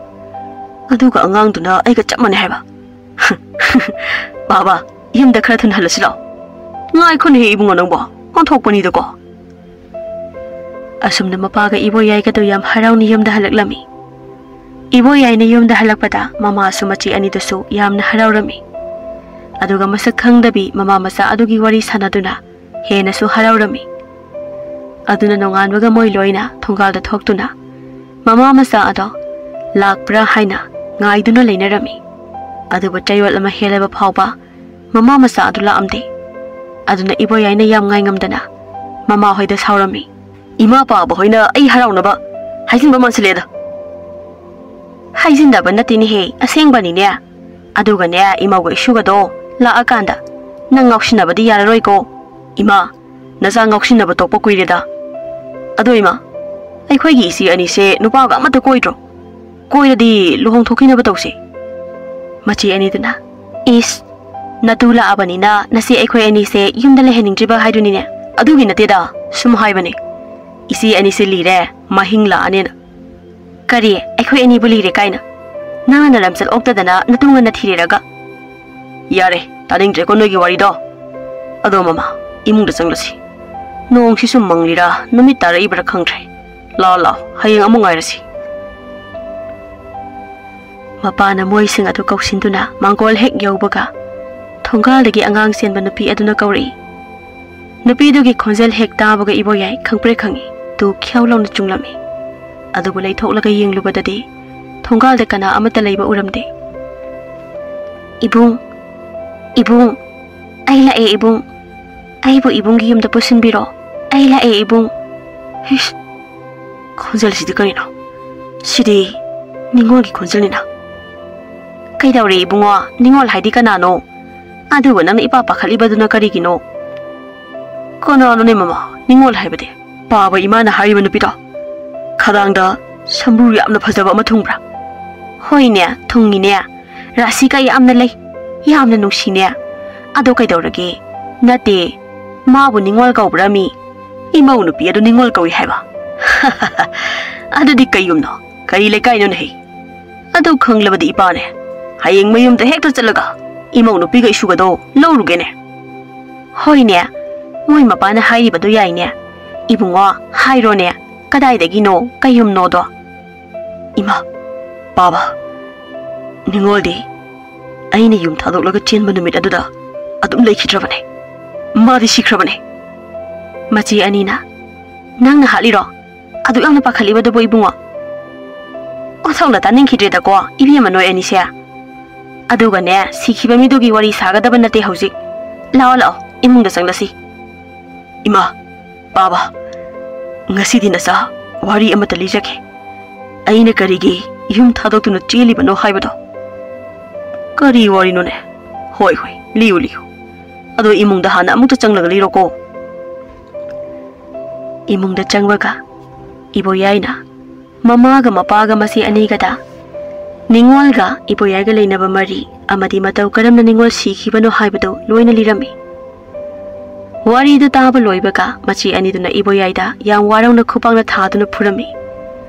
ꯑꯗꯨꯒ ꯑꯉꯥꯡꯗꯨꯅ ꯑꯩꯒ ꯆꯞ ꯃꯥꯟꯅꯩ ꯍꯥꯏꯕ꯫ ꯄꯥꯕ, ꯌꯨꯝꯗ ꯈꯔ ꯊꯨꯅ ꯍꯜꯂꯁꯤ ꯂꯥꯛꯑꯣ꯫ ꯉꯥꯏꯈꯣꯅꯦꯍꯦ ꯏꯕꯨꯡꯉꯣ ꯅꯪꯕꯣ, ꯑꯣꯟꯊꯣꯛꯄꯅꯤꯗꯀꯣ꯫" ꯑꯁꯨꯝꯅ ꯃꯄꯥꯒ ꯏꯕꯣꯌꯥꯏꯒꯗꯨ ꯌꯥꯝ ꯍꯔꯥꯎꯅ ꯌꯨꯝꯗ ꯍꯜꯂꯛꯂꯝꯃꯤ꯫ ꯏꯕꯣꯌꯥꯏꯅ ꯌꯨꯝꯗ ꯍꯜꯂꯛꯄꯗ ꯃꯃꯥꯁꯨ ꯃꯆꯦ ꯑꯅꯤꯗꯨꯁꯨ ꯌꯥꯝꯅ ꯍꯔꯥꯎꯔꯝꯃꯤ꯫ ꯑꯗꯨꯒ ꯃꯁꯛ ꯈꯪꯗꯕꯤ ꯃꯃꯥ ꯃꯆꯥ ꯑꯗꯨꯒꯤ ꯋꯥꯔꯤ ꯁꯥꯟꯅꯗꯨꯅ ꯍꯦꯟꯅꯁꯨ ꯍꯔꯥꯎꯔꯝꯃꯤ꯫ ꯑꯗꯨꯅ ꯅꯣꯡꯉꯥꯟꯕꯒ ꯃꯣꯏ ꯂꯣꯏꯅ ꯊꯣꯡꯒꯥꯜꯗ ꯊꯣꯛꯇꯨꯅ ꯃꯃꯥ ꯃꯆꯥ ꯑꯗꯣ ꯂꯥꯛꯄ꯭ꯔꯥ ꯍꯥꯏꯅ ꯉꯥꯏꯗꯨꯅ ꯂꯩꯅꯔꯝꯃꯤ꯫ ꯑꯗꯨꯕꯨ ꯆꯌꯣꯜ ꯑꯃ ꯍꯦꯜꯂꯕ ꯐꯥꯎꯕ ꯃꯃꯥ ꯃꯆꯥ ꯑꯗꯨ ꯂꯥꯛꯑꯝꯗꯦ꯫ ꯑꯗꯨꯅ ꯏꯕꯣꯌꯥꯏꯅ ꯌꯥꯝ ꯉꯥꯏꯉꯝꯗꯅ ꯃꯃꯥ ꯍꯣꯏꯗ ꯁꯥꯎꯔꯝꯃꯤ꯫ "ꯏꯃꯥ ꯄꯥꯕ ꯍꯣꯏꯅ ꯑꯩ ꯍꯔꯥꯎꯅꯕ ꯍꯥꯏꯖꯤꯟꯕ ꯃꯥꯟꯁꯤꯜꯂꯦꯗ꯫" "ꯍꯥꯏꯖꯤꯟꯗꯕ ꯅꯠꯇꯦꯅꯦꯍꯦ, ꯑꯁꯦꯡꯕꯅꯤꯅꯦ꯫ ꯑꯗꯨꯒꯅꯦ, ꯏꯃꯧꯒ ꯏꯁꯨꯒꯗꯣ ꯂꯥꯛꯑꯀꯥꯟꯗ ꯅꯪ ꯉꯥꯎꯁꯤꯟꯅꯕꯗꯤ ꯌꯥꯔꯔꯣꯏꯀꯣ꯫" "ꯏꯃꯥ, ꯅꯆꯥ ꯉꯥꯎꯁꯤꯟꯅꯕ ꯇꯣꯛꯄ ꯀꯨꯏꯔꯦꯗ꯫ ꯑꯗꯣ ꯏꯃꯥ, ꯑꯩꯈꯣꯏꯒꯤ ꯏꯆꯦ ꯑꯅꯤꯁꯦ ꯅꯨꯄꯥꯒ ꯑꯃꯠꯇ ꯀꯣꯏꯗ꯭ꯔꯣ? ꯀꯣꯏꯔꯗꯤ ꯂꯨꯍꯣꯡꯊꯣꯛꯈꯤꯅꯕ ꯇꯧꯁꯦ꯫" ꯃꯆꯦ ꯑꯅꯤꯗꯨꯅ, "ꯏꯁ, ꯅꯇꯨ ꯂꯥꯛꯑꯕꯅꯤꯅ ꯅꯆꯦ ꯑꯩꯈꯣꯏ ꯑꯅꯤꯁꯦ ꯌꯨꯝꯗ ꯂꯩꯍꯟꯅꯤꯡꯗ꯭ꯔꯤꯕ ꯍꯥꯏꯗꯨꯅꯤꯅꯦ?" "ꯑꯗꯨꯒꯤ ꯅꯠꯇꯦꯗ, ꯁꯨꯝ ꯍꯥꯏꯕꯅꯦ꯫ ꯏꯆꯦ ꯑꯅꯤꯁꯦ ꯂꯤꯔꯦ, ꯃꯍꯤꯡ ꯂꯥꯛꯑꯅꯦꯅ꯫" "ꯀꯔꯤ? ꯑꯩꯈꯣꯏ ꯑꯅꯤꯕꯨ ꯂꯤꯔꯦ ꯀꯥꯏꯅ? ꯅꯪꯅ ꯂꯝꯆꯠ ꯑꯣꯛꯇꯗꯅ ꯅꯇꯨ ꯉꯟꯅ ꯊꯤꯔꯦꯔꯒ?" ꯌꯥꯔꯦ, ꯇꯥꯅꯤꯡꯗ꯭ꯔꯦꯀꯣ ꯅꯣꯏꯒꯤ ꯋꯥꯔꯤꯗꯣ꯫ ꯑꯗꯣ ꯃꯃꯥ, ꯏꯃꯨꯡꯗ ꯆꯪꯂꯁꯤ꯫ ꯅꯣꯡꯁꯤꯁꯨ ꯃꯪꯂꯤꯔꯥ ꯅꯨꯃꯤꯠ ꯇꯥꯔꯛꯏꯕ꯭ꯔꯥ ꯈꯪꯗ꯭ꯔꯦ꯫ ꯂꯥꯛꯑꯣ ꯂꯥꯛꯑꯣ, ꯍꯌꯦꯡ ꯑꯃꯨꯛ ꯉꯥꯏꯔꯁꯤ꯫ ꯃꯄꯥꯅ ꯃꯣꯏꯁꯤꯡ ꯑꯗꯨ ꯀꯧꯁꯤꯟꯗꯨꯅ ꯃꯥꯡꯒꯣꯜ ꯍꯦꯛ ꯌꯧꯕꯒ ꯊꯣꯡꯒꯥꯜꯗꯒꯤ ꯑꯉꯥꯡ ꯆꯦꯟꯕ ꯅꯨꯄꯤ ꯑꯗꯨꯅ ꯀꯧꯔꯛꯏ꯫ ꯅꯨꯄꯤꯗꯨꯒꯤ ꯈꯣꯟꯖꯦꯜ ꯍꯦꯛ ꯇꯥꯕꯒ ꯏꯕꯣꯌꯥꯏ ꯈꯪꯄ꯭ꯔꯦꯛ ꯈꯪꯏ꯫ ꯇꯨ ꯈ꯭ꯌꯥꯎ ꯂꯥꯎꯅ ꯆꯨꯡꯂꯝꯃꯤ꯫ ꯑꯗꯨꯕꯨ ꯂꯩꯊꯣꯛꯂꯒ ꯌꯦꯡꯂꯨꯕꯗꯗꯤ ꯊꯣꯡꯒꯥꯜꯗ ꯀꯅꯥ ꯑꯃꯠꯇ ꯂꯩꯕ ꯎꯔꯝꯗꯦ꯫ "ꯏꯕꯨꯡ, ꯏꯕꯨꯡ, ꯑꯩ ꯂꯥꯛꯑꯦ ꯏꯕꯨꯡ꯫ ꯑꯩꯕꯨ ꯏꯕꯨꯡꯒꯤ ꯌꯨꯝꯗ ꯄꯨꯁꯤꯟꯕꯤꯔꯣ꯫ ꯑꯩ ꯂꯥꯛꯑꯦ ꯏꯕꯨꯡ꯫" ꯏꯁ, ꯈꯣꯟꯖꯦꯜꯁꯤꯗꯤ ꯀꯔꯤꯅꯣ? ꯁꯤꯗꯤ ꯅꯤꯉꯣꯜꯒꯤ ꯈꯣꯟꯖꯦꯜꯅꯤꯅ꯫ "ꯀꯩꯗꯧꯔꯦ ꯏꯕꯨꯡꯉꯣ? ꯅꯤꯉꯣꯜ ꯍꯥꯏꯗꯤ ꯀꯅꯥꯅꯣ? ꯑꯗꯨꯒ ꯅꯪꯅ ꯏꯄꯥ ꯄꯥꯈꯠꯂꯤꯕꯗꯨꯅ ꯀꯔꯤꯒꯤꯅꯣ?" "ꯀꯅꯥꯅꯣꯅꯦ ꯃꯃꯥ, ꯅꯤꯉꯣꯜ ꯍꯥꯏꯕꯗꯤ?" "ꯄꯥꯕ ꯏꯃꯥꯅ ꯍꯥꯏꯔꯤꯕ ꯅꯨꯄꯤꯗꯣ? ꯈꯗꯥꯡꯗ ꯁꯝꯕ꯭ꯔꯨ ꯌꯥꯝꯅ ꯐꯖꯕ ꯑꯃ ꯊꯨꯡꯕ꯭ꯔꯥ?" "ꯍꯣꯏꯅꯦ, ꯊꯨꯡꯉꯤꯅꯦ꯫ ꯔꯥꯁꯤꯒ ꯌꯥꯝꯅ ꯂꯩ꯫ ꯌꯥꯝꯅ ꯅꯨꯡꯁꯤꯅꯦ꯫ ꯑꯗꯣ ꯀꯩꯗꯧꯔꯒꯦ? ꯅꯠꯇꯦ, ꯃꯥꯕꯨ ꯅꯤꯉꯣꯜ ꯀꯧꯕ꯭ꯔꯥ ꯃꯤ? ꯏꯃꯧ ꯅꯨꯄꯤ ꯑꯗꯨ ꯅꯤꯉꯣꯜ ꯀꯧꯏ ꯍꯥꯏꯕ?" "ꯑꯗꯨꯗꯤ ꯀꯩ ꯌꯨꯝꯅꯣ? ꯀꯔꯤ ꯂꯩꯀꯥꯏꯅꯣꯅꯦꯍꯦ?" "ꯑꯗꯨ ꯈꯪꯂꯕꯗꯤ ꯏꯄꯥꯅꯦ, ꯍꯌꯦꯡ ꯃꯌꯨꯝꯗ ꯍꯦꯛꯇ ꯆꯠꯂꯒ ꯏꯃꯧ ꯅꯨꯄꯤꯒ ꯏꯁꯨꯒꯗꯣ ꯂꯧꯔꯨꯒꯦꯅꯦ꯫" "ꯍꯣꯏꯅꯦ, ꯃꯣꯏ ꯃꯄꯥꯅ ꯍꯥꯏꯔꯤꯕꯗꯣ ꯌꯥꯏꯅꯦ꯫ ꯏꯕꯨꯡꯉꯣ, ꯍꯥꯏꯔꯣꯅꯦ, ꯀꯗꯥꯏꯗꯒꯤꯅꯣ, ꯀꯩ ꯌꯨꯝꯅꯣꯗꯣ?" "ꯏꯃꯥ, ꯄꯥꯕ, ꯅꯤꯉꯣꯜꯗꯤ ꯑꯩꯅ ꯌꯨꯝ ꯊꯥꯗꯣꯛꯂꯒ ꯆꯦꯟꯕ ꯅꯨꯃꯤꯠ ꯑꯗꯨꯗ ꯑꯗꯨꯝ ꯂꯩꯈꯤꯗ꯭ꯔꯕꯅꯦ꯫ ꯃꯥꯗꯤ ꯁꯤꯈ꯭ꯔꯕꯅꯦ꯫" ꯃꯆꯦ ꯑꯅꯤꯅ, "ꯅꯪꯅ ꯍꯥꯠꯂꯤꯔꯣ? ꯑꯗꯨꯛ ꯌꯥꯝꯅ ꯄꯥꯈꯠꯂꯤꯕꯗꯨꯕꯨ ꯏꯕꯨꯡꯉꯣ?" "ꯑꯣꯟꯊꯣꯛꯅ ꯇꯥꯅꯤꯡꯈꯤꯗ꯭ꯔꯦꯗꯀꯣ ꯏꯕꯦꯝꯃ ꯅꯣꯏ ꯑꯅꯤꯁꯦ꯫ ꯑꯗꯨꯒꯅꯦ, ꯁꯤꯈꯤꯕ ꯃꯤꯗꯨꯒꯤ ꯋꯥꯔꯤ ꯁꯥꯒꯗꯕ ꯅꯠꯇꯦ ꯍꯧꯖꯤꯛ꯫ ꯂꯥꯛꯑꯣ ꯂꯥꯛꯑꯣ, ꯏꯃꯨꯡꯗ ꯆꯪꯂꯁꯤ꯫" "ꯏꯃꯥ, ꯄꯥꯕ, ꯉꯁꯤꯗꯤ ꯅꯆꯥ ꯋꯥꯔꯤ ꯑꯃꯇ ꯂꯤꯖꯒꯦ꯫ ꯑꯩꯅ ꯀꯔꯤꯒꯤ ꯌꯨꯝ ꯊꯥꯗꯣꯛꯇꯨꯅ ꯆꯦꯜꯂꯤꯕꯅꯣ ꯍꯥꯏꯕꯗꯣ꯫" "ꯀꯔꯤ ꯋꯥꯔꯤꯅꯣꯅꯦ?" "ꯍꯣꯏ ꯍꯣꯏ, ꯂꯤꯌꯨ ꯂꯤꯌꯨ꯫ ꯑꯗꯣ ꯏꯃꯨꯡꯗ ꯍꯥꯟꯅ ꯑꯃꯨꯛꯇ ꯆꯪꯂꯒ ꯂꯤꯔꯣꯀꯣ꯫" ꯏꯃꯨꯡꯗ ꯆꯪꯕꯒ ꯏꯕꯣꯌꯥꯏꯅ ꯃꯃꯥꯒ ꯃꯄꯥꯒ ꯃꯆꯦ ꯑꯅꯤꯒꯗ ꯅꯤꯉꯣꯜꯒ ꯏꯕꯣꯌꯥꯏꯒ ꯂꯩꯅꯕ ꯃꯔꯤ ꯑꯃꯗꯤ ꯃꯇꯧ ꯀꯔꯝꯅ ꯅꯤꯉꯣꯜ ꯁꯤꯈꯤꯕꯅꯣ ꯍꯥꯏꯕꯗꯨ ꯂꯣꯏꯅ ꯂꯤꯔꯝꯃꯤ꯫ ꯋꯥꯔꯤꯗꯨ ꯇꯥꯕ ꯂꯣꯏꯕꯒ ꯃꯆꯦ ꯑꯅꯤꯗꯨꯅ ꯏꯕꯣꯌꯥꯏꯗ ꯌꯥꯝ ꯋꯥꯔꯧꯅ ꯈꯨꯄꯥꯛꯅ ꯊꯥꯗꯨꯅ ꯐꯨꯔꯝꯃꯤ꯫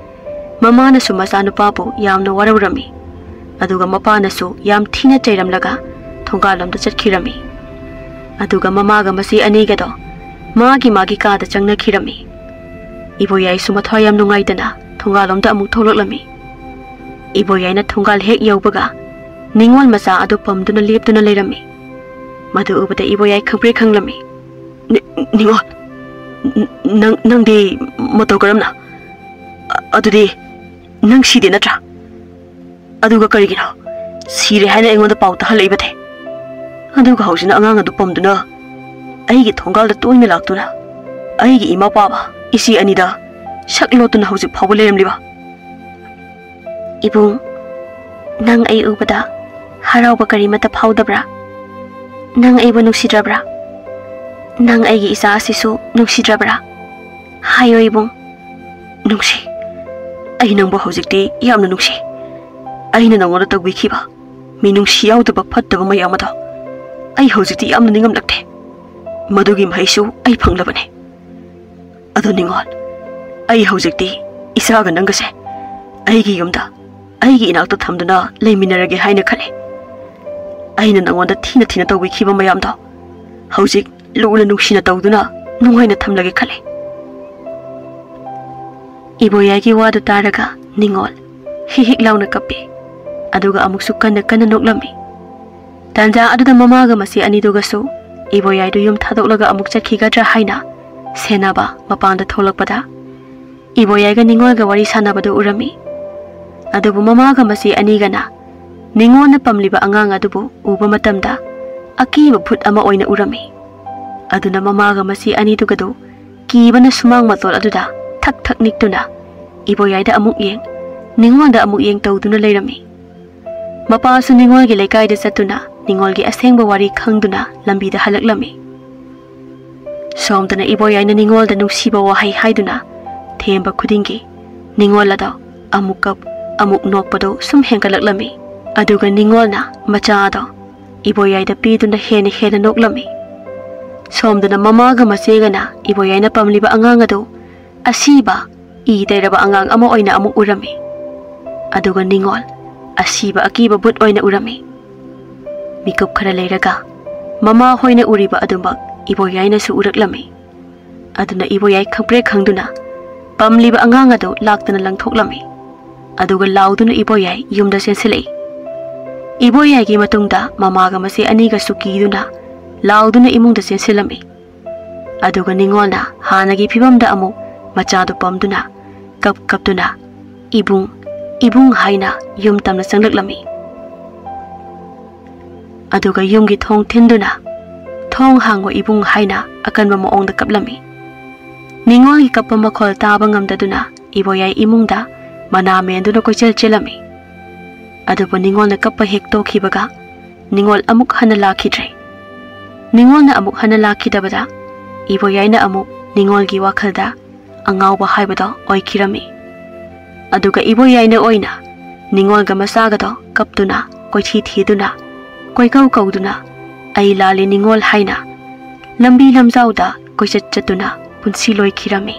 ꯃꯃꯥꯅꯁꯨ ꯃꯆꯥꯅꯨꯄꯥꯕꯨ ꯌꯥꯝꯅ ꯋꯥꯔꯧꯔꯝꯃꯤ꯫ ꯑꯗꯨꯒ ꯃꯄꯥꯅꯁꯨ ꯌꯥꯝ ꯊꯤꯅ ꯆꯩꯔꯝꯂꯒ ꯊꯣꯡꯒꯥꯜꯂꯣꯝꯗ ꯆꯠꯈꯤꯔꯝꯃꯤ꯫ ꯑꯗꯨꯒ ꯃꯃꯥꯒ ꯃꯆꯦ ꯑꯅꯤꯒꯗꯣ ꯃꯥꯒꯤ ꯃꯥꯒꯤ ꯀꯥꯗ ꯆꯪꯅꯈꯤꯔꯝꯃꯤ꯫ ꯏꯕꯣꯌꯥꯏꯁꯨ ꯃꯊ꯭ꯋꯥꯏ ꯌꯥꯝ ꯅꯨꯡꯉꯥꯏꯇꯅ ꯊꯣꯡꯒꯥꯜꯂꯣꯝꯗ ꯑꯃꯨꯛ ꯊꯣꯛꯂꯛꯂꯝꯃꯤ꯫ ꯏꯕꯣꯌꯥꯏꯅ ꯊꯣꯡꯒꯥꯜ ꯍꯦꯛ ꯌꯧꯕꯒ ꯅꯤꯉꯣꯜ ꯃꯆꯥ ꯑꯗꯨ ꯄꯝꯗꯨꯅ ꯂꯦꯞꯇꯨꯅ ꯂꯩꯔꯝꯃꯤ꯫ ꯃꯗꯨ ꯎꯕꯗ ꯏꯕꯣꯌꯥꯏ ꯈꯪꯄ꯭ꯔꯦꯛ ꯈꯪꯂꯝꯃꯤ꯫ "ꯅꯤ-, ꯅꯤꯉꯣꯜ, ꯅ-, ꯅꯪ, ꯅꯪꯗꯤ ꯃꯇꯧ ꯀꯔꯝꯅ? ꯑ-, ꯑꯗꯨꯗꯤ ꯅꯪ ꯁꯤꯗꯦ ꯅꯠꯇ꯭ꯔꯥ? ꯑꯗꯨꯒ ꯀꯔꯤꯒꯤꯅꯣ ꯁꯤꯔꯦ ꯍꯥꯏꯅ ꯑꯩꯉꯣꯟꯗ ꯄꯥꯎ ꯇꯥꯍꯜꯂꯛꯏꯕꯗꯤ? ꯑꯗꯨꯒ ꯍꯧꯖꯤꯛꯅ ꯑꯉꯥꯡ ꯑꯗꯨ ꯄꯝꯗꯨꯅ ꯑꯩꯒꯤ ꯊꯣꯡꯒꯥꯜꯗ ꯇꯣꯏꯅ ꯂꯥꯛꯇꯨꯅ ꯑꯩꯒꯤ ꯏꯃꯥ ꯄꯥꯕ ꯏꯆꯦ ꯑꯅꯤꯗ ꯁꯛ ꯂꯣꯠꯇꯨꯅ ꯍꯧꯖꯤꯛ ꯐꯥꯎꯕ ꯂꯩꯔꯝꯂꯤꯕ?" "ꯏꯕꯨꯡ, ꯅꯪ ꯑꯩ ꯎꯕꯗ ꯍꯔꯥꯎꯕ ꯀꯔꯤꯃꯠꯇ ꯐꯥꯎꯗꯕ꯭ꯔꯥ? ꯅꯪ ꯑꯩꯕꯨ ꯅꯨꯡꯁꯤꯗ꯭ꯔꯕ꯭ꯔꯥ? ꯅꯪ ꯑꯩꯒꯤ ꯏꯆꯥ ꯑꯁꯤꯁꯨ ꯅꯨꯡꯁꯤꯗ꯭ꯔꯕ꯭ꯔꯥ? ꯍꯥꯏꯌꯣ ꯏꯕꯨꯡ꯫" "ꯅꯨꯡꯁꯤ꯫ ꯑꯩ ꯅꯪꯕꯨ ꯍꯧꯖꯤꯛꯇꯤ ꯌꯥꯝꯅ ꯅꯨꯡꯁꯤ꯫ ꯑꯩꯅ ꯅꯪꯉꯣꯟꯗ ꯇꯧꯕꯤꯈꯤꯕ ꯃꯤꯅꯨꯡꯁꯤ ꯌꯥꯎꯗꯕ ꯐꯠꯇꯕ ꯃꯌꯥꯝ ꯑꯗꯣ ꯑꯩ ꯍꯧꯖꯤꯛꯇꯤ ꯌꯥꯝꯅ ꯅꯤꯡꯉꯝꯂꯛꯇꯦ꯫ ꯃꯗꯨꯒꯤ ꯃꯍꯩꯁꯨ ꯑꯩ ꯐꯪꯂꯕꯅꯤ꯫ ꯑꯗꯣ ꯅꯤꯉꯣꯜ, ꯑꯩ ꯍꯧꯖꯤꯛꯇꯤ ꯏꯆꯥꯒ ꯅꯪꯒꯁꯦ ꯑꯩꯒꯤ ꯌꯨꯝꯗ, ꯑꯩꯒꯤ ꯏꯅꯥꯛꯇ ꯊꯝꯗꯨꯅ ꯂꯩꯃꯤꯟꯅꯔꯒꯦ ꯍꯥꯏꯅ ꯈꯜꯂꯤ꯫ ꯑꯩꯅ ꯅꯪꯉꯣꯟꯗ ꯊꯤꯅ ꯊꯤꯅ ꯇꯧꯕꯤꯈꯤꯕ ꯃꯌꯥꯝꯗꯣ ꯍꯧꯖꯤꯛ ꯂꯨꯅ ꯅꯨꯡꯁꯤꯅ ꯇꯧꯗꯨꯅ ꯅꯨꯡꯉꯥꯏꯅ ꯊꯝꯂꯒꯦ ꯈꯜꯂꯤ꯫" ꯏꯕꯣꯌꯥꯏꯒꯤ ꯋꯥꯗꯨ ꯇꯥꯔꯒ ꯅꯤꯉꯣꯜ ꯍꯤꯛ ꯍꯤꯛ ꯂꯥꯎꯅ ꯀꯞꯄꯤ꯫ ꯑꯗꯨꯒ ꯑꯃꯨꯛꯁꯨ ꯀꯟꯅ ꯀꯟꯅ ꯅꯣꯛꯂꯝꯃꯤ꯫ ꯇꯥꯟꯖꯥ ꯑꯗꯨꯗ ꯃꯃꯥꯒ ꯃꯆꯦ ꯑꯅꯤꯗꯨꯒꯁꯨ ꯏꯕꯣꯌꯥꯏꯗꯨ ꯌꯨꯝ ꯊꯥꯗꯣꯛꯂꯒ ꯑꯃꯨꯛ ꯆꯠꯈꯤꯒꯗ꯭ꯔꯥ ꯍꯥꯏꯅ ꯁꯦꯟꯅꯕ ꯃꯄꯥꯟꯗ ꯊꯣꯛꯂꯛꯄꯗ ꯏꯕꯣꯌꯥꯏꯒ ꯅꯤꯉꯣꯜꯒ ꯋꯥꯔꯤ ꯁꯥꯟꯅꯕꯗꯨ ꯎꯔꯝꯃꯤ꯫ ꯑꯗꯨꯕꯨ ꯃꯃꯥꯒ ꯃꯆꯦ ꯑꯅꯤꯒꯅ ꯅꯤꯉꯣꯜꯅ ꯄꯝꯂꯤꯕ ꯑꯉꯥꯡ ꯑꯗꯨꯕꯨ ꯎꯕ ꯃꯇꯝꯗ ꯑꯀꯤꯕ ꯚꯨꯠ ꯑꯃ ꯑꯣꯏꯅ ꯎꯔꯝꯃꯤ꯫ ꯑꯗꯨꯅ ꯃꯃꯥꯒ ꯃꯆꯦ ꯑꯅꯤꯗꯨꯒꯗꯨ ꯀꯤꯕꯅ ꯁꯨꯃꯥꯡ ꯃꯇꯣꯜ ꯑꯗꯨꯗ ꯊꯛ ꯊꯛ ꯅꯤꯛꯇꯨꯅ ꯏꯕꯣꯌꯥꯏꯗ ꯑꯃꯨꯛ ꯌꯦꯡ, ꯅꯤꯉꯣꯜꯗ ꯑꯃꯨꯛ ꯌꯦꯡ ꯇꯧꯗꯨꯅ ꯂꯩꯔꯝꯃꯤ꯫ ꯃꯄꯥꯁꯨ ꯅꯤꯉꯣꯜꯒꯤ ꯂꯩꯀꯥꯏꯗ ꯆꯠꯇꯨꯅ ꯅꯤꯉꯣꯜꯒꯤ ꯑꯁꯦꯡꯕ ꯋꯥꯔꯤ ꯈꯪꯗꯨꯅ ꯂꯝꯕꯤꯗ ꯍꯜꯂꯛꯂꯝꯃꯤ꯫ ꯁꯣꯝꯗꯅ ꯏꯕꯣꯌꯥꯏꯅ ꯅꯤꯉꯣꯜꯗ ꯅꯨꯡꯁꯤꯕ ꯋꯥꯍꯩ ꯍꯥꯏꯗꯨꯅ ꯊꯦꯝꯕ ꯈꯨꯗꯤꯡꯒꯤ ꯅꯤꯉꯣꯜ ꯑꯗꯣ ꯑꯃꯨꯛ ꯀꯞ, ꯑꯃꯨꯛ ꯅꯣꯛꯄꯗꯨ ꯁꯨꯝ ꯍꯦꯟꯒꯠꯂꯛꯂꯝꯃꯤ꯫ ꯑꯗꯨꯒ ꯅꯤꯉꯣꯜꯅ ꯃꯆꯥ ꯑꯗꯣ ꯏꯕꯣꯌꯥꯏꯗ ꯄꯤꯗꯨꯅ ꯍꯦꯟꯅ ꯍꯦꯟꯅ ꯅꯣꯛꯂꯝꯃꯤ꯫ ꯁꯣꯝꯗꯅ ꯃꯃꯥꯒ ꯃꯆꯦꯒꯅ ꯏꯕꯣꯌꯥꯏꯅ ꯄꯝꯂꯤꯕ ꯑꯉꯥꯡ ꯑꯗꯨ ꯑꯁꯤꯕ, ꯏ ꯇꯩꯔꯕ ꯑꯉꯥꯡ ꯑꯃ ꯑꯣꯏꯅ ꯑꯃꯨꯛ ꯎꯔꯝꯃꯤ꯫ ꯑꯗꯨꯒ ꯅꯤꯉꯣꯜ ꯑꯁꯤꯕ ꯑꯀꯤꯕ ꯚꯨꯠ ꯑꯣꯏꯅ ꯎꯔꯝꯃꯤ꯫ ꯃꯤꯀꯨꯞ ꯈꯔ ꯂꯩꯔꯒ ꯃꯃꯥ ꯍꯣꯏꯅ ꯎꯔꯤꯕ ꯑꯗꯨꯃꯛ ꯏꯕꯣꯌꯥꯏꯅꯁꯨ ꯎꯔꯛꯂꯝꯃꯤ꯫ ꯑꯗꯨꯅ ꯏꯕꯣꯌꯥꯏ ꯈꯪꯄ꯭ꯔꯦꯛ ꯈꯪꯗꯨꯅ ꯄꯝꯂꯤꯕ ꯑꯉꯥꯡ ꯑꯗꯨ ꯂꯥꯛꯇꯅ ꯂꯪꯊꯣꯛꯂꯝꯃꯤ꯫ ꯑꯗꯨꯒ ꯂꯥꯎꯗꯨꯅ ꯏꯕꯣꯌꯥꯏ ꯌꯨꯝꯗ ꯆꯦꯟꯁꯤꯜꯂꯛꯏ꯫ ꯏꯕꯣꯌꯥꯏꯒꯤ ꯃꯇꯨꯡꯗ ꯃꯃꯥꯒ ꯃꯆꯦ ꯑꯅꯤꯒꯁꯨ ꯀꯤꯗꯨꯅ ꯂꯥꯎꯗꯨꯅ ꯏꯃꯨꯡꯗ ꯆꯦꯟꯁꯤꯜꯂꯝꯃꯤ꯫ ꯑꯗꯨꯒ ꯅꯤꯉꯣꯜꯅ ꯍꯥꯟꯅꯒꯤ ꯐꯤꯕꯝꯗ ꯑꯃꯨꯛ ꯃꯆꯥꯗꯨ ꯄꯝꯗꯨꯅ ꯀꯞ ꯀꯞꯇꯨꯅ "ꯏꯕꯨꯡ, ꯏꯕꯨꯡ" ꯍꯥꯏꯅ ꯌꯨꯝ ꯇꯝꯅ ꯆꯪꯂꯛꯂꯝꯃꯤ꯫ ꯑꯗꯨꯒ ꯌꯨꯝꯒꯤ ꯊꯣꯡ ꯊꯤꯟꯗꯨꯅ "ꯊꯣꯡ ꯍꯥꯡꯉꯣ ꯏꯕꯨꯡ" ꯍꯥꯏꯅ ꯑꯀꯟꯕ ꯃꯑꯣꯡꯗ ꯀꯞꯂꯝꯃꯤ꯫ ꯅꯤꯉꯣꯜꯒꯤ ꯀꯞꯄ ꯃꯈꯣꯜ ꯇꯥꯕ ꯉꯝꯗꯗꯨꯅ ꯏꯕꯣꯌꯥꯏ ꯏꯃꯨꯡꯗ ꯃꯅꯥ ꯃꯦꯟꯗꯨꯅ ꯀꯣꯏꯆꯦꯜ ꯆꯦꯜꯂꯝꯃꯤ꯫ ꯑꯗꯨꯕꯨ ꯅꯤꯉꯣꯜꯅ ꯀꯞꯄ ꯍꯦꯛ ꯇꯣꯛꯈꯤꯕꯒ ꯅꯤꯉꯣꯜ ꯑꯃꯨꯛ ꯍꯟꯅ ꯂꯥꯛꯈꯤꯗ꯭ꯔꯦ꯫ ꯅꯤꯉꯣꯜꯅ ꯑꯃꯨꯛ ꯍꯟꯅ ꯂꯥꯛꯈꯤꯗꯕꯗ ꯏꯕꯣꯌꯥꯏꯅ ꯑꯃꯨꯛ ꯅꯤꯉꯣꯜꯒꯤ ꯋꯥꯈꯜꯗ ꯑꯉꯥꯎꯕ ꯍꯥꯏꯕꯗꯣ ꯑꯣꯏꯈꯤꯔꯝꯃꯤ꯫ ꯑꯗꯨꯒ ꯏꯕꯣꯌꯥꯏꯅ ꯑꯣꯏꯅ ꯅꯤꯉꯣꯜꯒ ꯃꯆꯥꯒꯗꯣ ꯀꯞꯇꯨꯅ, ꯀꯣꯏꯊꯤ ꯊꯤꯗꯨꯅ, ꯀꯣꯏꯀꯧ ꯀꯧꯗꯨꯅ "ꯑꯩ ꯂꯥꯜꯂꯤ ꯅꯤꯉꯣꯜ" ꯍꯥꯏꯅ ꯂꯝꯕꯤ ꯂꯝꯖꯥꯎꯗ ꯀꯣꯏꯆꯠ ꯆꯠꯇꯨꯅ ꯄꯨꯟꯁꯤ ꯂꯣꯏꯈꯤꯔꯝꯃꯤ꯫